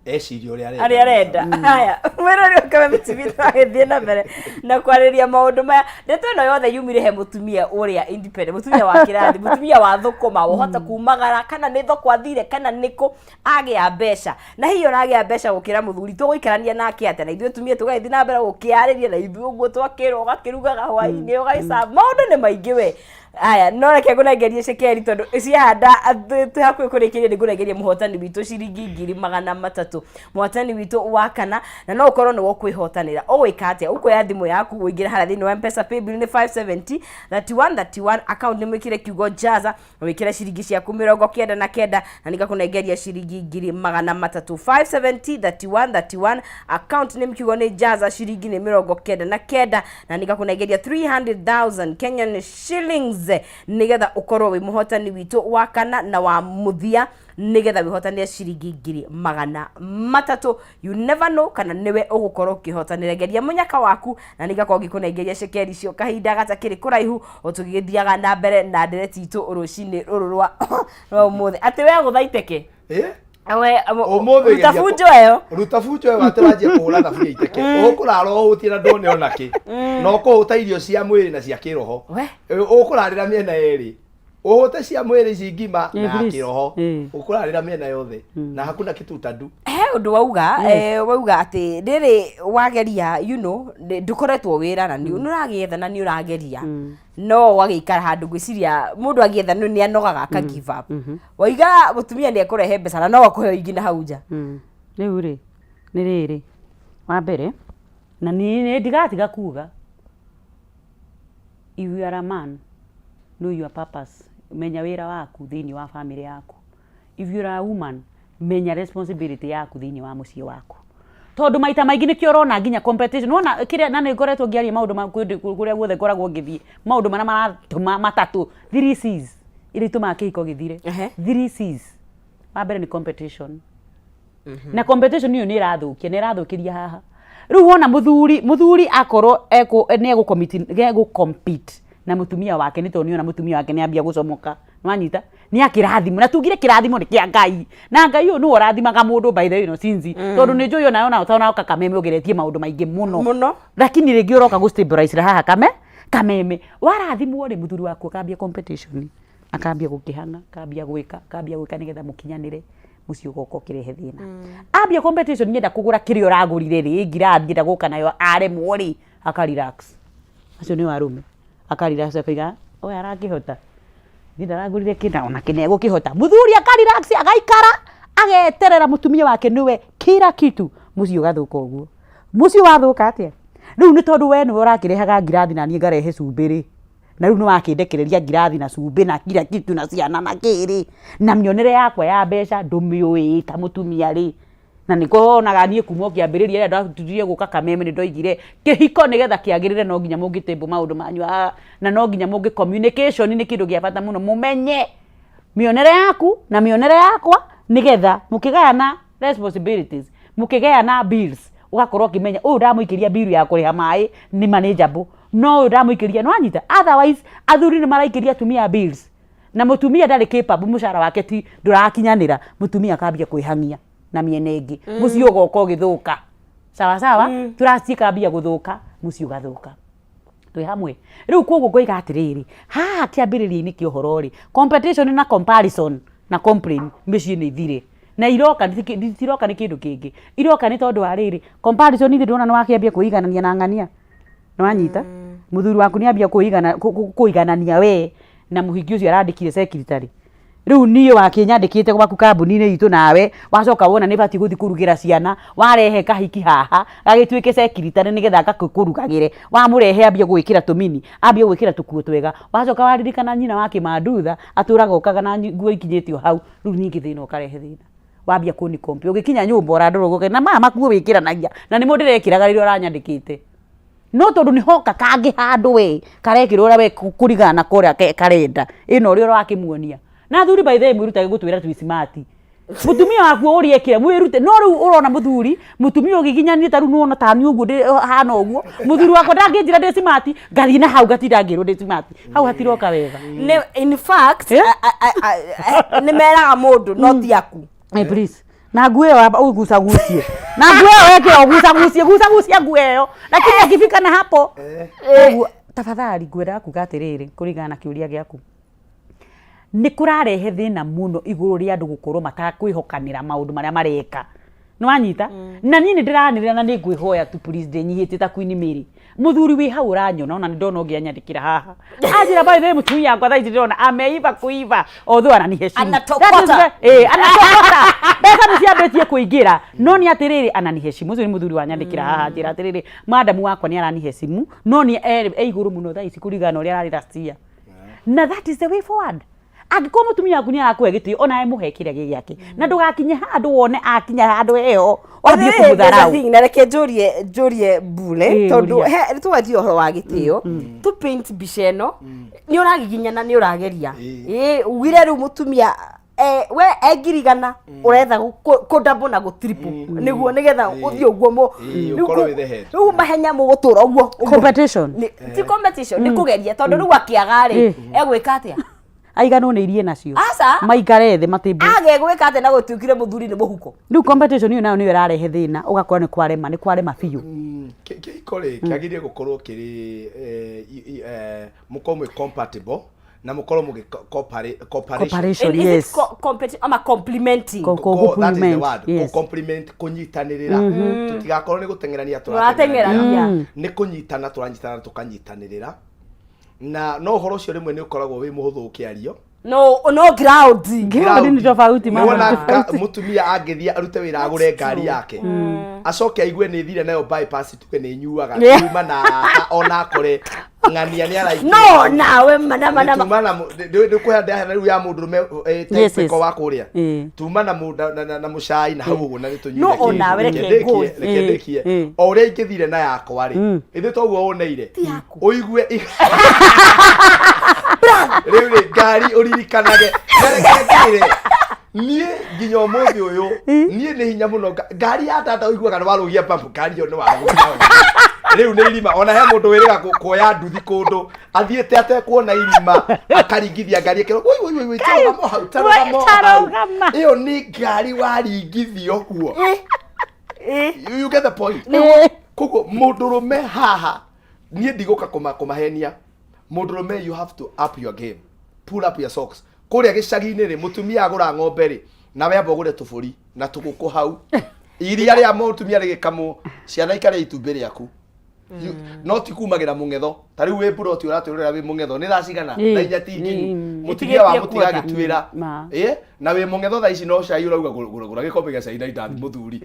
S3: ecirie ũrĩa arenda.
S2: Arĩa arenda. Haya, mwĩrori wa Kameme TV, tũragĩthiĩ na mbere na kwarĩria maũndũ maya. Ndeto ĩno yothe yumire he mũtumia ũrĩa independent, mũtumia wa kĩrathi, mũtumia wa thũkũma, wahota kumagara kana nĩ thoko athire kana nĩkũ agĩa mbeca, na hihi ũragĩa mbeca gũkĩra mũthuri, tũgũikarania nake atĩa? Na ithuĩ tumia tũgagĩthiĩ na mbere gũkĩarĩria na ithuĩ ũguo twakĩrwo, ũgakĩrugaga hwaĩ-inĩ, ũgagĩcaba, maũndũ nĩ maingĩ we. Aya, no reke ngũnengerie cekeri tondũ ciahanda twĩ hakuhĩ kũrĩkĩria. Nĩ ngũnengeria mũhotani witũ ciringi 300,000, mũhotani witũ wa kana, na no ũkorwo nĩwe ũkwĩhotanĩra. Ũgwĩka atĩa? Ũkuoya thimũ yaku, ũingĩre harĩa thĩinĩ wa Mpesa, paybill nĩ 570 31 31, account nĩ mwĩkĩre kiugo jaza na wĩkĩre ciringi ciaku 99, na nĩngakũnengeria ciringi 300,000. 570 31 31, account nĩ kiugo nĩ jaza, ciringi nĩ 99, na nĩngakũnengeria 300,000 Kenyan shillings, nĩgetha ũkorwo wĩ mũhotani witũ wa kana na wa mũthia, nĩgetha wĩhotanĩre ciringi 300,000. You never know kana nĩwe ũgũkorwo ũkĩhotanĩra. Geria mũnyaka waku na nĩngakorwo ngĩkũnengeria cekeri icio kahinda gatakĩrĩ kũraihu, o tũgĩthiaga na mbere na ndereti itũ rũcinĩ rũrũ rwa ũmũthĩ. Atĩ we gũtha iteke.
S3: Eh?
S2: We
S3: Ũmũthĩ
S2: ruta
S3: geria
S2: bunjo ĩyo.
S3: Ruta bunjo ĩyo atĩ wanjie kũhũra thaburia iteke, ũkũrara ũhũtie na ndone ona kĩ, na ũkũhũta irio cia mwĩrĩ na cia kĩroho.
S2: We.
S3: Ũkũrarĩra mĩena yerĩ, ũhũte cia mwĩrĩ ici ngima na ya
S1: please.
S3: kĩroho. Ũkũrarĩra mĩena yothe na hakuna kitu utadu.
S2: He ũndũ wauga, wauga atĩ rĩrĩ wageria, ndũkoretwo wĩra na nĩ ũragĩetha na nĩ ũrageria, no ũgagĩikara handũ. Ngwĩciria mũndũ agĩetha nĩ anogaga aka give up. Waiga mũtumia nĩ ekũrehe mbeca na no akũhe ingĩ na hau nja.
S1: Rĩu rĩ, nĩ rĩrĩ wa mbere, na niĩ ndigatiga kuga, if you are a man, know your purpose, menya wĩra waku thĩinĩ wa family yaku. If you are a woman, menya responsibility yaku thĩinĩ wa mũciĩ waku, tondũ maita maingĩ nĩkĩo ũrona nginya competition wona kĩrĩa. Na nĩ ngoretwo ngĩaria maũndũ ma kũrĩa guothe ngoragwo ngĩthiĩ, maũndũ marĩa maratũma matatũ, three C's iria itũmaga kĩhiko gĩthire. Three C's, wa mbere nĩ competition, na competition ĩyo nĩ ĩrathũkia, nĩ ĩrathũkĩria haha. Rĩu wona mũthuri akorwo nĩ egũ compete na mũtumia wake, nĩ tondũ nĩona mũtumia wake nĩ ambia gũcomoka, nĩwanyita, nĩ akĩrathimwo, na tugire kĩrathimo nĩ kĩa Ngai, na Ngai ũyũ nĩwe ũrathimaga mũndũ. By the way, no sinzi, tondũ nĩ njũĩ ona ũtanoka Kameme ũgeretie maũndũ maingĩ mũno.
S2: Mũno.
S1: Lakini rĩngĩ ũroka gũ stabilize haha Kameme, warathimwo rĩ, mũthuri waku akambia competition, akambia gũkĩhang'a, akambia gwĩka nĩgetha mũkinyanĩre, mũciĩ ũgoka ũkĩrehe thĩna. Ambia competition, nyenda kũgũra kĩrĩa ũragũrire rĩ, ngirathi enda gũka nayo, aremwo rĩ, aka relax. Acio nĩ arũme. Aka relax, akaiga oya arakĩhota, niĩ ndaragũrire kĩna ona kĩna egũkĩhota. Mũthuri aka relax, agaikara ageterera mũtumia wake nĩwe kila kitu. Mũciĩ ũgathũka ũguo. Mũciĩ wathũka atĩa? Rĩu nĩ tondũ we nĩwe ũrakĩrehaga ngirathi na niĩ ngarehe cumbĩ rĩ, na rĩu nĩ wakĩndekereria ngirathi na cumbĩ na kila kitu na ciana na kĩrĩ, na mĩonere yakwa ya mbeca ndũmĩũĩ ta mũtumia rĩ. Na nĩkĩo wonaga niĩ kuma o kĩambĩrĩria rĩrĩa ndatuire gũka Kameme, nĩ ndoigire kĩhiko nĩgetha kĩagĩrĩre no nginya mũngĩtĩmbũ maũndũ manyu na no nginya mũngĩ communication nĩ kĩndũ gĩa bata mũno, mũmenye mĩonere yaku na mĩonere yakwa, nĩgetha mũkĩgayana responsibilities, mũkĩgayana bills, ũgakorwo ũkĩmenya ũyũ ndamũikĩria bill ya kũrĩha maĩ nĩ manageable, no ũyũ ndamũikĩria, nĩwanyita. Otherwise athuri nĩ maraikĩria atumia bills, na mũtumia ndarĩ capable, mũcara wake ti ndũrakinyanĩra, mũtumia akambia kwĩhang'ia na mĩena ĩngĩ, mũciĩ ũgoka ũgĩthũka. Sawa sawa, trust ĩkambia gũthũka, mũciĩ ũgathũka. Twĩ hamwe rĩu? Koguo ngoiga atĩrĩrĩ, haha kĩambĩrĩria-inĩ kĩa ũhoro rĩ, competition na comparison na complain, mĩciĩ nĩ ithire na iroka itiroka nĩ kĩndũ kĩngĩ, iroka nĩ tondũ wa rĩrĩ, comparison. Ithe ndĩrona nĩ wakĩambia kwĩiganania na ng'ania, nĩwanyita, mũthuri waku nĩ ambia kũiganania we na mũhingi ũcio arandĩkire secretary. Rĩu niĩ wakĩnyandĩkĩte gwaku kambuni-inĩ itũ, nawe wacoka wona nĩ batiĩ gũthiĩ kũrugĩra ciana, warehe kahiki haha gagĩtuĩke secretary nĩgetha gakũrugagĩre. Wamũrehe, ambia gwĩkĩra tũmini, ambia gwĩkĩra tũkuo twega, wacoka waririkana nyina wa kĩmandutha atũraga okaga na nguo ikinyĩtio hau. Rĩu ningĩ thĩna ũkarehe thĩna, wambia kũni compare, ũgĩkinya nyũmba ũrandora ũguo, na maya makuo wĩkĩranagia na nĩmo ndĩrekĩraga rĩrĩa ũranyandĩkĩte, no tondũ nĩ hoka kangĩ handũ we karekĩrwo ũrĩa we kũringana na korĩa karenda ĩno ũrĩa ũrakĩmuonia. Na athuri, by the way, mwĩrutage gũtwĩra twĩ smart. Mutumia waku ũrĩa ekire mwĩrute. No rĩu ũrona mũthuri, mũtumia ũgiginyanire ta rĩu nĩwona ta niĩ ũguo ndĩ hana ũguo. Mũthuri wakwa ndangĩnjĩra ndĩ smart, ngathiĩ na hau ngatinda ngĩrwo ndĩ smart. Hau hatiroka wega.
S2: Nĩ in fact nĩ meraga mũndũ no ti aku.
S1: Eh, please. Na nguo ĩyo amba ũgucagucie. Na nguo ĩyo wekĩra ũgucagucie, gucagucia nguo ĩyo. Lakini akifika na hapo. Ũguo, tafadhali ngwendaga kuga atĩrĩrĩ kũringana na kĩũria gĩaku. Nĩ kũrarehe thĩna mũno igũrũ rĩa andũ gũkorwo matakwĩhokanĩra maũndũ marĩa mareka. Nĩ wanyita? Na niĩ nĩ ndĩranĩrĩra na nĩ ngwĩhoya tu please ndĩnyihĩtie ta Queen Mary. Mũthuri wĩ hau ũranyona ona nĩ ndona ũngĩ anyandĩkĩra haha. Anjĩra by the way mũtumia wakwa thaa ici ndĩrona ameiva kuiva although ananiheshimu.
S2: Anatokota.
S1: That is anatokota. Mbeca nĩ ciambĩtie kũingĩra no nĩ atĩrĩrĩ ananiheshimu. Ũcio nĩ mũthuri wanyandĩkĩra haha anjĩra atĩrĩrĩ madamu wakwa nĩ araniheshimu no nĩ e igũrũ mũno thaa ici kũringana na ũrĩa ararĩ last year. Na that is the way forward. Angĩkorwo mũtumia waku nĩ arakũhe gĩtĩo onawe mũhe kĩrĩa gĩ gĩake na ndũgakinye handũ wone akinya handũ heho wambie kũmũtharau.
S2: Thing, na reke njũrie njũrie mbule tondũ
S1: ũria.
S2: he twaria ũhoro wa gĩtĩo tu paint mbica ĩno nĩ ũragiginyana nĩ ũrageria ĩ ugire rĩu mũtumia we engirigana ũretha kũ double na gũ triple nĩguo nĩgetha ũthiĩ ũguo mũ
S3: Ĩĩ,
S2: rĩu
S3: ũkorwo
S2: kũ-
S3: wĩ the head.
S2: rĩu mahenya mũgũtũra ũguo ũguo.
S1: Competition.
S2: Ti competition nĩ kũgeria tondũ rĩu akĩaga rĩ egwĩka atĩa?
S1: Aiganwo nĩ irie nacio.
S2: Aca.
S1: Maikare thĩ matĩmbũ.
S2: Age gwĩka atĩa na gũtuĩkire mũthuri nĩ mũhuko?
S1: Rĩu competition ĩyo nayo nĩyo ĩrarehe thĩna ũgakora nĩ kwarema nĩ kwarema biũ.
S3: Kĩhiko rĩ kĩagĩrĩire gũkorwo kĩrĩ mũkorwo mwĩ compatible na mũkorwo mũgĩ cooperation.
S1: Cooperation,
S2: Is it
S1: yes.
S2: ama complimenting?
S3: That is the
S1: Compliment,
S3: word.
S1: yes.
S3: Compliment, kũnyitanĩrĩra. Tũtigakorwo nĩ gũteng'erania
S2: Tũrateng'erania.
S3: Nĩ kũnyitana tũranyitana tũkanyitanĩrĩra. Na no ũhoro ũcio rĩmwe nĩ ũkoragwo wĩ mũhũthũ ũkĩario.
S2: No, no ground.
S1: Ground nĩ tofauti, mama,
S3: Nĩwona
S1: nĩ tofauti.
S3: mũtumia angĩthiĩ arute wĩra agũre ngari yake acoke aigue nĩ thire nayo bypass tuge nĩ nyuaga tuma na ona akore ng'ania nĩ araingĩra.
S2: No nawe mana mana.
S3: Tuma na ndĩkũhe ndahena rĩu ya mũndũrũme
S1: Yes, yes.
S3: typical wa kũrĩa tuma na na mũcai na hau ũguo na nĩtũnyuire
S2: No,
S3: kĩndũ.
S2: onawe
S3: Reke
S2: reke
S3: ndĩkie,
S2: ngũrie.
S3: reke ndĩkie. O ũrĩa ingĩthire na yakwa rĩ ithuĩ toguo ũneire ũigue rĩu rĩ ngari ũririkanage. Na reke ngwĩre, niĩ nginya ũmũthĩ ũyũ niĩ nĩ hinya mũno ngari ya tata ũiguaga nĩ warũgia pump ngari ĩyo nĩ warũgia rĩu nĩ irima ona he mũndũ wĩrĩga kuoya nduthi kũndũ athiĩte atekuona irima akaringithia ngari ĩkerwo woi woi woi woi tarũgama hau tarũgama hau
S1: Tarũgama.
S3: ĩyo nĩ ngari waringithia ũguo. You get the point. Koguo mũndũrũme haha niĩ ndigũka kũmahenia mũndũrũme, you have to up your game, pull up your socks. Kũrĩa gĩcagi-inĩ rĩ mũtumia agũra ng'ombe rĩ nawe amba ũgũre tũbũri na tũgũkũ hau iria rĩa mũtumia rĩgĩkamwo ciana ikarĩa itumbĩ rĩaku. No ti kumagĩra mũng'etho ta rĩu wĩ mburoti ũratwĩrorera wĩ mũng'etho nĩ thaa cigana thaa inya ti nginyu mũtumia wa
S2: Ĩtigĩtie
S3: mũtiga
S2: kuota.
S3: agĩtuĩra
S1: Ma.
S3: Na wĩ mũng'etho thaa ici no cai ũrauga gũra gũra gũra gĩkombe gĩa cai na indathi mũthuri.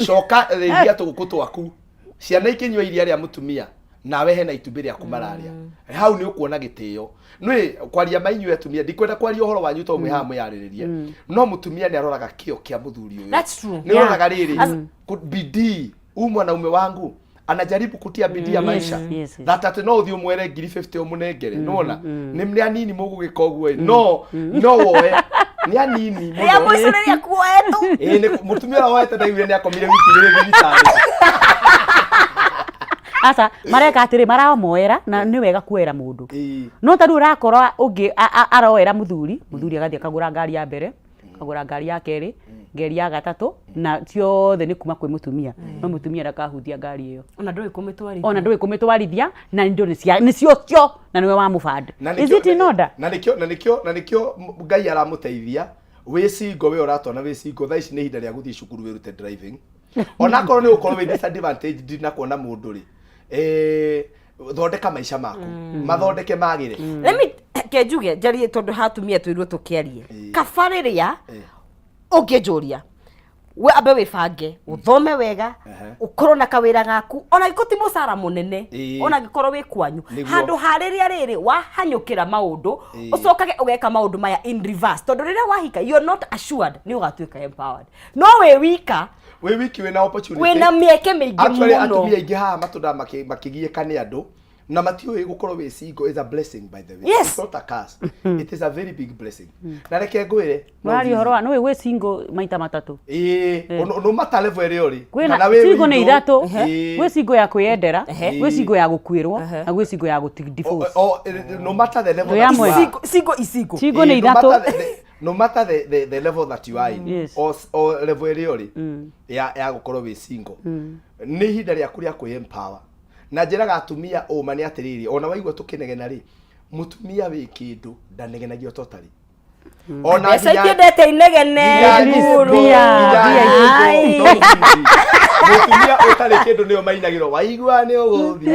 S3: Coka rĩithia tũgũkũ twaku ciana ikĩnyua iria rĩa mũtumia nawe hena itumbĩ rĩaku mararĩa hau nĩ ũkuona gĩtĩo. Nĩ kwaria ma inyuĩ atumia ndikwenda kwaria ũhoro wanyu tondũ mwĩ haha mwĩyarĩrĩrie no mũtumia nĩ aroraga kĩo kĩa mũthuri ũyũ.
S2: That's true.
S3: Nĩ ũroraga rĩrĩ bidii huu mwanaume wangu anajaribu kutia bidii ya maisha that atĩ no ũthiĩ ũmwere ngiri 50 ũmũnengere nĩwona nĩ anini mũgũgĩka ũguo ĩ no no woe nĩ anini
S2: Rĩa
S3: mũno.
S2: mũico rĩrĩa kuoetwo.
S3: Ĩĩ, mũtumia ũrĩa woete ndaiguire nĩ akomire wiki igĩrĩ thibitarĩ.
S1: Aca mareka atĩrĩ maramoera na nĩ wega kuoera mũndũ no ta rĩu ũrakora ũngĩ aroera mũthuri mũthuri agathiĩ akagũra ngari ya mbere akagũra ngari ya kerĩ ngari ya gatatũ na ciothe nĩ kuma kwĩ mũtumia no mũtumia ndakahutia ngari ĩyo.
S2: Ona ndũĩ kũmĩtwarithia.
S1: Ona ndũĩ kũmĩtwarithia na indo nĩ cia nĩcio cio na nĩwe wamũbanda.
S3: Na
S1: Is it in order?
S3: Na nĩkĩo Ngai aramũteithia wĩ single we ũratona wĩ single thaa ici nĩ ihinda rĩa gũthiĩ cukuru wĩrute driving onakorwo nĩ ũgũkorwo wĩ disadvantage na kuona mũndũ rĩ thondeka maica maku mathondeke magĩre.
S2: Let me ke njuge njarie tondũ hatumia twĩrwo tũkĩarie kaba rĩrĩa ũngĩnjũria we ambe wĩbange ũthome wega ũkorwo na kawĩra gaku ona angĩkorwo ti mũcara mũnene ona angĩkorwo wĩ kwanyu handũ ha rĩrĩa rĩrĩ wahanyũkĩra maũndũ ũcokage ũgeka maũndũ maya in reverse tondũ rĩrĩa wahika you are not assured nĩ ũgatuĩka empowered no wĩ wika
S3: wĩ wiki wĩna opportunity
S2: wĩna mĩeke mĩingĩ
S3: Actually
S2: mũno.
S3: atumia aingĩ haha matũndaga makĩgiĩka nĩ andũ. Na matiũĩ gũkorwo wĩ single is a blessing, by the way.
S2: Yes.
S3: It's not a curse, it is a very big blessing. Na reke ngwĩre no
S1: Waria ũhoro
S3: easy.
S1: wa nĩũĩ gwĩ single maita matatũ.
S3: Ĩĩ, no matter level ĩrĩa ũrĩ
S1: Kwĩna
S3: kana wĩ
S1: single nĩ
S3: window,
S1: ithatũ.
S3: ĩĩ.
S1: Gwĩ single ya kwĩyendera,
S3: Ehe.
S1: gwĩ single ya gũkuĩrwo, na gwĩ single ya gũti divorce.
S3: No matter the level
S1: Twĩ
S3: that you
S1: amwe.
S3: are.
S2: Single isingo.
S1: Single nĩ
S3: Ĩĩ, no matter
S1: ithatũ.
S3: no matter the level that you are in,
S1: Yes.
S3: or level ĩrĩa ũrĩ ya gũkorwo wĩ single, nĩ ihinda rĩaku rĩa kwĩ empower. Na njĩraga atumia ũma nĩ atĩrĩrĩ, ona waigua tũkĩnegena rĩ, mũtumia wĩ kĩndũ ndanegenagio totally. Ona
S2: Mbeca itiendete inegene.
S3: Nginya
S2: Guru.
S3: nginya
S2: Mbia.
S3: nyĩmbo, no easy. Mũtumia ũtarĩ kĩndũ nĩo mainagĩrwo, waigua nĩ ũgũthiĩ,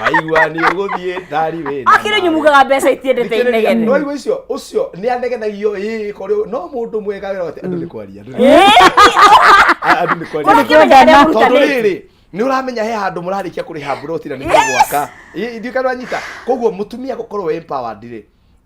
S3: waigua nĩ ũgũthiĩ ndari wĩna.
S2: Akĩrĩ nyumugaga mbeca itiendete
S3: Thikĩrĩria,
S2: inegene.
S3: no waigua icio ũcio nĩ anegenagio ĩĩ korwo no mũndũ mwega wĩra atĩ andũ nĩ kwaria, andũ nĩ kwaria.
S2: Ũrakĩmenya harĩa
S3: Tondũ
S2: mũrutanĩte.
S3: rĩrĩ nĩ ũramenya he handũ mũrarĩkia kũrĩha mburoti na nĩ mũgwaka. Ndiũĩ kana wanyita. Koguo mũtumia gũkorwo empowered rĩ,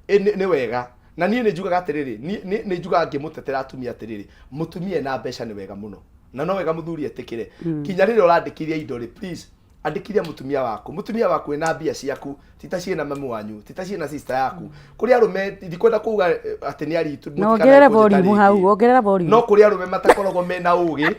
S3: nĩ wega. Na niĩ nĩ njugaga atĩrĩrĩ, niĩ nĩ njugaga ngĩmũtetera atumia atĩrĩrĩ, mũtumia ena mbeca nĩ wega mũno, na no wega mũthuri etĩkĩre. Kinya rĩrĩa ũrandĩkithia indo rĩ, please andĩkithia mũtumia waku. Mũtumia waku ena mbia ciaku, ti ta ciĩna mamu wanyu, ti ta ciĩna sister yaku. Kũrĩ arũme, ndikwenda kuga atĩ nĩ aritu.
S1: Na ongerere volume hau, ongerera volume.
S3: No kũrĩ arũme matakoragwo mena ũgĩ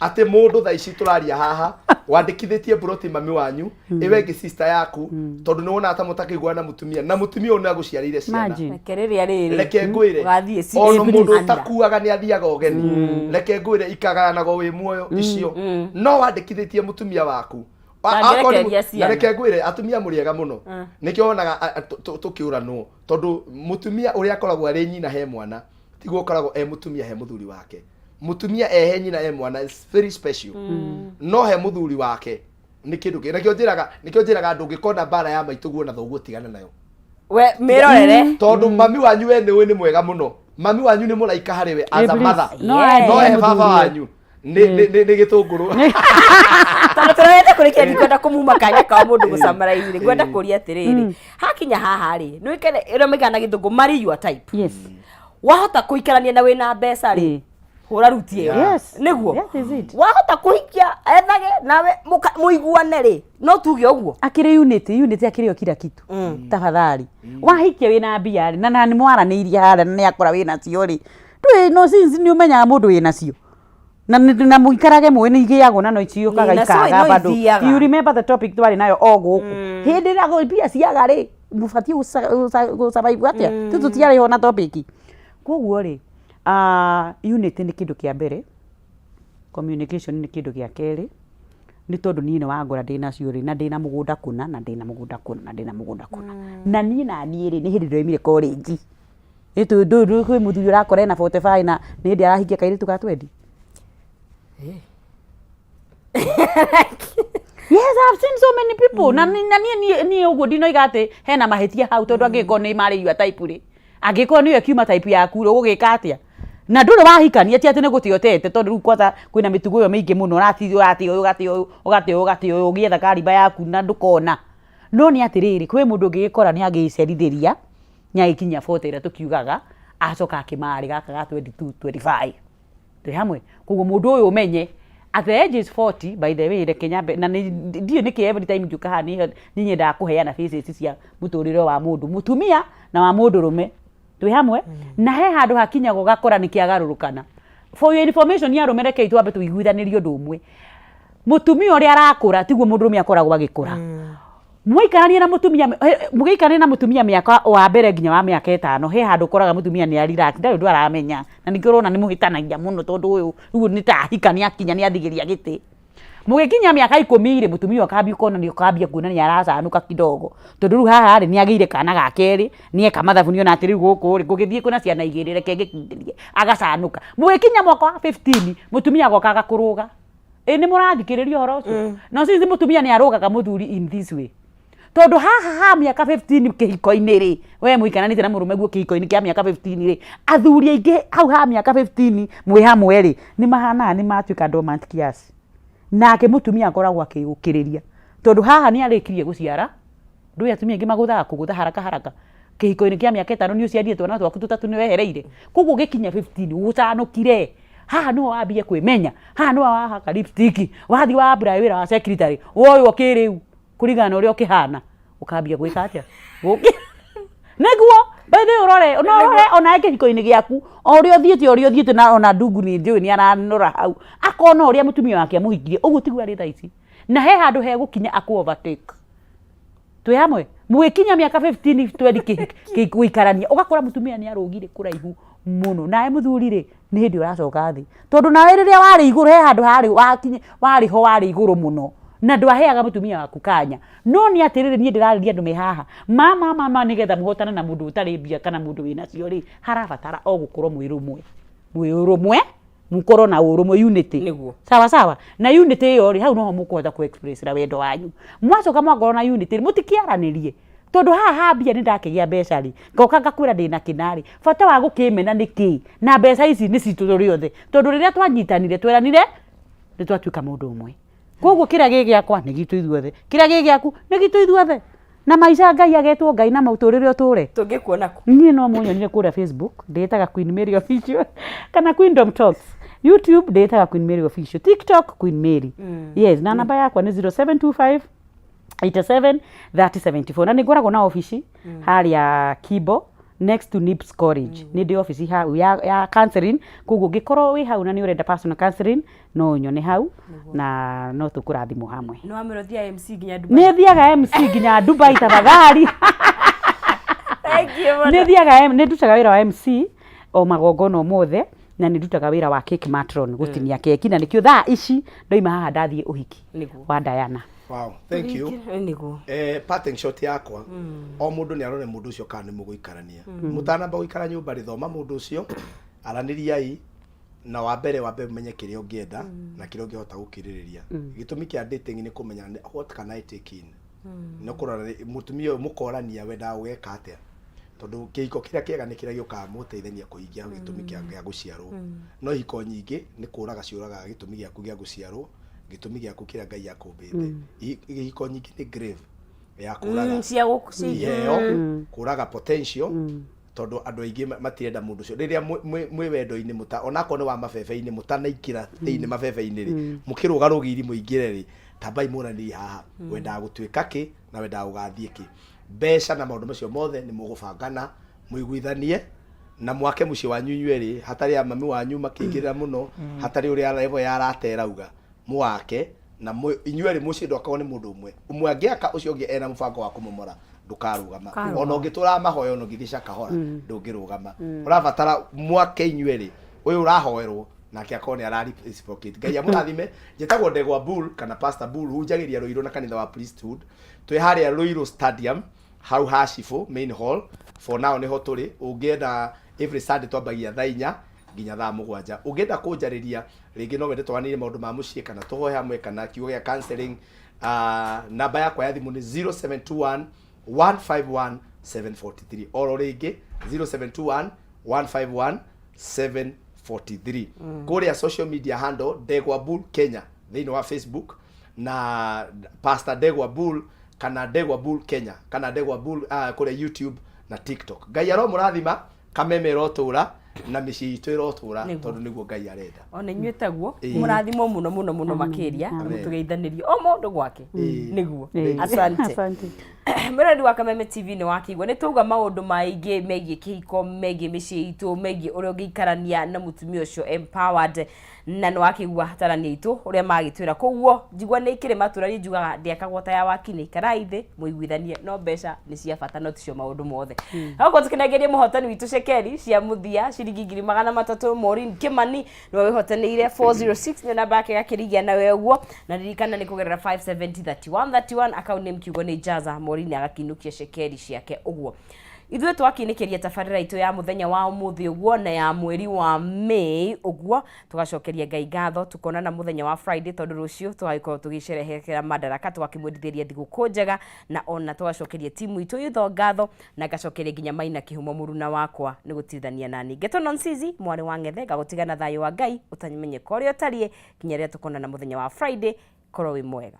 S3: atĩ mũndũ thaa ici tũraria haha wandĩkithĩtie mburoti mami wanyu, ĩwe ĩngĩ sister yaku, tondũ nĩ wonaga ta mũtakĩiguana na mũtumia, na mũtumia ũyũ nĩ agũciarĩire ciana.
S1: Imagine.
S2: Reke rĩrĩa rĩrĩ.
S3: Reke ngwĩre,
S2: Ũgathiĩ six
S3: ona
S2: feet
S3: mũndũ
S2: under.
S3: ũtakuaga nĩ athiaga ũgeni. Reke ngwĩre, ikagayanagwo wĩ muoyo icio. No wandĩkithĩtie mũtumia waku.
S2: Ndangĩrekereria
S3: Akorwo na
S2: ciana.
S3: Reke ngwĩre, atumia mũrĩega mũno. Nĩkĩo wonaga tũkĩũranwo, tondũ mũtumia ũrĩa akoragwo arĩ nyina he mwana tiguo ũkoragwo e mũtumia he mũthuri wake. Mũtumia ehe nyina he mwana is very special, no he mũthuri wake nĩ kĩndũ kĩ nĩkĩo njĩraga andũ, ũngĩkona mbara ya maitũguo na thoguo, tigana nayo.
S2: We mĩrorere.
S3: Tondũ mami wanyu we nĩ ũĩ nĩ mwega mũno, mami wanyu nĩ mũraika harĩ we as a
S1: Please.
S3: mother,
S1: No
S2: Yeah.
S3: no
S1: athiĩ
S3: he baba
S1: mũthuri.
S3: wanyu nĩ gĩtũngũrũ.
S2: Tondũ tũrorete kũrĩ kĩrĩa, ndikwenda kũmuma kanya kao mũndũ gũcamara-inĩ, ngwenda kũria atĩrĩrĩ, hakinya haha rĩ, nĩ wĩkene ĩrĩa maikara na gĩthũngũ marry your type.
S1: Yes.
S2: Wahota kũikarania na wĩna mbeca rĩ, hũra ruti ĩyo.
S1: Yes.
S2: Nĩguo
S1: That is it.
S2: wahota kũhikia ethage nawe mũiguane rĩ, no tuge ũguo.
S1: Akĩrĩ unity, unity akĩrĩ o kila kitu. Tafadhali, wahikia wĩna mbia rĩ, na nĩ mwaranĩirie harĩa na nĩ akora wĩna cio rĩ, ndũĩ no since nĩ ũmenyaga mũndũ wĩna cio na mũikarage mũĩ nĩ igĩagwo na no iciũkaga
S2: Nĩ, nacio
S1: ikaga
S2: no
S1: bado.
S2: ithiaga.
S1: You remember the topic twarĩ nayo o gũkũ hĩndĩ ĩrĩa mbia ciaga rĩ, mũbatiĩ gũsurvive atĩa? Tu tũtiarĩ ho na topic. Koguo rĩ, unity nĩ kĩndũ kĩa mbere, communication nĩ kĩndũ gĩa kerĩ, nĩ tondũ niĩ nĩ wangora ndĩ nacio rĩ, na ndĩna mũgũnda kũna, na ndĩna mũgũnda kũna, na ndĩna mũgũnda kũna, na niĩ na niĩ rĩ, nĩ hĩndĩ ndĩroimire college. Ĩ tondũ kwĩ mũthuri ũrakora ena 45 na nĩ hĩndĩ arahikia kairĩtu ga 20. Yes, I've seen so many people. Na niĩ ũguo ndinoiga atĩ hena mahĩtia hau, tondũ angĩkorwo nĩ marĩ your type rĩ, angĩkorwo nĩyo ĩkiuma type yaku rĩ, ũgũgĩka atĩa? Na ndũrĩ wahikania, ti atĩ nĩ gũtĩ ũtete, tondũ rĩu kwanza kwĩna mĩtugo ĩyo mĩingĩ mũno, ũrati ũrate ũyũ, ũgate ũyũ, ũgate ũyũ, ũgate ũyũ, ũgĩetha karimba yaku na ndũkona. No nĩ atĩrĩrĩ, kwĩ mũndũ ũngĩgĩkora nĩ agĩcerithĩria, nĩ agĩkinyia 40 ĩrĩa tũkiugaga, acoka akĩmarĩ gaka ga 22, 25. Twĩ hamwe? Koguo mũndũ ũyũ ũmenye at the age is 40. By the way, reke nyambe na ndiũĩ nĩkĩ every time ngĩũka haha nĩ nyendaga kũheana faces cia mũtũrĩre wa mũndũ mũtumia na wa mũndũ rũme. Twĩ hamwe? Na he handũ hakinyaga ũgakora nĩ kĩagarũrũkana. For your information, arũme, rekei twambe tũiguithanĩrie ũndũ ũmwe. Mũtumia ũrĩa arakũra tiguo mũndũrũme akoragwo agĩkũra. Mwaikarania na mũtumia, mũgĩikarania na mũtumia mĩaka wa mbere nginya wa mĩaka 5, he handũ ũkoraga mũtumia nĩ arelax, ndarĩ ũndũ aramenya, na ningĩ ũrona nĩ mũhĩtanagia mũno, tondũ ũyũ rĩu nĩ ta ahika, nĩ akinya, nĩ athigĩria gĩtĩ. Mũgĩkinya mĩaka 10 rĩ, mũtumia ũkambia ũkona nĩ ũkambia kuona nĩ aracanũka kidogo, tondũ rĩu haha rĩ, nĩ agĩire kana ga kerĩ, nĩ eka mathabu, nĩ ona atĩ rĩu gũkũ rĩ, ngũgĩthiĩ kwĩna ciana igĩrĩ, reke ngĩkindĩrie, agacanũka. Mũgĩkinya mwaka wa 15, mũtumia agoka agakũrũga. Ĩ nĩ mũrathikĩrĩria ũhoro ũcio? No since mũtumia nĩ arũgaga mũthuri in this way, tondũ haha ha mĩaka 15 kĩhiko-inĩ rĩ, we mũikaranĩte na mũrũme guo kĩhiko-inĩ kĩa mĩaka 15 rĩ, athuri aingĩ hau ha mĩaka 15 mwĩ hamwe rĩ, nĩ mahanaga nĩ matuĩka dormant kiasi, nake mũtumia akoragwo akĩũkĩrĩria, tondũ haha nĩ arĩkirie gũciara. Ndũĩ atumia aingĩ magũthaga kũgũtha haraka haraka. Kĩhiko-inĩ kĩa mĩaka 5 nĩ ũciarire twana twaku tũtatũ, nĩ wehereire. Koguo ũgĩkinya 15 ũcanũkire. Haha nĩho wambie kwĩmenya, haha nĩho wahaka lipstick, wathiĩ wa apply wĩra wa secretary, woywo kĩrĩu kũringana na ũrĩa ũkĩhana, ũkambia gwĩka atĩa? Gũkĩ nĩguo by the way ũrore no ũrore onawe kĩhiko-inĩ gĩaku o ũrĩa ũthiĩte o ũrĩa ũthiĩte na ona ndungu nĩ njũĩ nĩ aranora hau akona ũrĩa mũtumia wake amũhikirie ũguo tiguo arĩ thaa ici na he handũ hegũkinya akũ overtake. Twĩ hamwe mũgĩkinya mĩaka 15 20 gũikarania ũgakora mũtumia nĩ arũgire kũraihu mũno nawe mũthuri rĩ nĩ hĩndĩ ũracoka thĩ tondũ nawe rĩrĩa warĩ igũrũ he handũ harĩ wakinye warĩ ho warĩ igũrũ mũno na ndwaheaga mũtumia waku kanya. No nĩ atĩrĩrĩ niĩ ndĩrarĩria andũ me haha ma ma ma ma nĩgetha mũhotane na mũndũ ũtarĩ mbia kana mũndũ wĩnacio rĩ harabatara o gũkorwo mwĩ rũmwe mwĩ ũrũmwe mukorwo na ũrũmwe unity.
S2: Nĩguo.
S1: Sawa sawa na unity ĩyo rĩ hau noho mũkũhota ku express na wendo wanyu. Mwacoka mwakorwo na unity rĩ mũtikĩaranĩrie tondũ haha ha mbia nĩ ndakĩgĩa mbeca rĩ ngoka ngakwĩra ndĩna kĩna rĩ bata wa gũkĩmena nĩ kĩ na mbeca ici nĩ citũ tũrĩ othe tondũ rĩrĩa twanyitanire tweranire nĩ twatuĩka mũndũ ũmwe. Koguo kĩrĩa gĩ gĩakwa nĩ gitũ ithuothe, kĩrĩa gĩ gĩaku nĩ gitũ ithuothe. Na maica Ngai agetwo Ngai na mũtũrĩre ũtũre.
S2: Tũngĩkuona kũ?
S1: Niĩ no mũnyonire kũrĩa Facebook ndĩĩtaga Queen Mary Official kana Queendom Talks. YouTube ndĩĩtaga Queen Mary Official. TikTok Queen Mary. Yes, na namba yakwa nĩ 0725 87 30 74 na nĩ ngoragwo na obici harĩa Kibo next to Nips College. Nĩ ndĩ obici hau ya counseling koguo ũngĩkorwo wĩ hau na nĩ ũrenda personal counseling no ũnyone hau na no tũkũrathimwo hamwe.
S2: Nĩ wamĩra ũthiaga MC nginya Dubai.
S1: Nĩ thiaga MC nginya Dubai tafadhali.
S2: Thank you mũno.
S1: Nĩ thiaga nĩ ndutaga wĩra wa MC o magongona o mothe na nĩ ndutaga wĩra wa cake matron gũtinia keki na nĩkĩo thaa ici ndoima haha ndathiĩ ũhiki
S2: Nĩguo.
S1: wa Diana.
S3: Wow, thank you.
S2: Nĩguo.
S3: Parting shot yakwa o mũndũ nĩ arore mũndũ ũcio kana nĩ mũgũikarania mũtanamba gũikara nyũmba rĩ thoma mũndũ ũcio aranĩriai na wa mbere wambe ũmenye kĩrĩa ũngĩenda na kĩrĩa ũngĩhota gũkirĩrĩria. Gĩtũmi kĩa dating nĩ kũmenya what can I take in nĩ kũrora mũtumia ũyũ mũkorania wendaga gũgeka atĩa tondũ kĩhiko kĩrĩa kĩega nĩ kĩrĩa gĩũkaga mũteithania kũhingia gĩtũmi gĩa gũciarwo no ihiko nyingĩ nĩ kũraga ciũragaga gĩtũmi gĩaku gĩa gũciarwo gĩtũmi gĩaku kĩrĩa Ngai akũmbĩte. Ihiko nyingĩ nĩ grave ya kũraga
S2: Cia gũci
S3: iheo kũraga potential tondũ andũ aingĩ matirenda mũndũ ũcio rĩrĩa mwĩ wendo-inĩ mũta onakorwo nĩ wa mabebe-inĩ mũtanaingĩra thĩinĩ mabebe-inĩ rĩ mũkĩrũga rũgiri mũingĩre rĩ tambai muonanie haha wendaga gũtuĩka kĩ na wendaga gũgathiĩ kĩ mbeca na maũndũ macio mothe nĩ mũgũbangana mũiguithanie na mwake mũciĩ wanyu inyuerĩ hatarĩ a mami wanyu makĩingĩrĩra mũno hatarĩ ũrĩa level ya arata ĩrauga mũwake na inyuerĩ mũciĩ ndwakorwo nĩ mũndũ ũmwe ũmwe angĩaka ũcio ũngĩ ena mũbango wa kũmomora ndũkarũgama ona ũngĩtũra mahoya ona ũngĩthiĩ cakahora ndũngĩrũgama ũrabatara mwake inyuerĩ ũyũ ũrahoerwo nake akorwo nĩ ara reciprocate. Ngai amũrathime. Njĩtagwo Ndegwa Bull kana Pastor Bull hunjagĩria Ruiru na kanitha wa Priesthood twĩ harĩa Ruiru Stadium hau ha Cibũ main hall for now nĩho tũrĩ. Ũngĩenda every Sunday twambagia thaa 4 nginya thaa 7. Ũngĩenda kũnjarĩria rĩngĩ no wende twaranĩrie maũndũ ma mũciĩ kana tũhoe hamwe kana kiugo gĩa counseling, namba yakwa ya thimũ nĩ 0721 151 743 oro rĩngĩ 0721 151 743. Kũrĩa social media handle Ndegwa Bull Kenya thĩinĩ wa Facebook na Pastor Ndegwa Bull kana Ndegwa Bull Kenya kana Ndegwa Bull kũrĩa YouTube na TikTok. Ngai aromũrathima, Kameme ĩrotũra na mĩciĩ itũ ĩrotũra tondũ nĩguo Ngai arenda.
S2: Ona inyuĩ taguo mũrathimwo mũno mũno mũno makĩria mũtũgeithanĩrie o mũndũ gwake nĩguo. Asante.
S1: Asante.
S2: Mwĩrori wa Kameme TV nĩ wakĩigua nĩ twauga maũndũ maingĩ megiĩ kĩhiko megiĩ mĩciĩ itũ megiĩ ũrĩa ũngĩikarania na mũtumia ũcio empowered na nĩ wakĩigua atarani aitũ ũrĩa magĩtwĩra koguo njigua nĩ ikĩrĩ matũra niĩ njugaga ndĩakagwo ta ya wakini ikarai thĩ mũiguithanie no mbeca nĩ cia bata no ticio maũndũ mothe. Okorwo tũkĩnengerie mũhotani witũ cekeri cia mũthia ciringi 300,000 Maureen Kimani nĩwe wĩhotanĩire 406 nĩyo namba yake gakĩrigia nawe ũguo na ririkana nĩ kũgerera 570 31 31 account name kiugo nĩ Jaza Maureen agakinukia cekeri ciake ũguo. Ithuĩ twakinĩkĩria tabarĩra itũ ya mũthenya wa ũmũthĩ ũguo na ya mweri wa May ũguo tũgacokeria Ngai ngatho tukonana mũthenya wa Friday tondũ rũciũ tũgagĩkorwo tũgĩcerehekera Madaraka tũgakĩmwendithĩria thigũkũ njega na ona tũgacokeria timu itũ yothe ngatho na ngacokeria nginya Maina Kĩhumo mũruna wakwa nĩ gũtirithania nani. Ngeto Nonsizi mwarĩ wa Ng'ethe ngagũtiga na thayũ wa Ngai ũtamenyeka ũrĩa ũtariĩ nginya rĩrĩa tũkonana mũthenya wa Friday korwo wĩ mwega.